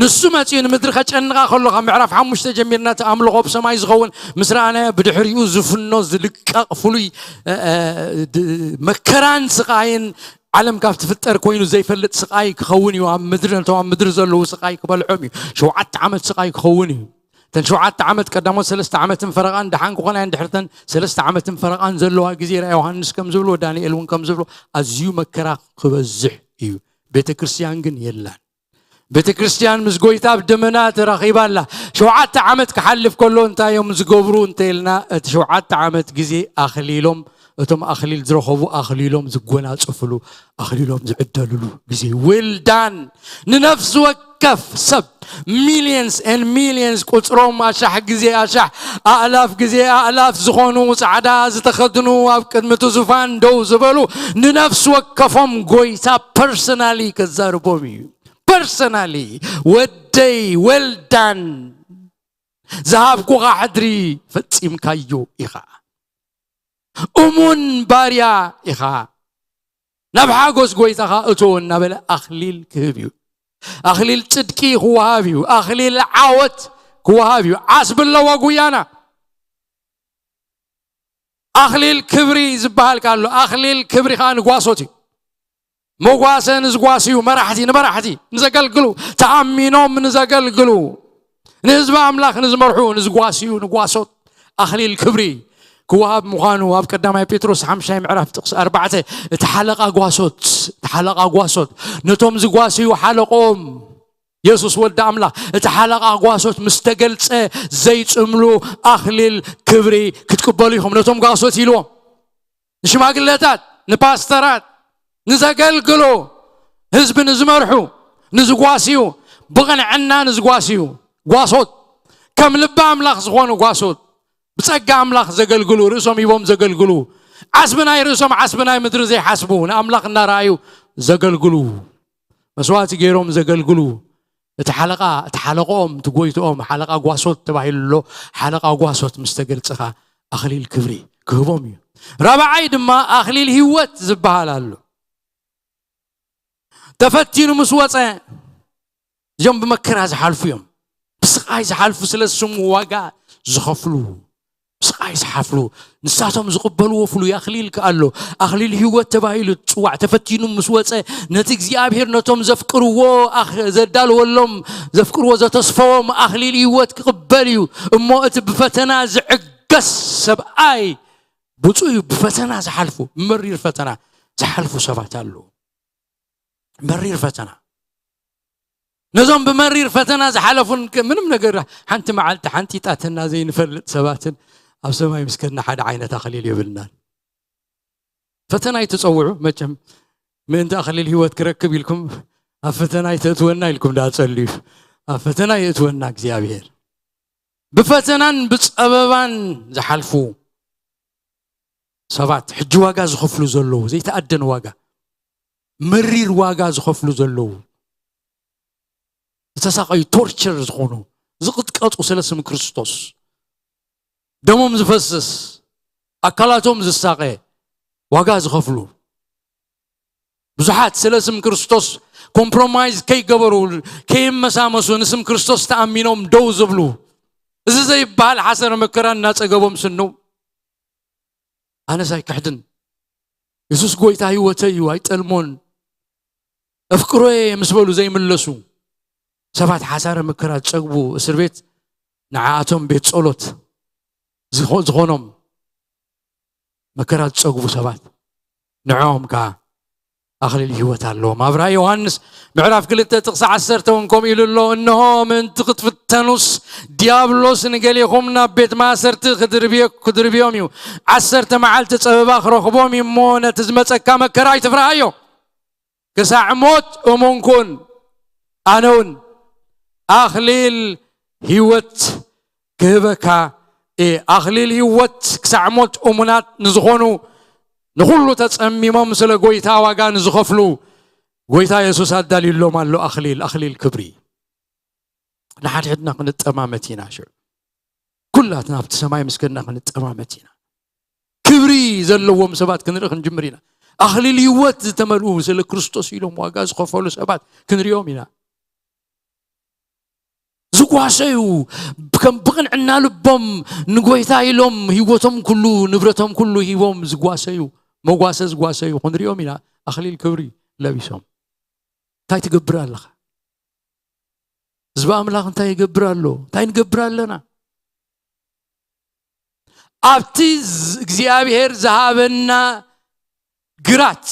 ንሱ መጺኡ ንምድሪ ከጨንቓ ከሎ ካብ ምዕራፍ ሓሙሽተ ጀሚርና እቲ ኣምልኾ ብሰማይ ዝኸውን ምስ ረኣናዮ ብድሕሪኡ ዝፍኖ ዝልቀቕ ፍሉይ እ፣ እ፣ ድ- መከራን ስቓይን ዓለም ካብ ትፍጠር ኮይኑ ዘይፈልጥ ስቓይ ክኸውን እዩ። ኣብ ምድሪ ነቶም ኣብ ምድሪ ዘለዉ ስቓይ ክበልዖም እዩ። ሸውዓተ ዓመት ስቓይ ክኸውን እዩ። እተን ሸውዓተ ዓመት ቀዳሞት ሰለስተ ዓመትን ፈረቓን ደሓን ክኾና እየን። ድሕርተን ሰለስተ ዓመትን ፈረቓን ዘለዋ ግዜ ራእይ ዮሃንስ ከም ዝብሎ ዳንኤል እውን ከም ዝብሎ ኣዝዩ መከራ ክበዝሕ እዩ። ቤተ ክርስቲያን ግን የላን። ቤተ ክርስቲያን ምስ ጎይታ ኣብ ደመና ተራኺባ ኣላ። ሸውዓተ ዓመት ክሓልፍ ከሎ እንታይ እዮም ዝገብሩ እንተኢልና እቲ ሸውዓተ ዓመት ግዜ ኣኽሊሎም እቶም ኣኽሊል ዝረኸቡ ኣኽሊሎም ዝጎናጸፍሉ ኣኽሊሎም ዝዕደልሉ ግዜ ውልዳን ንነፍሲ ወከፍ ሰብ ሚሊየንስ ን ሚሊየንስ ቁፅሮም ኣሻሕ ግዜ ኣሻሕ ኣእላፍ ግዜ ኣእላፍ ዝኾኑ ፃዕዳ ዝተኸድኑ ኣብ ቅድሚ እቲ ዙፋን ደው ዝበሉ ንነፍሲ ወከፎም ጎይታ ፐርሰናሊ ከዛርቦም እዩ። ፐርሰናሊ ወደይ ወልዳን ዝሃብኩኻ ሕድሪ ፈፂምካዮ ኢኻ። እሙን ባርያ ኢኻ፣ ናብ ሓጎስ ጎይታኻ እቶ እናበለ ኣኽሊል ክህብ እዩ። ኣኽሊል ጽድቂ ክወሃብ እዩ። ኣኽሊል ዓወት ክወሃብ እዩ። ዓስቢ ኣለዎ ጉያና። ኣኽሊል ክብሪ ዝበሃል ኣሎ። ኣኽሊል ክብሪ ከዓ ንጓሶት እዩ። መጓሰ ንዝጓስዩ መራሕቲ ንመራሕቲ ንዘገልግሉ ተኣሚኖም ንዘገልግሉ ንህዝቢ ኣምላኽ ንዝመርሑ ንዝጓስዩ ንጓሶት ኣኽሊል ክብሪ ክወሃብ ምዃኑ ኣብ ቀዳማይ ጴጥሮስ ሓምሻይ ምዕራፍ ጥቕሲ ኣርባዕተ እቲ ሓለቓ ጓሶት እቲ ሓለቓ ጓሶት ነቶም ዝጓስዩ ሓለቆም የሱስ ወዲ ኣምላኽ እቲ ሓለቓ ጓሶት ምስ ተገልጸ ዘይጽምሉ ኣኽሊል ክብሪ ክትቅበሉ ኢኹም ነቶም ጓሶት ኢልዎም ንሽማግለታት ንፓስተራት ንዘገልግሉ ህዝቢ ንዝመርሑ ንዝጓስዩ ብቕንዕና ንዝጓስዩ ጓሶት ከም ልቢ ኣምላኽ ዝኾኑ ጓሶት ብጸጋ ኣምላኽ ዘገልግሉ ርእሶም ሂቦም ዘገልግሉ ዓስቢ ናይ ርእሶም ዓስቢ ናይ ምድሪ ዘይሓስቡ ንኣምላኽ እናረኣዩ ዘገልግሉ መስዋዕቲ ገይሮም ዘገልግሉ እቲ ሓለቓ እቲ ሓለቆኦም እቲ ጎይትኦም ሓለቓ ጓሶት ተባሂሉ ኣሎ ሓለቓ ጓሶት ምስ ተገልጸኻ ኣኽሊል ክብሪ ክህቦም እዩ ራብዓይ ድማ ኣኽሊል ህይወት ዝበሃል ኣሎ ተፈቲኑ ምስ ወፀ እዚኦም ብመከራ ዝሓልፉ እዮም ብስቃይ ዝሓልፉ ስለ ስሙ ዋጋ ዝኸፍሉ ስቃይ ዝሓፍሉ ንሳቶም ዝቕበልዎ ፍሉይ ኣኽሊል ከኣሎ ኣኽሊል ህይወት ተባሂሉ ዝፅዋዕ ተፈቲኑ ምስ ወፀ ነቲ እግዚኣብሔር ነቶም ዘፍቅርዎ ዘዳልወሎም ዘፍቅርዎ ዘተስፈዎም ኣኽሊል ህይወት ክቕበል እዩ እሞ እቲ ብፈተና ዝዕገስ ሰብኣይ ብፁዕ እዩ ብፈተና ዝሓልፉ መሪር ፈተና ዝሓልፉ ሰባት ኣለዉ መሪር ፈተና ነዞም ብመሪር ፈተና ዝሓለፉን ምንም ነገር ሓንቲ መዓልቲ ሓንጢጣትና ዘይንፈልጥ ሰባትን ኣብ ሰማይ ምስ ከድና ሓደ ዓይነት ኣኽሊል የብልናን ፈተና ይትፀውዑ መቸም ምእንቲ ኣኽሊል ህይወት ክረክብ ኢልኩም ኣብ ፈተና ይተእትወና ኢልኩም ዳፀሉ እዩ ኣብ ፈተና የእትወና እግዚኣብሔር ብፈተናን ብፀበባን ዝሓልፉ ሰባት ሕጂ ዋጋ ዝኸፍሉ ዘለዉ ዘይተኣደን ዋጋ መሪር ዋጋ ዝኸፍሉ ዘለዉ፣ ዝተሳቐዩ፣ ቶርቸር ዝኾኑ፣ ዝቕጥቀጡ ስለ ስም ክርስቶስ፣ ደሞም ዝፈስስ፣ ኣካላቶም ዝሳቐ፣ ዋጋ ዝኸፍሉ ብዙሓት ስለ ስም ክርስቶስ ኮምፕሮማይዝ ከይገበሩ፣ ከይመሳመሱ፣ ንስም ክርስቶስ ተኣሚኖም ደው ዝብሉ፣ እዚ ዘይበሃል ሓሰረ መከራ እናጸገቦም ስኑ፣ ኣነስ ኣይክሕድን፣ የሱስ ጎይታ ህይወተይ እዩ፣ ኣይጠልሞን፣ እፍቅሮየ ምስ በሉ ዘይምለሱ ሰባት፣ ሓሳረ መከራ ዝጸግቡ፣ እስር ቤት ንዓኣቶም ቤት ጸሎት ዝኾ-፣ ዝኾኖም፣ መከራ ዝጸግቡ ሰባት፣ ንዕኦም ከኣ ኣኽሊል ህይወት ኣለዎም። ኣብ ራእይ ዮሃንስ ምዕራፍ ክልተ ጥቕሲ ዓሰርተ እውን ከምኡ ኢሉ ኣሎ፣ "እንሆ ምእንቲ ክትፍተኑስ፣ ዲያብሎስ ንገሌኹም ናብ ቤት ማእሰርቲ ክድርብዮ-፣ ክድርብዮም እዩ። ዓሰርተ መዓልቲ ጸበባ ክረኽቦም እዩ እሞ፣ ነቲ ዝመጸካ መከራ ኣይትፍርሃዮ። ክሳዕ ሞት እሙን ኩን፣ ኣነ እውን ኣኽሊል ህይወት ክህበካ እየ። ኣኽሊል ህይወት ክሳዕ ሞት እሙናት ንዝኾኑ፣ ንኹሉ ተጸሚሞም ስለ ጎይታ ዋጋ ንዝኸፍሉ፣ ጎይታ የሱስ ኣዳልዩሎም ኣሎ ኣኽሊል፣ ኣኽሊል ክብሪ። ንሓድሕድና ክንጠማመት ኢና። ሽዑ ኩላትና ኣብቲ ሰማይ ምስ ከድና ክንጠማመት ኢና። ክብሪ ዘለዎም ሰባት ክንርኢ ክንጅምር ኢና። ኣኽሊል ህይወት ዝተመልኡ፣ ስለ ክርስቶስ ኢሎም ዋጋ ዝኸፈሉ ሰባት ክንሪኦም ኢና። ዝጓሰዩ፣ ከም ብቕንዕና ልቦም ንጎይታ ኢሎም ህይወቶም ኩሉ፣ ንብረቶም ኩሉ ሂቦም ዝጓሰዩ፣ መጓሰ ዝጓሰዩ ክንሪኦም ኢና። ኣኽሊል ክብሪ ለቢሶም። እንታይ ትገብር ኣለኻ? ህዝቢ ኣምላኽ እንታይ ይገብር ኣሎ? እንታይ ንገብር ኣለና? ኣብቲ ዝ-፣ እግዚኣብሔር ዝሃበና ግራት፣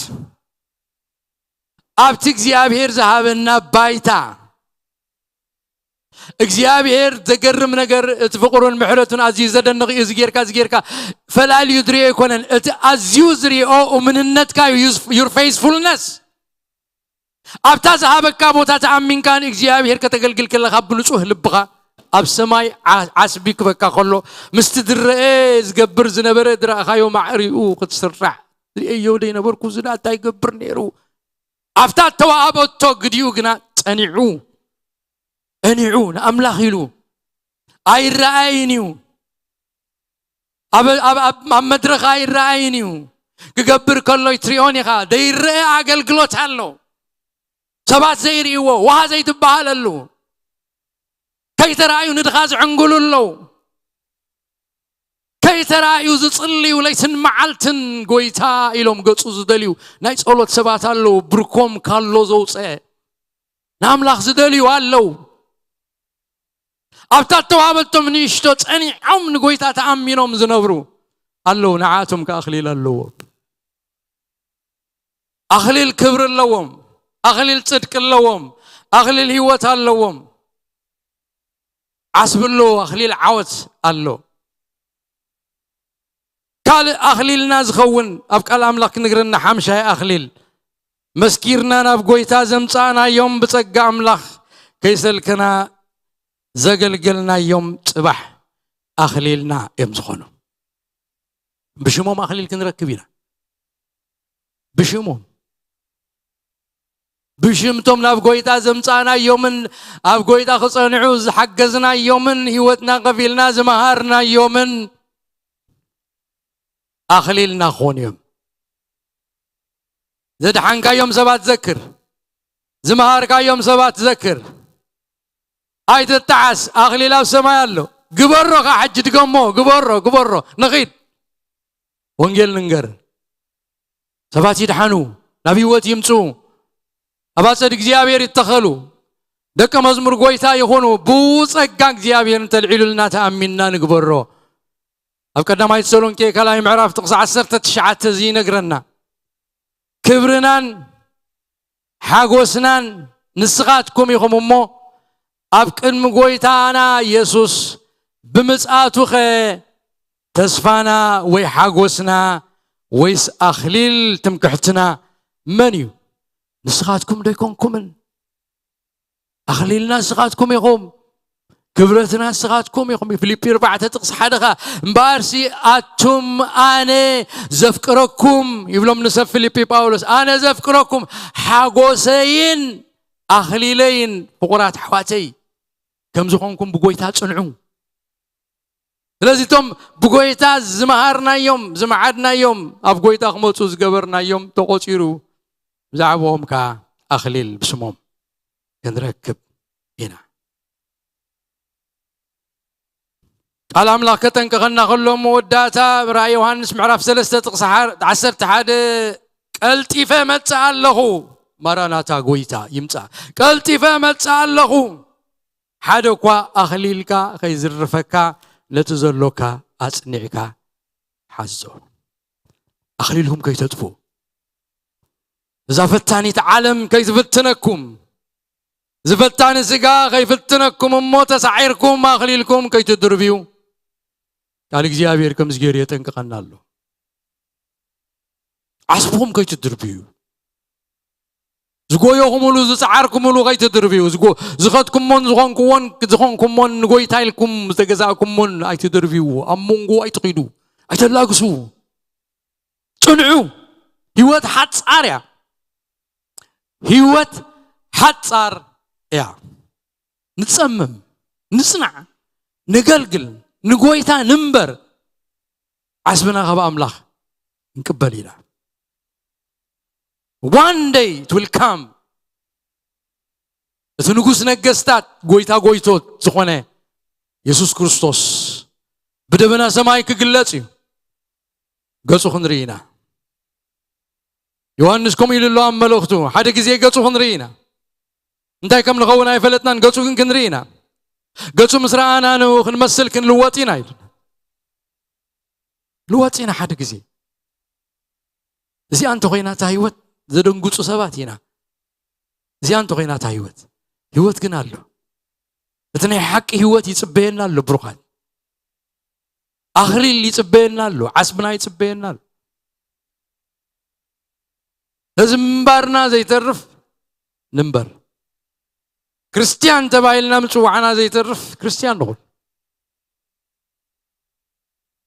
ኣብቲ እግዚኣብሔር ዝሃበና ባይታ፣ እግዚኣብሔር ዘገርም ነገር፣ እቲ ፍቕሩን ምሕረቱን ኣዝዩ ዘደንቕ እዩ። እዚ ጌርካ፣ እዚ ጌርካ፣ ፈላልዩ ዝሪኦ ኣይኮነን። እቲ ኣዝዩ ዝሪኦ እምንነትካ እዩ፣ your faithfulness። ኣብታ ዝሃበካ ቦታ ተኣሚንካ ንእግዚኣብሔር ከተገልግል ከለኻ፣ ብንጹህ ልብኻ ኣብ ሰማይ ዓ-፣ ዓስቢ ክበካ ከሎ፣ ምስቲ ዝረአ ዝገብር ዝነበረ ዝረኣኻዮ ማዕሪኡ ክትስራሕ፣ ዝርእዮ ዘይነበርኩ፣ እዚ ደኣ እንታይ ይገብር ነይሩ? ኣብታ እተዋሃበቶ ግዲኡ ግና ጸኒዑ፣ ጸኒዑ ንኣምላኽ ኢሉ ኣይረኣይን እዩ። ኣብ፣ ኣብ፣ ኣብ፣ ኣብ መድረኽ ኣይረኣይን እዩ። ክገብር ከሎ ይትሪኦን ኢኻ። ዘይረአ ኣገልግሎት ኣሎ። ሰባት ዘይርእይዎ፣ ውሃ ዘይትበሃለሉ። ከይተራእዩ ንድኻ ዝዕንግሉ ኣለዉ። ከይተራእዩ ዝጽልዩ ለይትን መዓልትን ጎይታ ኢሎም ገጹ ዝደልዩ ናይ ጸሎት ሰባት ኣለዉ። ብርኮም ካሎ ዘውጸ ንኣምላኽ ዝደልዩ ኣለዉ። ኣብታ እተዋህበቶም ንእሽቶ ጸኒዖም ንጎይታ ተኣሚኖም ዝነብሩ ኣለዉ። ንዓኣቶም ከኣ ኣኽሊል ኣለዎም። ኣኽሊል ክብሪ ኣለዎም። ኣኽሊል ጽድቂ ኣለዎም። ኣኽሊል ህይወት ኣለዎም። ዓስቢ ኣሎ፣ ኣኽሊል ዓወት ኣሎ። ካልእ ኣኽሊልና ዝኸውን ኣብ ቃል ኣምላኽ ክንግረና፣ ሓምሻይ ኣኽሊል፣ መስኪርና ናብ ጎይታ ዘምጻእናዮም፣ ብጸጋ ኣምላኽ ከይሰልከና ዘገልገልናዮም ጽባሕ ኣኽሊልና እዮም ዝኾኑ። ብሽሞም ኣኽሊል ክንረክብ ኢና። ብሽሞም። ብሽምቶም ናብ ጎይታ ዘምጻእናዮምን ኣብ ጎይታ ክጸንዑ ዝሓገዝናዮምን ህይወትና ከፊልና ዝመሃርናዮምን ኣኽሊልና ክኾኑ እዮም። ዘድሓንካዮም ሰባት ዘክር። ዝመሃርካዮም ሰባት ዘክር። ኣይትጠዓስ፣ ኣኽሊል ኣብ ሰማይ ኣሎ። ግበሮ፣ ኸዓ ሕጂ ድገሞ፣ ግበሮ፣ ግበሮ። ንኺድ። ወንጌል ንንገር። ሰባት ይድሓኑ፣ ናብ ህይወት ይምጹ፣ ኣብ ኣጸድ እግዚኣብሔር ይተኸሉ፣ ደቀ መዝሙር ጎይታ ይኹኑ። ብጸጋ እግዚኣብሔር እንተልዒሉልና ተኣሚንና ንግበሮ። ኣብ ቀዳማይ ተሰሎንቄ ካልኣይ ምዕራፍ ጥቕሲ ዓሰርተ ትሽዓተ እዚ ይነግረና። ክብርናን ሓጎስናን ንስኻትኩም ኢኹም እሞ፣ ኣብ ቅድሚ ጎይታና የሱስ ብምጽኣቱኸ ተስፋና ወይ ሓጎስና ወይስ ኣኽሊል ትምክሕትና መን እዩ? ንስኻትኩም ዶ ኣይኮንኩምን? ኣኽሊልና ንስኻትኩም ኢኹም። ክብረትና ንስኻትኩም ኢኹም። ፊልጲ ኣርባዕተ ጥቕሲ ሓደ ኸኣ፣ እምበኣርሲ ኣቱም ኣነ ዘፍቅረኩም ይብሎም ንሰብ ፊልጲ ጳውሎስ፣ ኣነ ዘፍቅረኩም ሓጎሰይን ኣኽሊለይን ፍቑራት ኣሕዋተይ ከም ዝኾንኩም ብጎይታ ጽንዑ። ስለዚ እቶም ብጎይታ ዝመሃርናዮም ዝመዓድናዮም ኣብ ጎይታ ክመፁ ዝገበርናዮም ተቆፂሩ ብዛዕባኦም ከዓ ኣኽሊል ብስሞም ክንረክብ ኢና። ቃል ኣምላኽ ከጠንቅቐና ከሎ መወዳእታ ራእይ ዮሃንስ ምዕራፍ ሰለስተ ጥቕሲ ዓሰርተ ሓደ ቀልጢፈ መጽእ ኣለኹ። ማራናታ ጎይታ ይምጻእ። ቀልጢፈ መጽእ ኣለኹ። ሓደ እኳ ኣኽሊልካ ከይዝርፈካ ነቲ ዘሎካ ኣጽኒዕካ ሓዞ። ኣኽሊልኩም ከይተጥፉ እዛ ፈታኒት ዓለም ከይትፍትነኩም ዝፈታኒ ስጋ ከይፍትነኩም እሞ ተሳዒርኩም ኣኽሊልኩም ከይትድርብዩ ቃል እግዚኣብሔር ከምዚ ገይሩ የጠንቅቐና ኣሎ። ዓስብኹም ከይትድርብዩ ዝጎየኹምሉ ዝፀዓርኩምሉ ከይትድርብዩ ዝኸድኩሞን ዝኾንኩዎን ዝኾንኩሞን ንጎይታ ኢልኩም ዝተገዛእኩሞን ኣይትድርብዩ። ኣብ መንጎ ኣይትኺዱ፣ ኣይተላግሱ። ጽንዑ። ህይወት ሓጻር እያ። ህይወት ሓጻር እያ። ንጸምም፣ ንጽናዕ፣ ንገልግል፣ ንጎይታ ንንበር። ዓስብና ካብ ኣምላኽ ንቅበል ኢና። One day it will come። እቲ ንጉስ ነገስታት ጎይታ ጎይቶት ዝኾነ የሱስ ክርስቶስ ብደበና ሰማይ ክግለጽ እዩ። ገጹ ክንርኢ ኢና። ዮሃንስ ከምኡ ኢሉ ኣሎ ኣብ መልእኽቱ፣ ሓደ ግዜ ገጹ ክንርኢ ኢና። እንታይ ከም ንኸውን ኣይፈለጥናን፣ ገጹ ግን ክንርኢ ኢና። ገጹ ምስ ረኣና ንኡ ክንመስል ክንልወጥ ኢና ኢሉ። ልወጥ ኢና ሓደ ግዜ። እዚኣ እንተኾይና እታ ህይወት ዘደንግጹ ሰባት ኢና። እዚኣ እንተኾይና እታ ህይወት፣ ህይወት ግን ኣሎ። እቲ ናይ ሓቂ ህይወት ይጽበየና ኣሎ ብሩኻት። ኣኽሊል ይጽበየና ኣሎ፣ ዓስብና ይጽበየና ኣሎ። ነዚ ምንባርና ዘይተርፍ ንንበር። ክርስትያን ተባሂልና ምጽዋዕና ዘይተርፍ ክርስትያን ንኹን።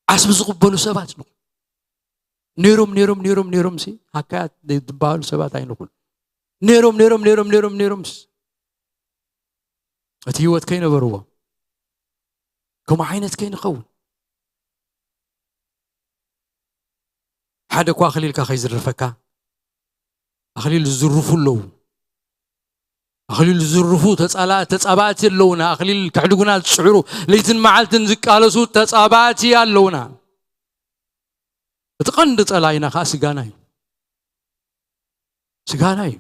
ዓስቢ ዝቕበሉ ሰባት ንኹን። ነይሮም ነይሮም ነይሮም ነይሮም ሲ ሃካያት ዝበሃሉ ሰባት ኣይንኹን። ነይሮም ነይሮም ነይሮም ነይሮም ነይሮም ስ እቲ ህይወት ከይነበርዎ ከምኡ ዓይነት ከይንኸውን። ሓደ እኳ ኣኽሊልካ ከይዝርፈካ ኣኽሊል ዝዝርፉ ኣለዉ። ኣኽሊል ዝዝርፉ ተጻላ- ተጻባእቲ ኣለዉና። ኣኽሊል ከሕድጉና ዝጽዕሩ ለይትን መዓልትን ዝቃለሱ ተጻባእቲ ኣለዉና። እቲ ቀንዲ ጸላኢና ከዓ ስጋና እዩ። ስጋና እዩ።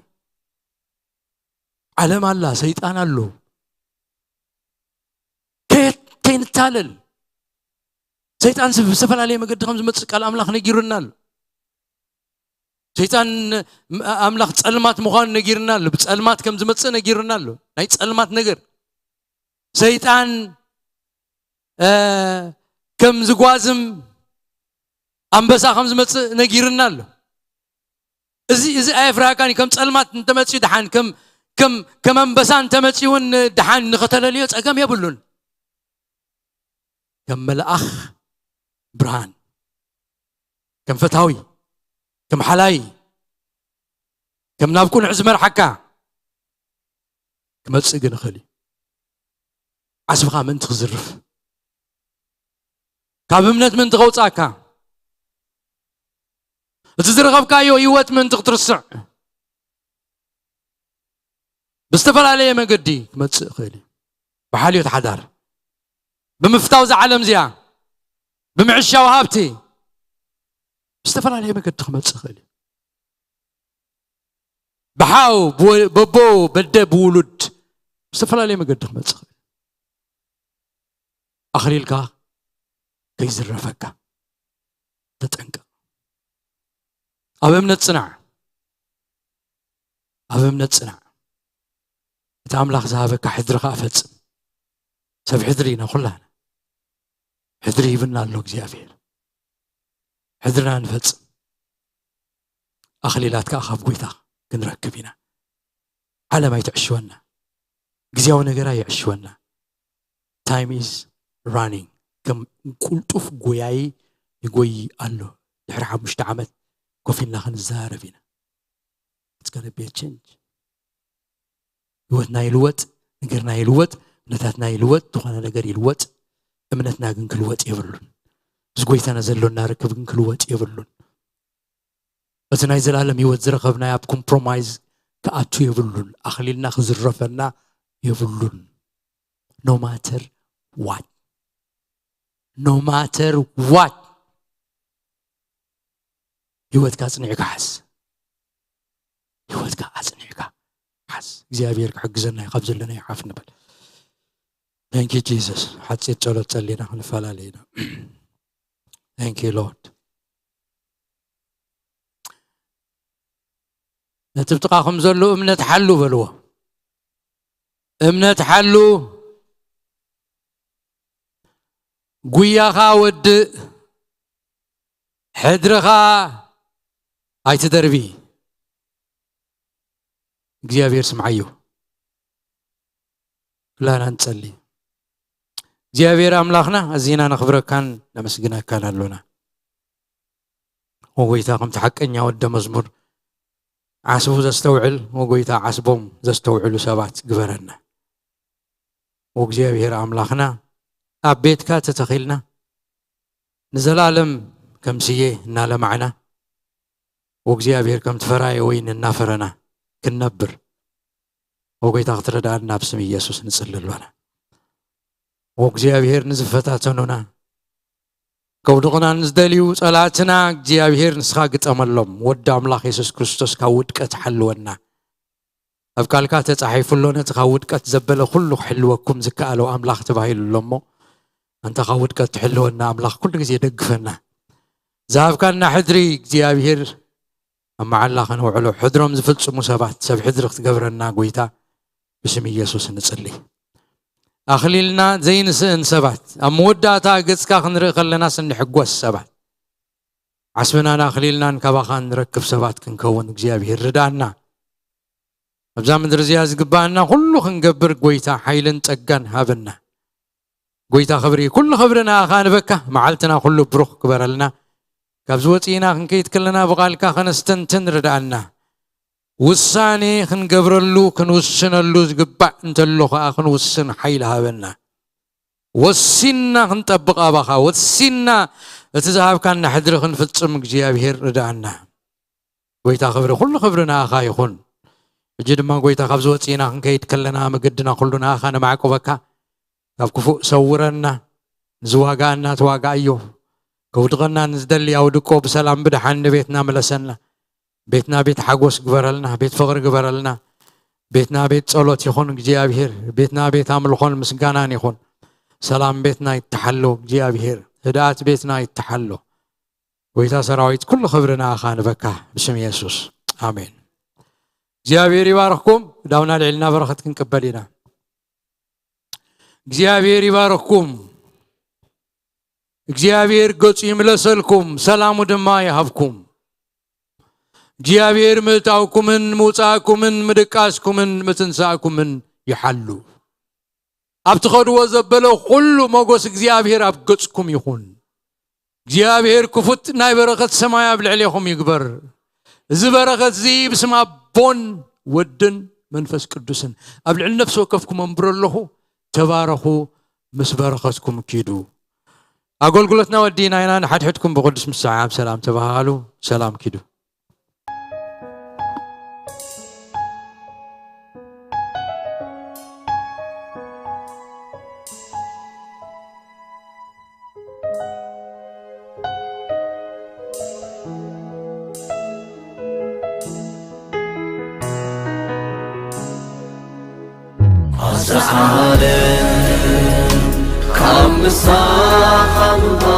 ዓለም ኣላ፣ ሰይጣን ኣሎ። ከየት ከይንታለል። ሰይጣን ስ- ብዝተፈላለየ መገዲ ከም ዝመጽእ ቃል ኣምላኽ ነጊሩና ኣሎ። ሰይጣን ም- ኣምላኽ ጸልማት ምዃኑ ነጊርና ኣሎ። ብጸልማት ከም ዝመጽእ ነጊርና ኣሎ። ናይ ጸልማት ነገር ሰይጣን እ፣ ከም ዝጓዝም ኣንበሳ ከም ዝመጽእ ነጊርና ኣሎ። እዚ እዚ ኣየፍርሃካን እዩ። ከም ጸልማት እንተመጽኡ ደሓን ከም ከም ከም ኣንበሳ እንተመጽኡ እውን ደሓን ንኸተለልዮ ጸገም የብሉን። ከም መልኣኽ ብርሃን፣ ከም ፈታዊ፣ ከም ሓላይ፣ ከም ናብ ቅኑዕ ዝመርሓካ ክመጽእ ግን ይኽእል እዩ። ዓስብኻ ምእንቲ ክዝርፍ፣ ካብ እምነት ምእንቲ ከውጻእካ፣ እቲ ዝረኸብካዮ ህይወት ምእንቲ ክትርስዕ፣ ብዝተፈላለየ መገዲ ክመጽእ ይኽእል እዩ። ብሓልዮት ሓዳር፣ ብምፍታው እዛ ዓለም እዚኣ፣ ብምዕሻው ሃብቲ፣ ብዝተፈላለየ መገዲ ክመጽእ ይኽእል እዩ። ብሓው፣ ብወ- በቦ፣ በደ፣ ብውሉድ፣ ብዝተፈላለየ መገዲ ክመጽእ ይኽእል እዩ። ኣኽሊልካ ከይዝረፈካ ተጠንቀቕ። ኣብ እምነት ጽናዕ። ኣብ እምነት ጽናዕ። እቲ ኣምላኽ ዝሃበካ ሕድሪ ከኣ ፈጽም። ሰብ ሕድሪ ኢና ኩላና። ሕድሪ ሂብና ኣሎ እግዚኣብሔር። ሕድርና ንፈጽም። ኣኽሊላት ከኣ ካብ ጎይታ ክንረክብ ኢና። ዓለም ኣይትዕሽወና። ግዜያዊ ነገር ኣይዕሽወና። Time is running. ከም ቁልጡፍ ጎያይ ይጎይ ኣሎ። ድሕሪ ሓሙሽተ ዓመት ኮፍ ኢልና ክንዛረብ ኢና። It's gonna be a change. ህይወትና ይልወጥ፣ ነገርና ይልወጥ፣ ኩነታትና ይልወጥ፣ ዝኾነ ነገር ይልወጥ። እምነትና ግን ክልወጥ የብሉን። ምስ ጎይታና ዘሎና ርክብ ግን ክልወጥ የብሉን። እቲ ናይ ዘላለም ህይወት ዝረኸብናዮ ኣብ ኮምፕሮማይዝ ክኣቱ የብሉን። ኣኽሊልና ክዝረፈና የብሉን። No matter what. No matter what. ህይወትካ ኣጽኒዕካ ሓዝ። ህይወትካ ኣጽኒዕካ ሓዝ። እግዚኣብሔር ክሕግዘና እዩ። ካብ ዘለና ይሓፍ ንበል። Thank you Jesus. ሓጺር ጸሎት ጸሊና ክንፈላለ ኢና። Thank you Lord. ነቲ ብጥቓኹም ዘሎ እምነት ሓሉ በልዎ። እምነት ሓሉ፣ ጉያኻ ወድእ፣ ሕድርኻ ኣይትደርቢ። እግዚኣብሔር ስምዓዮ። ኩላና ንጸሊ። እግዚኣብሔር ኣምላኽና፣ ኣዚና ነኽብረካን ነመስግነካን ኣሎና። ወጎይታ፣ ከምቲ ሓቀኛ ወደ መዝሙር ዓስቡ ዘስተውዕል፣ ወጎይታ፣ ዓስቦም ዘስተውዕሉ ሰባት ግበረና። ወእግዚኣብሔር ኣምላኽና፣ ኣብ ቤትካ ተተኺልና፣ ንዘላለም ከም ስየ እናለማዕና፣ ወእግዚኣብሔር ከምቲ ፈራየ ወይኒ እናፈረና ክንነብር፣ ወጎይታ፣ ክትረዳእና ኣብ ስም ኢየሱስ ንጽሊ ኣሎና። ወእግዚኣብሔር፣ ንዝፈታተኑና፣ ከውድቑና ንዝደልዩ ጸላእትና፣ እግዚኣብሔር፣ ንስኻ ግጠመሎም። ወዲ ኣምላኽ የሱስ ክርስቶስ፣ ካብ ውድቀት ሓልወና። ኣብ ቃልካ ተጻሒፉ ኣሎ፣ ነቲ ካብ ውድቀት ዘበለ ኩሉ ክሕልወኩም ዝከኣሎ ኣምላኽ ተባሂሉ ኣሎ እሞ፣ ኣንታ ካብ ውድቀት ትሕልወና ኣምላኽ፣ ኩሉ ግዜ ደግፈና። ዝሃብካና ሕድሪ እግዚኣብሔር ኣብ መዓላ ከነውዕሎ፣ ሕድሮም ዝፍጽሙ ሰባት፣ ሰብ ሕድሪ ክትገብረና ጎይታ፣ ብስም ኢየሱስ ንጽሊ። ኣኽሊልና ዘይንስእን ሰባት፣ ኣብ መወዳእታ ገጽካ ክንርኢ ከለናስ እንሕጎስ ሰባት፣ ዓስብናን ኣኽሊልናን ካባኻ ንረክብ ሰባት ክንከውን እግዚኣብሔር ርዳእና። ኣብዛ ምድሪ እዚኣ ዝግባኣና ኩሉ ክንገብር ጎይታ ሓይልን ጸጋን ሃበና። ጎይታ ክብሪ፣ ኩሉ ክብሪ ንኣኻ ንበካ። መዓልትና ኩሉ ብሩኽ ግበረልና። ካብዚ ወጺእና ክንከይድ ከለና ብቓልካ ከነስተንትን ርዳእና። ውሳኔ ክንገብረሉ ክንውስነሉ ዝግባእ እንተሎ ኸኣ ክንውስን ሓይሊ ሃበና። ወሲንና ክንጠብቕ ኣባኻ፣ ወሲንና እቲ ዝሃብካና ሕድሪ ክንፍጽም እግዚኣብሔር ርዳእና። ጎይታ ክብሪ፣ ኩሉ ክብሪ ንኣኻ ይኹን። ሕጂ ድማ ጎይታ ካብዚ ወጺእና ክንከይድ ከለና መገድና ኩሉ ንኣኻ ነማዕቁበካ። ካብ ክፉእ ሰውረና። ንዝዋጋኣና ተዋጋኣዮ። ከውድቐና ንዝደሊ ኣውድቆ፣ ብሰላም ብደሓን ንቤትና ምለሰና። ቤትና ቤት ሓጎስ ግበረልና፣ ቤት ፍቕሪ ግበረልና። ቤትና ቤት ጸሎት ይኹን እግዚኣብሔር፣ ቤትና ቤት ኣምልኾን ምስጋናን ይኹን። ሰላም ቤትና ይተሓሎ እግዚኣብሔር፣ ህድኣት ቤትና ይተሓሎ። ጎይታ ሰራዊት፣ ኩሉ ክብሪ ንኣኻ ንበካ፣ ብስም የሱስ ኣሜን። እግዚኣብሔር ይባርኽኩም። ዳውና ልዕልና በረኸት ክንቅበል ኢና። እግዚኣብሔር ይባርኽኩም። እግዚኣብሔር ገጹ ይምለሰልኩም፣ ሰላሙ ድማ ይሃብኩም። እግዚኣብሔር ምእታውኩምን ምውጻእኩምን ምድቃስኩምን ምትንሳእኩምን ይሓሉ። ኣብ ትኸድዎ ዘበለ ኩሉ ሞጎስ እግዚኣብሔር ኣብ ገጽኩም ይኹን። እግዚኣብሔር ክፉት ናይ በረኸት ሰማይ ኣብ ልዕሌኹም ይግበር። እዚ በረኸት እዚ ብስም ኣቦን ወድን መንፈስ ቅዱስን ኣብ ልዕሊ ነፍሲ ወከፍኩም ኣንብሮ ኣለኹ። ተባረኹ፣ ምስ በረኸትኩም ኪዱ። ኣገልግሎትና ወዲእና ኢና። ንሓድሕድኩም ብቅዱስ ምሰዓዓም ሰላም ተባሃሉ። ሰላም ኪዱ። ኣዛ ዓለም ካብ ምሳኻ ምዃን